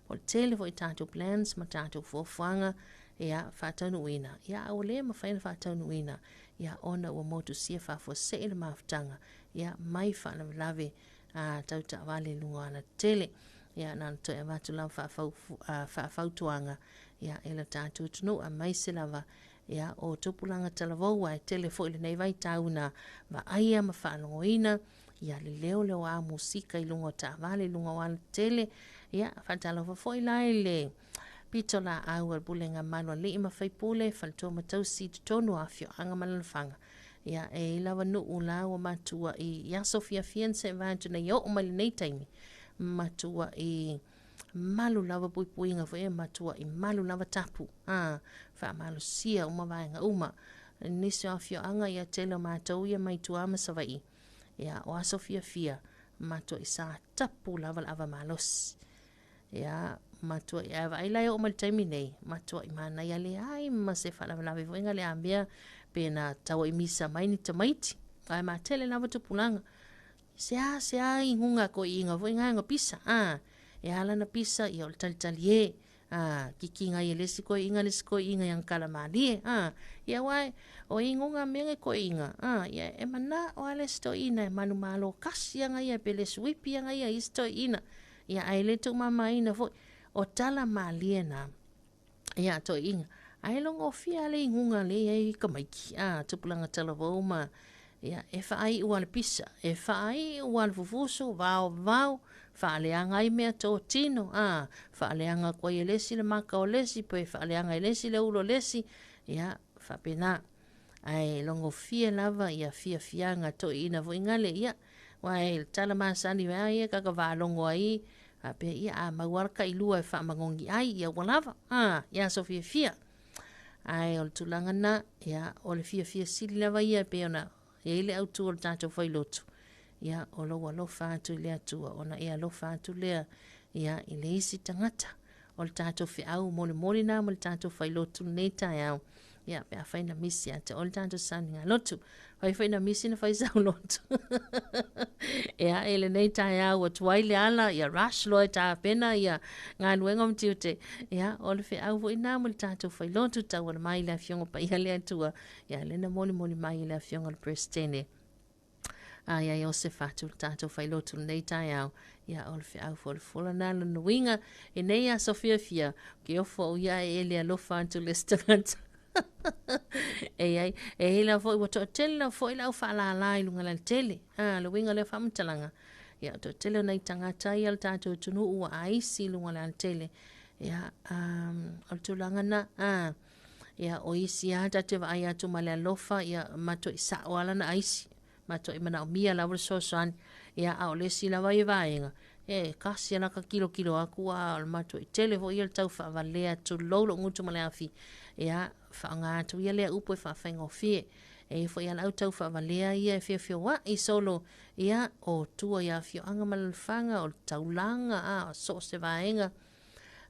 Po o le tele foi tatou plans ma tatou fuafuaga, ia, faataunuuina, ia, a ua le mafai ona faataunuuina, ia, ona ua motusia faafuasei le mafutaga, ia, mai faalavelave tau taavale i luga o alatele. Ia, na ona toe avatu lava faafautuaga, ia, i le tatou atunuu, aemaise lava, ia, o tupulaga talavou, ae tele foi lenei vaitau na vaaia ma faalogoina, ia, le leo lea o a musika i luga o taavale, i luga o alatele. Ia, faatalofa foi la i le pitolaau a le Pulega Malu a Alii ma Faipule, Faletua ma Tausi i totonu o afioaga ma alaalafaga. Ia, e i ai lava nuu la ua matuai aso fiafia na seʻe vae atu nei e oo mai lenei taimi, matuai malu lava puipuiga foi e matuai malu lava tapu, faamalosia uma vaega uma. Nisi o afioaga, ia, tele o matou ia mai tua ma Savaii, ia, o aso fiafia, matuai sa tapu lava le ava malosi. Ia, matuai, ae vaai la e oo mai le taimi nei, matuai manaia leai ma se faalavelave foi nga le amea pe na tauai misa mai ni tamaiti, ae matele lava tupulaga. Se a, se a iguga ko iiga foi nga nga pisa, e ala na pisa, ia o le talitali e, kikiga ia le isi koiiga, le isi koiiga ia kala malie, ia aua o iguga mea ngai koiiga, ia e manao a le isi toeaina e manumalo kasi anga ia, pe le suipi anga ia isi toeaina, ia ae le tuumamaina foi, o tala malie na, ia toeaina. Ae logofia le iguga le iai tamaiti, tupulaga talavou ma, ia, e faaiu a le pisa, e faaiu a le fufusu, vao vao, faaleaga ai mea totino, faaleaga atu ai e le isi le maka o le isi, pe faaleaga e le isi le ulo o le isi, ia, faapena. Ae logofia lava ia fiafiaga toeaina foi ngale, ia, aua e tala masani ai ia kaka valogo ai, faapea, ia, a maua le tailua e faamagogi ai, ia ua lava, ia aso fiafia. Ae o le tulaga na, ia, o le fiafia sili lava ia e pei ona i ai le autu o le tatou failotu, ia, o lou alofa atu i le Atua, ona e alofa atu lea, ia, i le isi tagata. O le tatou feau molimoli na ma le tatou failotu lenei taeao, Ia, pe afai na misi ia te oe le tatou sauniga lotu. Fai foi na misi na fai sau lotu. Ia, e lenei taeao ua tuai le ala, ia rush loa e tapena ia galuega ma tiute. Ia, o le feau foi na mo le tatou fai lotu tauala mai i le Afioga Paia le Atua. Ia, lea na molimoli mai e le Afioga i le Peresetene a ia Iosefa atu le tatou failotu lenei taeao. Ia, o le feau folafola na lona uiga i nei aso fiafia, ke ofo au ia e le alofa atu le isi tagata. E i ai, e i ai lava foi, ua toatele lava foi le au faalala i luga lautele. A, le uiga o lea faamatalaga, ia, o toatele o nai tagata ia o le tatou atunuu ua aisi i luga lautele. Ia, o le tulaga na, a, Ia, o isi lava ta te vaai atu ma le alofa, ia, matuai sa'o lava lana aisi, matuai manaomia lava le fesoasoani. Ia, a o le isi lava ia vaega, e tasi lava laka tilotilo atu a o le matuai tele foi ia le tau faavalea, tulou lou gutu ma le afi, ia, faaaoga atu ia lea upu e faafaigofie. E i ai foi lava le au tau faavalea ia e feofeoa'i solo, ia, o tua i afioaga ma alaalafaga, o le taulaga, a, so o se vaega.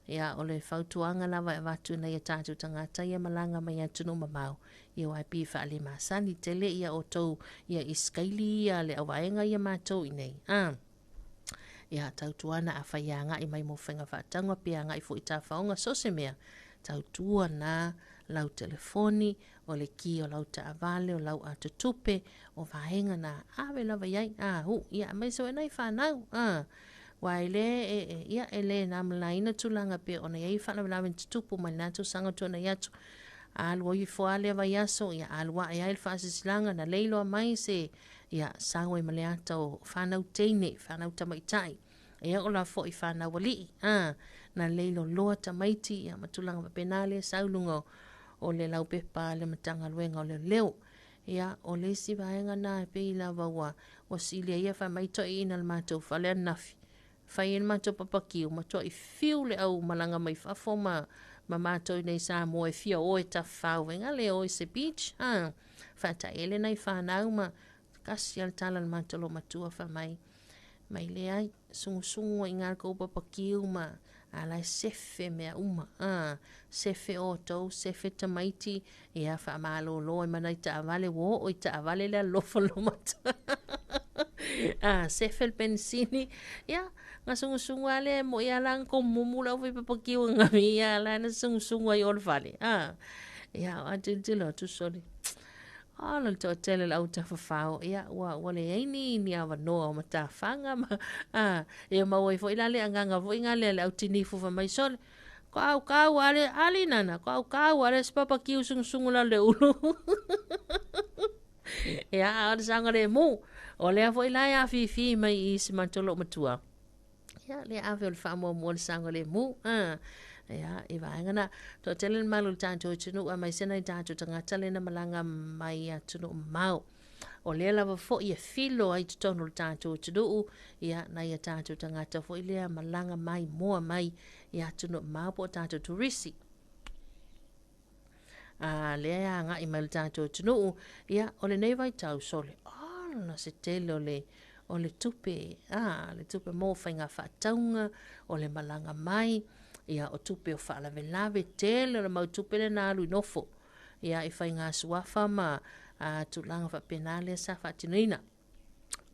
Ia, o le fautuaga lava e avatu i nai o tatou tagata ia malaga mai atunuu mamao, ia aua e pei e faalemasani tele ia outou ia i sikaili ia le auvaega ia matou i inei. A. Ia, tautuana afai e agai mai mo faiga faatauga pe agai foi i tafaoga so o se mea, tautua na lau telefoni, o le ki o lau taavale, o lau atotupe, o vaega na ave lava i ai, a, hu, ia, aemaise foi nai fanau, a. Aua e le, e, e, ia, e le namalaina tulaga pei ona i ai faalavelave na tutupu mai lena tausaga tuanai atu. Alu ai ifo lava lea vaiaso, ia, alu ae ai le faasilasilaga, na lei loa mai se, ia, sau ai ma le ata o fanau teine, fanau tamaitai. E oo la foi i fanau alii, a, na lei loloa tamaiti, ia, ma tulaga faapena lea sau i luga o, o le laupepa a le Matagaluega o Leoleo. Ia, o le isi vaega na e pei lava ua, ua silia ia fai mai toeaiina i le matou fale ananafi. Fai ai le matou papakiu, matuai fiu le au malaga mai fafo ma, ma matou i nei Samoa e fia o e tafafao vaega le o i se beach, ha. Faataele nai fanau ma tasi lava le tala a le matou loomatua fai mai, mai leai, sugusugu ai i ina le tou papakiu ma a la e sefe mea uma. A, sefe outou, sefe tamaiti, ia faamalolo ai ma nai taavale, ua oo i taavale le alofa loomatua. A, sefe le penisini, ia, na sugusugu lava lea e moi lava la na tomumu le aufai papakiu ananafi, ia la na sugusugu ai i o le fale. A, ia, a tilotilo atu sole. Ala le toatele o le au tafafao, ia, ua, ua leai ni, ni avanoa o matafaga ma, a, ia maua ai foi la le agaga foi na lea le au tinifu fai mai, sole, ko au kau ale, ali nana, ko au kau ale se papakiu sugusugu lalo le ulu. Ia, a o le saogalemu, o lea foi la e afifi mai i si matou loomatua. Ia, lea ave o le faamuamua le saogalemu. A, ia, i vaega na. Toatele le malu o le tatou atunuu aemaise nai tatou tagata lea na malaga mai atunuu mamao. O lea lava foi e filo ai totonu o le tatou atunuu, ia, nai a tatou tagata foi lea malaga mai moa mai i atunuu mamao po o tatou turisi. A, lea e agai mai le tatou atunuu, ia, o lenei vaitau sole, ala se tele o le, o le tupe, a, le tupe mo faiga faatauga, o le malaga mai, ia, o tupe o faalavelave, tele o le mau tupe lea na alu i nofo, ia, i faiga suafa ma a, tulaga faapena lea sa faatinoina.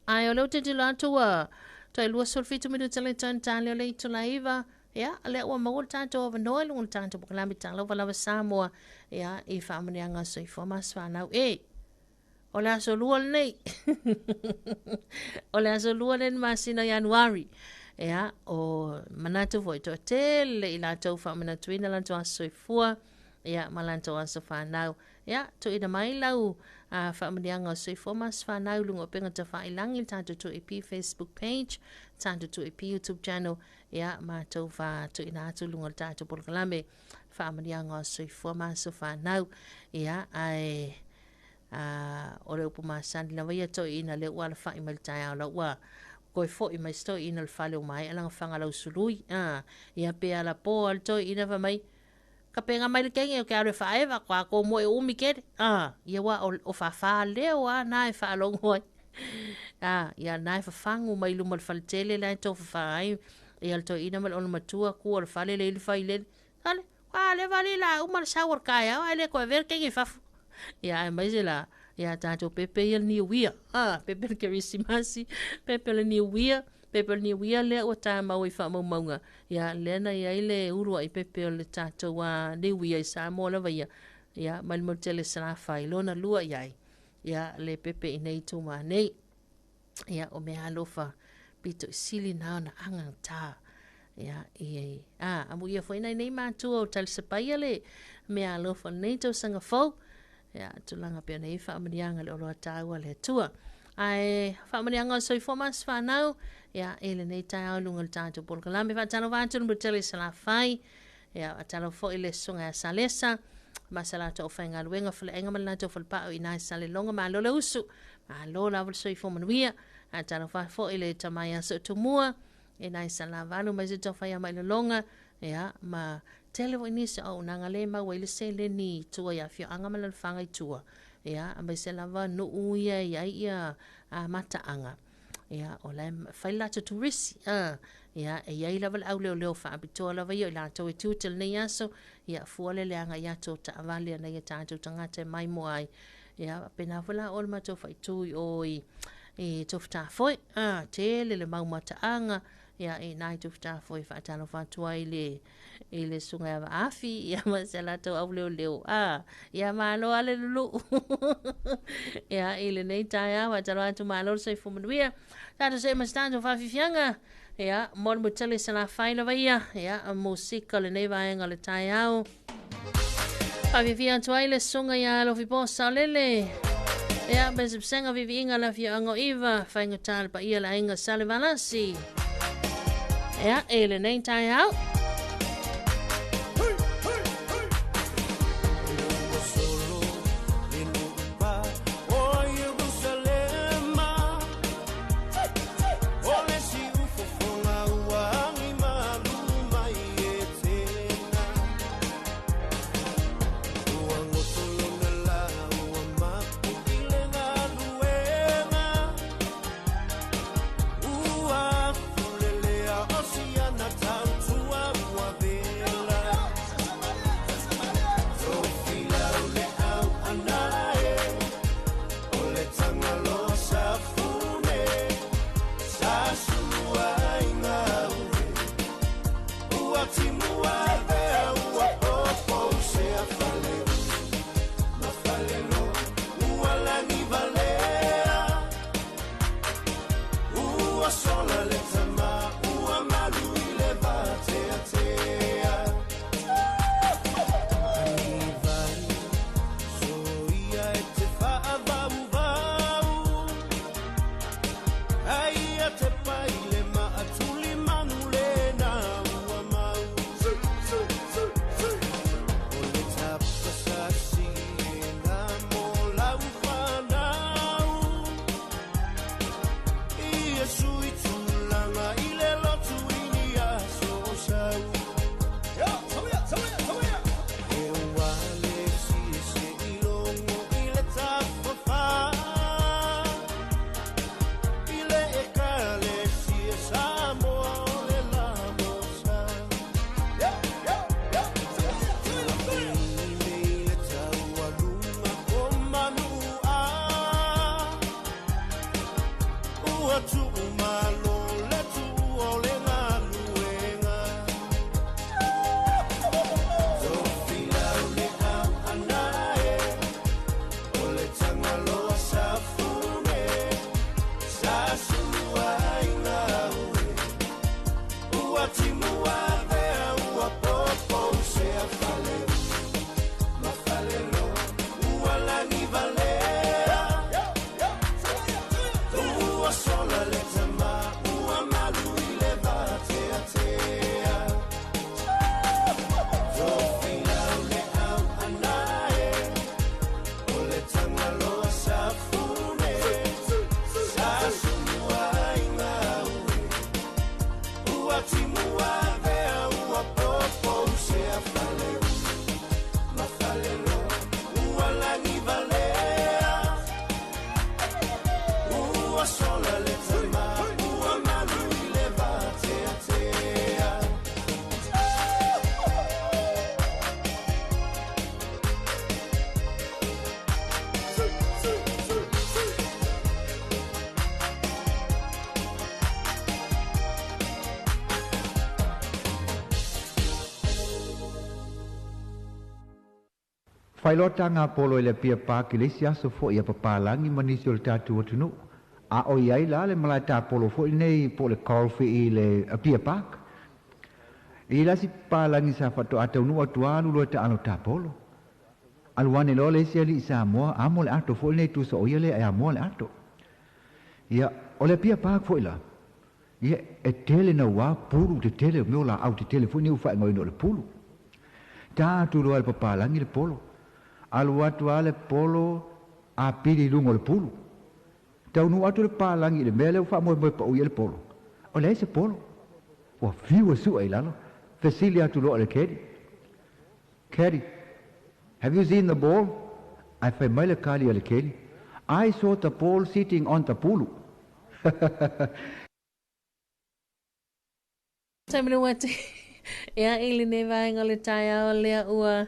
Ae o lea ou te tilotilo atu ua toe 27 minute le toe tali o le itula 9. Ia, lea ua maua le tatou avanoa i luga o le tatou polokalame Talofa Lava Samoa, ia, i faamanuiaga soifua ma aso fanau. E, o le aso lua lenei. O le aso lua lenei masina Ianuari. Ia, o manatu foi toatele i latou faamanatuina latou aso soifua, ia, ma latou aso fanau. Ia, tuuina mai lau faamanuiaga o soifua ma aso fanau i luga o upega tafailagi, le tatou 2AP Facebook page, tatou 2AP YouTube channel, ia, matou fa tuuina atu i luga o le tatou polokalame faamanuiaga o soifua ma aso fanau. Ia, ae o le upu masani lava ia toeaiina lea ua alafai mai le taeao la ua toe foi mai se toeaina i le fale ua maea lana faga lausului. Ia pe alapo lava le toeaina fai mai, Ka pega mai le kenge o ke alu e faaeva, ko a kou moe umi kele. Ia ua o, o fafā leo a na e faalogo ai. Ia na e fafagu mai luma o le faletele la e tofafā ai, ia le toeaina ma le olomatua, kua o le fale le i le failele. Sale, A leva alii la uma le sau o le taeao ae le toe avea le kegi i fafo. Ia aemaise la, ia tatou pepe ia le niuia. A, pepe le kerisimasi, pepe le niuia, pepe le niuia lea ua tamau i faamaumauga. Ia lea na i ai le uluai pepe o le tatou a niuia i Samoa lava ia. Ia mai le motu tele i Salafai, lona lua i ai. Ia le pepe i nei ituma nei. Ia o meaalofa pito i sili na ona agagata. Ia, i, a, amuia foi nai nei matua o talisapaia le meaalofa nei tausaga fou. Ia, tulaga pea nei faamanuiaga le oloa tāua le Atua. Ae faamanuiaga o le soifua ma se whanau, ia, e lenei taeao i luga o le tātou polokalame. Faatalofa atu le Mutele i Salafai, ia, faatalofa foi le susuga ia Salesa, ma sa latou aufaigaluega, faleaiga ma le latou falepau i ina i Saleloga. Malo le usu, malo lava le soifua manuia. Faatalofa foi le tama ia Sootumua, i ina i Salavalu, ma se taufai mai lologa, ia, ma tele foi nisi o auaunaga le maua ai le seleni i tua i afioaga ma alalafaga i tua, ia, aemaise lava nuu ia e i ai ia mataaga. Ia, o la e fai le latou turisi, ia, e i ai lava le auleoleo faapitoa lava ia o i latou e tiute lenei aso, ia, fua le leaga i atu o taavale a nai a tatou tagata e maimoa ai. Ia, faapena foi la o le matou faaitu i o i Tufutafoe, tele le mau mataaga, ia, i nai Tufutafoe e faatalofa atu ai i le susuga ia Vaafi, ia, ma se latou auleoleo, ia, malo lava le luluu. Ia, i lenei taeao, faatalofa atu, malo le soifua manuia. Tatou see ma se tatou faafiafiaga, ia, mo le Mutele i Salafai lava ia, ia, musika o lenei vaega o le taeao. Faafiafia atu ai le susuga ia Alofi Saolele. Ia, pesepesega viviiga le afioaga o Iva, faigata le paia le aiga Salevalasi. Ia, e lenei taeao. Faailoa taga polo i le Apia Park i le isi aso fo'i a papalagi ma nisi o le tatou atunuu. A o i ai la le malae tapolo foi lenei po o le golf i le Apia Park. E i ai la si papalagi sa faatoa taunuu atu lava alu loa e taalo tapolo. Alu ane loa le isi alii Samoa, amo le ato foi lenei tusa o ia lea e amoa le ato. Ia, o le Apia Park foi la, ia, e tele naua pulu tetele, o mea o laau tetele foi nei ua faaigoaina o le pulu. Ta atu loa e le papalagi le polo. Alu atu lava le polo a pili i luga o le pulu. Taunuu atu le papalagi i le mea lea ua faamoemoe pau i ai le polo. O leai se polo. Ua fiu e sua i lalo. Fesili atu loa i le kedi. Kedi, have you seen the ball? Ae fai mai le kali a le keli, I saw the ball sitting on the pulu. Taimanu atu ia i lenei vaega o le taeao lea ua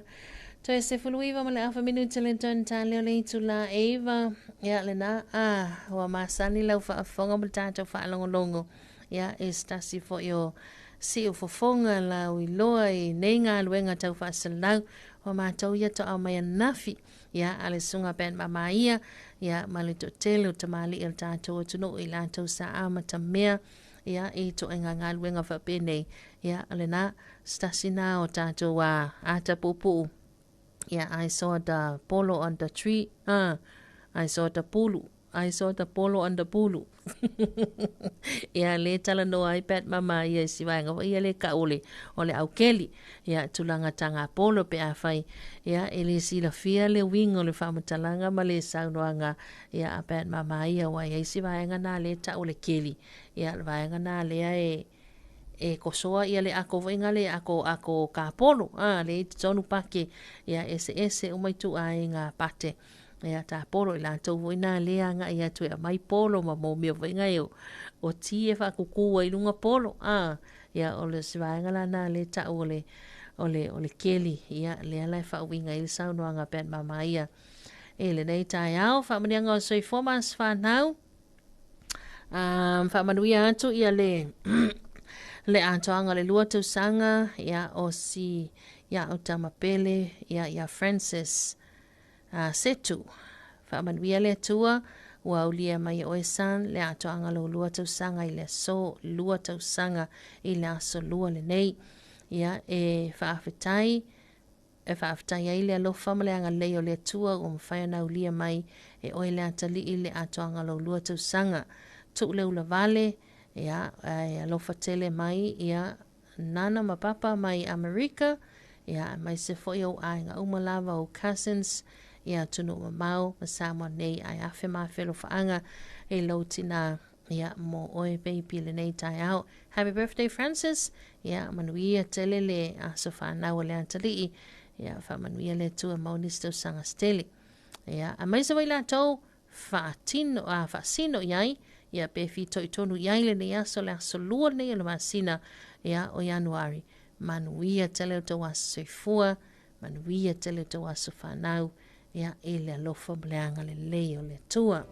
toe 19 ma le afa minute le tonu tale o le itulā 9. Ia lena a ua masani lau faafofoga ma le tatou faalogologo ia e se tasi foi o siufofoga lau iloa i nei galuega tau faasalau ua matou ia to'a mai ananafi ia a le susuga Ben Mamaia ia ma le toatele o tamalii o le tatou atunuu i latou sa amatamea ia i ituaiga galuega faapenei ia o lena se tasi na o tatou a ata puupuu ia I saw the polo on the tree I saw the pulu I saw the polo on the pulu ia le talanoa ai Pat Mama ia i si vaega foi ia le kau o le o le aukeli ia tulaga taga polo pe afai ia e le silafia le uiga o le faamatalaga ma le saunoaga ia a Pat Mama ia ua i ai si vaega na le tau o le keli Ia, le vaega na lea e e kosoa ia le ako foi nga le ako ako kapolo a le i totonu pake ia eseese uma ituaiga pate ia tapolo i latou foi na lea agai atu e aumai polo ma mau mea foi nga e o ti e faakuku ai i luga polo a ia o le se vaega la na le tau o le o le o le keli ia lea la e faauiga ai le saunoaga pe a mama ia i lenei taeao faamanuiaga o le soifua ma aso fanau. Faamanuia atu ia le le atoaga o le lua tausaga ia o si ia o Tamapele ia ia Francis Setu. Faamanuia le Atua ua aulia mai e oe son le atoaga o lou lua tausaga i le aso lua tausaga i le aso lua lenei. Ia e faafetai E faafetai ai le alofa ma le agalelei o le Atua ua mafai ona aulia mai e oe le atalii le atoaga o lou lua tausaga. Tuu le ulavale, ia, ae alofa tele mai, ia, Nana ma Papa mai Amerika, ia, aemaise foi ou aiga uma lava, ou cousins, i atunuu mamao ma Samoa nei, ae afe ma afe alofaaga i lou tinā. Ia, mo oe baby lenei taeao. Happy birthday Francis. Ia, manuia tele le aso whanau o le atalii. Ia, whaamanuia le Atua mau nisi tausaga se tele. Ia, aemaise foi latou faatino, a, faasino i ai, ia, pe fitoitonu i ai lenei aso, le aso lua lenei o le masina, ia, o Ianuari. Manuia tele o tou aso soifua, manuia tele o tou aso whanau, Ia, i le alofa ma le agalelei o le Atua.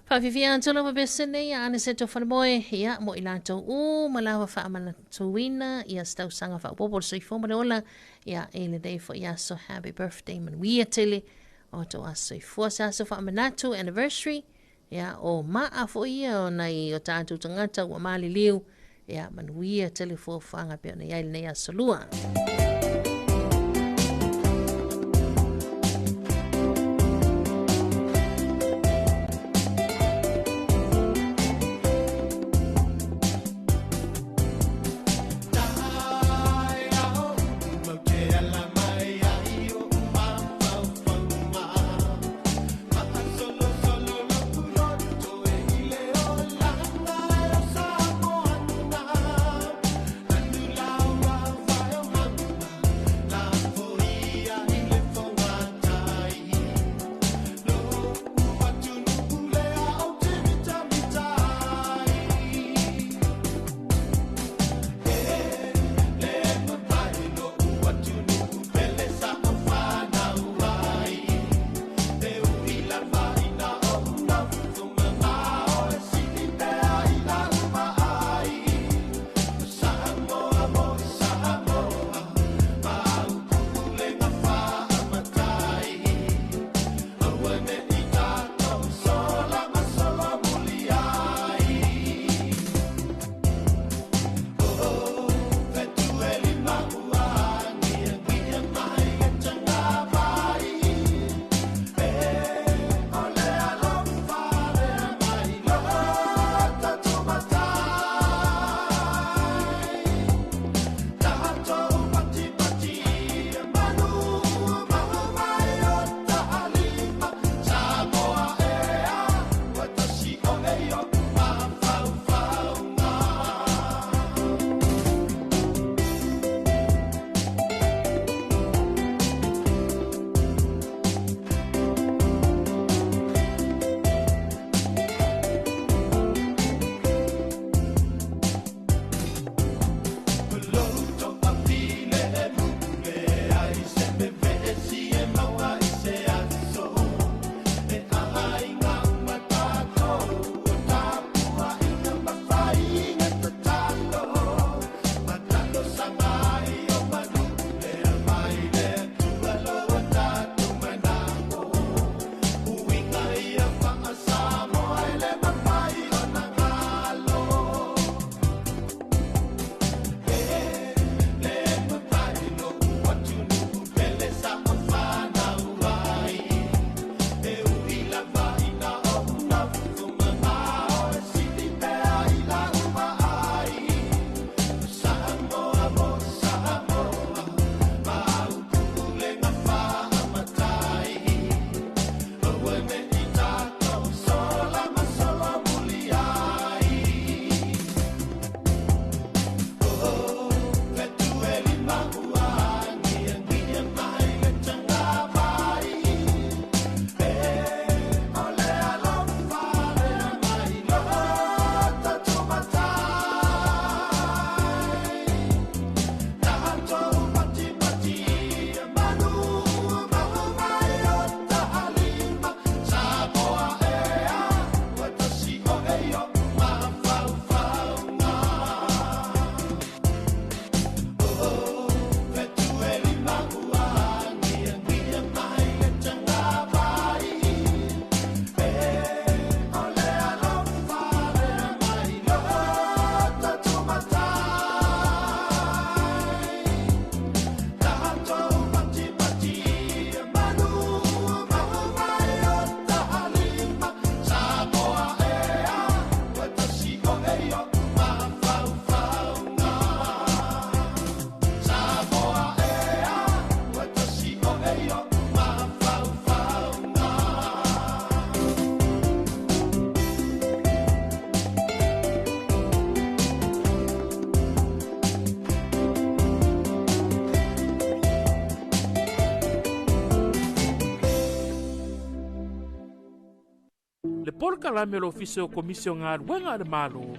Faafiafia atu lava pese nei a Aniseto Falemoe, ia, mo i latou uma lava faamanatuina ia se tausaga faaopoopo o le soifua ma le ola, ia, i lenei foi aso happy birthday manuia tele o tou aso soifua. Se aso faamanatu anniversary, ia, o maa foi ia o nai o tatou tagata ua maliliu, ia, manuia tele fuafuaga pei ona i ai lenei aso lua. Le polokalame o le Ofisa o Komisi o Galuega a le Malo,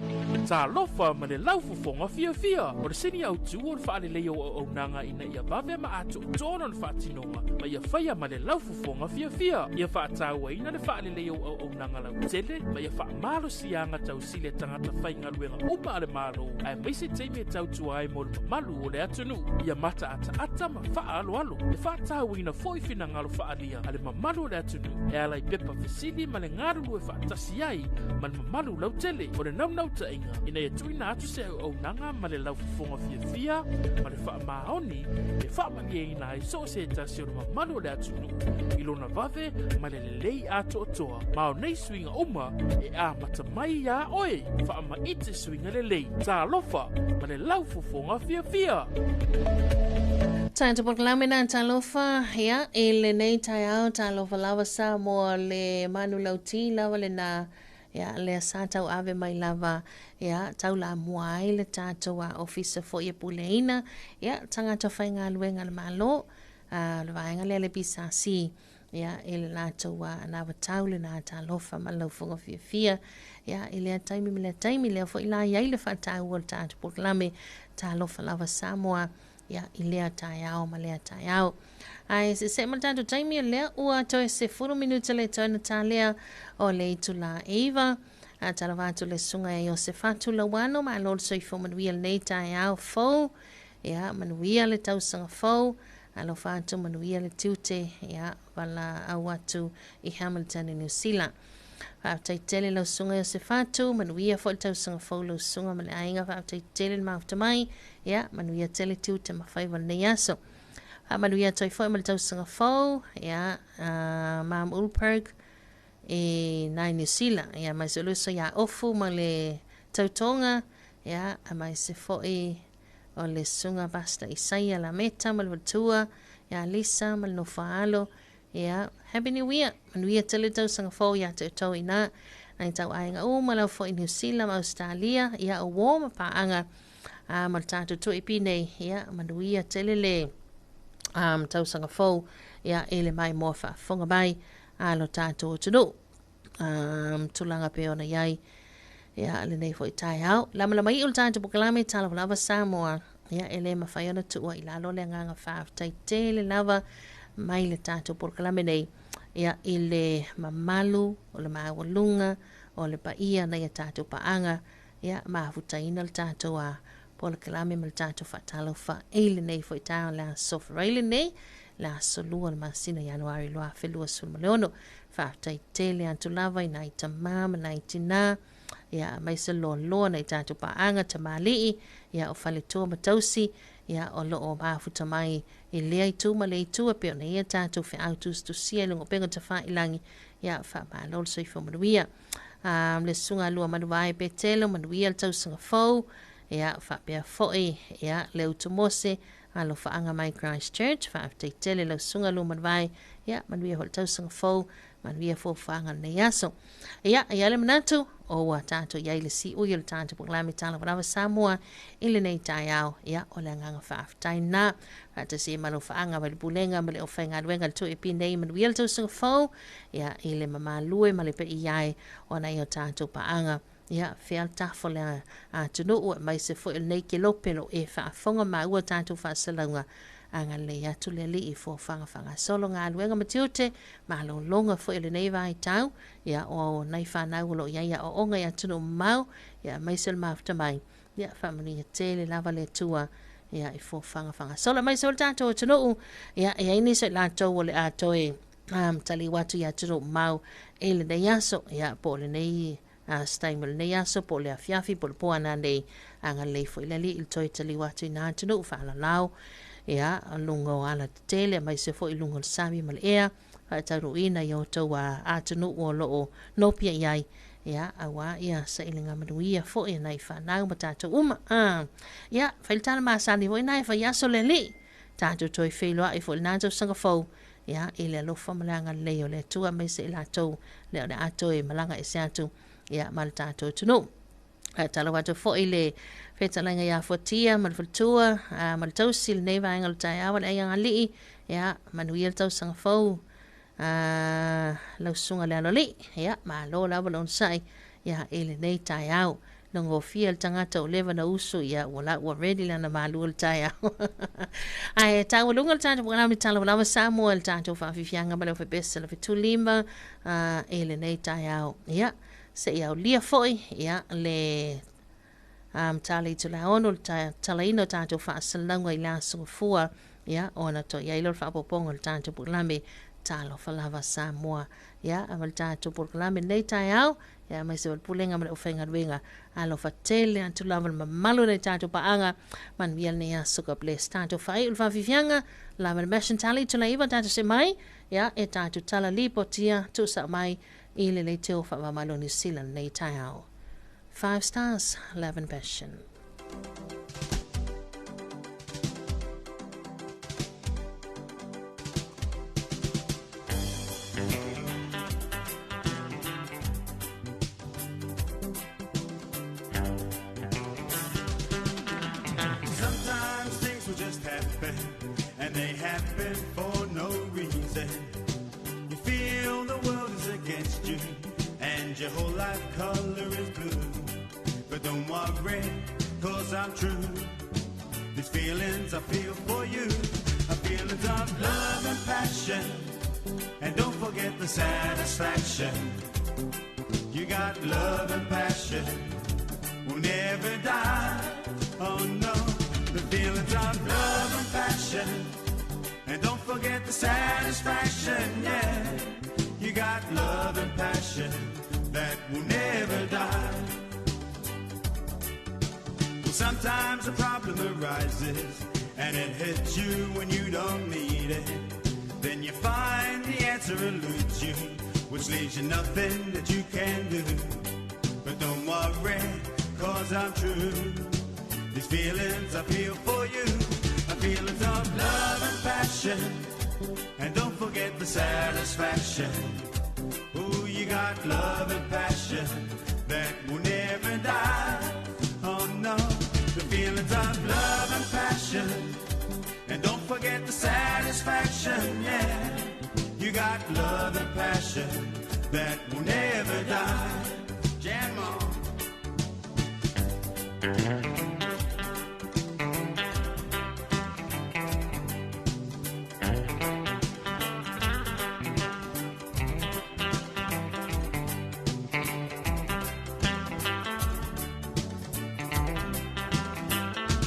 Talofa ma le Laufofoga Fiafia. O le sini autu o le faaleleia o auaunaga ina ia vave ma atoatoa lona faatinoga ma ia faia ma le laufofoga fiafia. Ia faatauaina le faaleleia o auaunaga lautele ma ia faamalosiaga tausili a tagata faigaluega uma a le Malo aemaise taimi e tautua ai mo le mamalu o le atunuu. Ia mataataata ma faaaloalo. E faatauaina foi finagalo faaalia a le mamalu o le atunuu e ala i pepa fesili ma le galulue faatasi ai ma le mamalu lautele. O le naunautaiga ina ia tuuina atu se auaunaga ma le laufofoga fiafia ma le faamaoni e faamalieina ai so o se tasi o le mamalu o le atunuu i lona vave ma le lelei atoatoa. Ma o nei suiga uma e amata mai iā oe. Faamaite suiga lelei. Talofa ma le laufofoga fiafia. Tatou polokalame na talofa ia i lenei taeao talofa lava Samoa le manulauti lava lena ia lea sa tauave mai lava ia taulamua ai le tatou a ofisa foi e puleaina ia tagata faigaluega a le Malo a le vaega lea le PSC ia i le latou a anavatau lena talofa ma le laufofoga fiafia ia i lea taimi ma lea taimi lea foi la i ai le faataua o le tatou polokalame talofa lava Samoa ia i lea taeao ma lea taeao. Ae seesee ma le tatou taimi o lea ua toe 10 minute le toe na talea o le itula 9. A talofa atu le susuga ia Iosefatu Lauano, malo le soifua manuia lenei taeao fou. Ia, manuia le tausaga fou. Alofa atu manuia le tiute, ia, valaau atu i Hamilton i Niu Sila. Faafetai tele lau susuga Iosefatu, manuia foi le tausaga fou lau susuga ma le aiga, faafetai tele le mafuta mai, ia, manuia tele tiute ma faiva lenei aso. Faamanuia atu ai foi ma le tausaga fou, ia, Mam Ulberg i nai Niu Sila, ia, mai se uso ia Ofu ma le tautoga, ia, mai se foi o le susuga Pastor Isaia Lameta ma le faletua, ia Lisa ma le nofoaalo, Ia, Happy New Year! Manuia tele tausaga fou ia te outou ina nai tau aiga uma lau foi Niu Sila ma Australia, ia o uō ma paaga a ma le tatou 2AP nei, ia manuia tele le tausaga fou ia i le maimoa faafofoga mai a lo tatou atunuu. Tulaga pei ona i ai ia lenei foi taeao. Lamalama iu le tatou polokalame Talofa Lava Samoa. Ia e le mafai ona tuua i lalo le agaga faafetai tele lava mai le tatou polokalame nei ia i le mamalu o le maualuga o le paia nai a tatou paaga ia mafutaina le tatou a polokalame ma le tatou faatalofa i lenei foi taeao le aso Faraile lenei le aso 2 o le masina Ianuari 2026. Faafetai tele atu lava i nai tamā ma nai tinā, ia aemaise loaloa nai tatou paaga tamalii, ia o faletua ma tausi, ia o lo o mafuta mai i lea itu ma lea itu e pei ona i ai tatou feau tusitusia i luga o upega tafailagi, ia faamalo le soifua manuia. Le susuga Lua Manuvae Petelo, manuia le tausaga fou, ia faapea foi ia le utu Mose, Alofaaga mai Christchurch, faafetai tele lau susuga Lua Manuvae, ia manuia foi le tausaga fou, manuia fuafuaga o lenei aso. Ia, e i ai le manatu, o ua tatou i ai le siui o le tatou polokalame Talofa Lava Samoa i lenei taeao. Ia, o le agaga faafetai lena. Faatasi ai ma alofaaga mai le Pulega ma le Aufaigaluega a le 2AP nei, manuia le tausaga fou, ia, i le mamalue ma le paia e o nai o tatou paaga. Ia, fea le tafa o le atunuu, aemaise foi o lenei kelope o lo o e faafofoga maua tatou faasalauga. Agalelei atu le Alii i fuafuaga faagasolo, galuega ma tiute, malologa foi o lenei vaitau, ia, o nai fanau o lo o i ai aoaoga i atunuu mamao, ia, aemaise o le mafuta mai, ia, faamanuia tele lava le Atua, ia, i fuafuaga faagasolo. Aemaise foi le tatou atunuu, ia, e i ai nisi o i latou o le a toe taliu atu i atunuu mamao i lenei aso, ia, po o lenei A se taimi o lenei aso, po o le afiafi, po o le po ananei, agalelei foi le Alii i le toe taliu atu i nā atunuu faalalau, ia, luga o alatetele, aemaise foi i luga o le sami ma le ea, faataunuuina i outou a atunuu o lo o nopia i ai, ia, auā ia sailiga manuia foi a nai fanau ma tatou uma. A, ia, fai le tala masani foi nā e fai aso le Alii, tatou toe feiloai foi i lenā tausaga fou, ia, i le alofa ma le agalelei o le Atua aemaise i latou lea o le a toe malaga ese atu ia ma le tatou atunuu. Ae tatalo atu foi i le fetalaiga ia Fuatia ma le faletua ma le tausi i lenei vaega o le taeao a le Aiga Alii, ia manuia le tausaga fou. Lau susuga le aloalii, ia, malo lava le onosai, ia, i lenei taeao. Logofia le tagata ua leva na usu, ia, ua la ua ready lana malu o le taeao. Ae taualuga le tatou polokalame Talofa Lava Samoa i le tatou faafiafiaga ma le Ofepesa le 75 i lenei taeao. Ia, seia aulia foi, ia, le tala i tulaono le talaina o tatou faasalalauga i le aso Gafua, ia, ona toe i ai lea o le faaopoopoga o le tatou polokalame Talofa Lava Samoa. Ia, ma le tatou polokalame lenei taeao, ia, aemaise o le Pulega ma le Aufaigaluega. Alofa tele atu lava le mamalu o le tatou paaga. Manuia lenei aso. God bless. Tatou faaiu le faafiafiaga lava le Passion Tally i 9 tatou se mai, ia, e tatou tala lipotia tuusao mai i le leitio faavamalo Niu Sila lenei taeao. Five stars, love and passion. Sometimes things will just happen, and they happen for no reason. You feel the world is against you, and your whole life color is blue. But don't worry, 'cause I'm true. These feelings I feel for you are feelings of love and passion. And don't forget the satisfaction. You got love and passion. Will never die. Oh no, the feelings of love and passion. And don't forget the satisfaction, yeah. You got love and passion that will never die. Well, sometimes a problem arises and it hits you when you don't need it. Then you find the answer eludes you, which leaves you nothing that you can do. But don't worry, 'cause I'm true. These feelings I feel for you are feelings of love and passion. And don't forget the satisfaction. Ooh, you got love and passion that will never die. Oh no, the feelings of love and passion. And don't forget the satisfaction, yeah. You got love and passion that will never die. Jam on.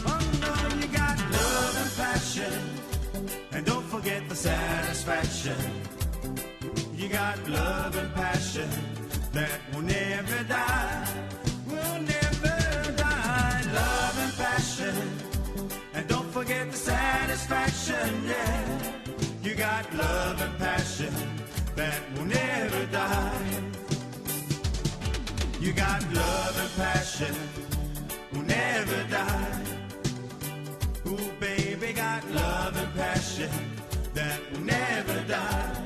Oh no, you got love and passion. And don't forget the satisfaction. You got love and passion that will never die. Will never die. Love and passion. And don't forget the satisfaction, yeah. You got love and passion that will never die. You got love and passion will never die. Ooh, baby, got love and passion that will never die.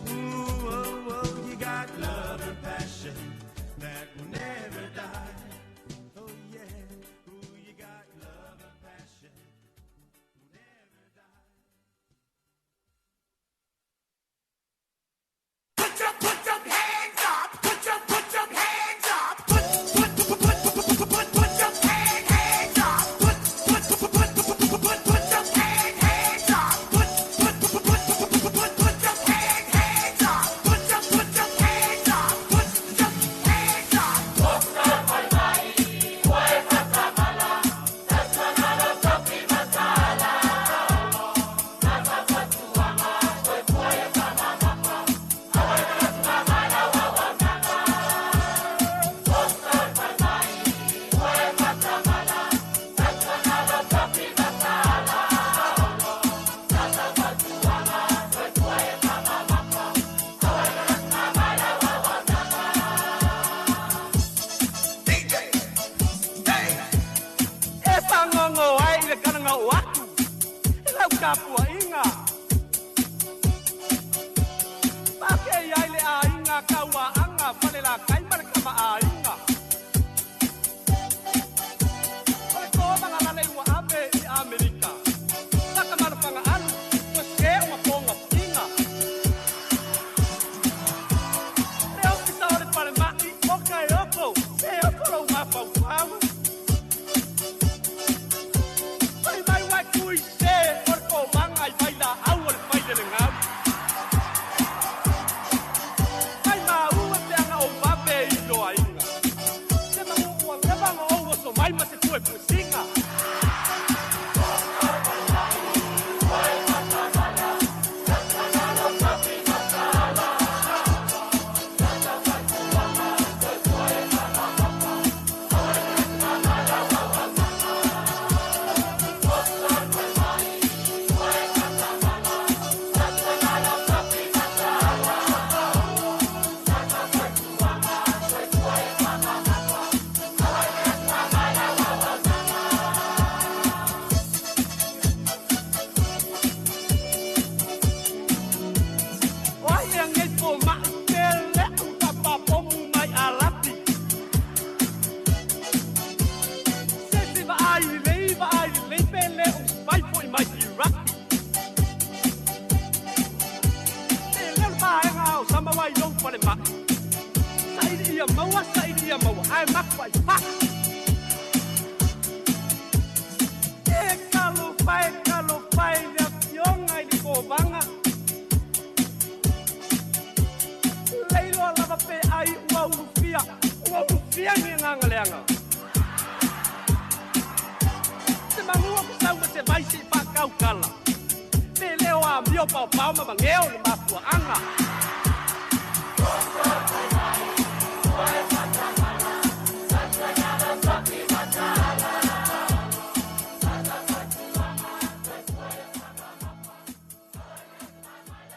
Ooh, oh, oh, you got love and passion that will never die. Oh, yeah. Ooh, you got love and passion will never die. Put your hands up. Put your hands up. Put, put, put, put, put, put, put your hands up. Put, put, put, put, put, put, put your hands up. Put, put, put, put, put, put, put your hands up. Put your hands up. Put your hands up. E pagogo ai le kalaga o atu i lau tapuaʻiga pakeia ai le aiga kauaʻaga falelakai ma le kamaʻāiga o le komagalale ua ave i Amerika sakamalofagaʻalu toe sē o mapoga piʻiga. ia maua, saili ia maua, ae mafuai fasi. E talofa e, talofa i le afioga i le kovaga. Leiloa lava pe ai ua ulufia, ua ulufia ni agaga leaga. Se magua kusau ma se vai seʻi faakaukala. Pe lē o amio paopao ma mageo le mafuaʻaga.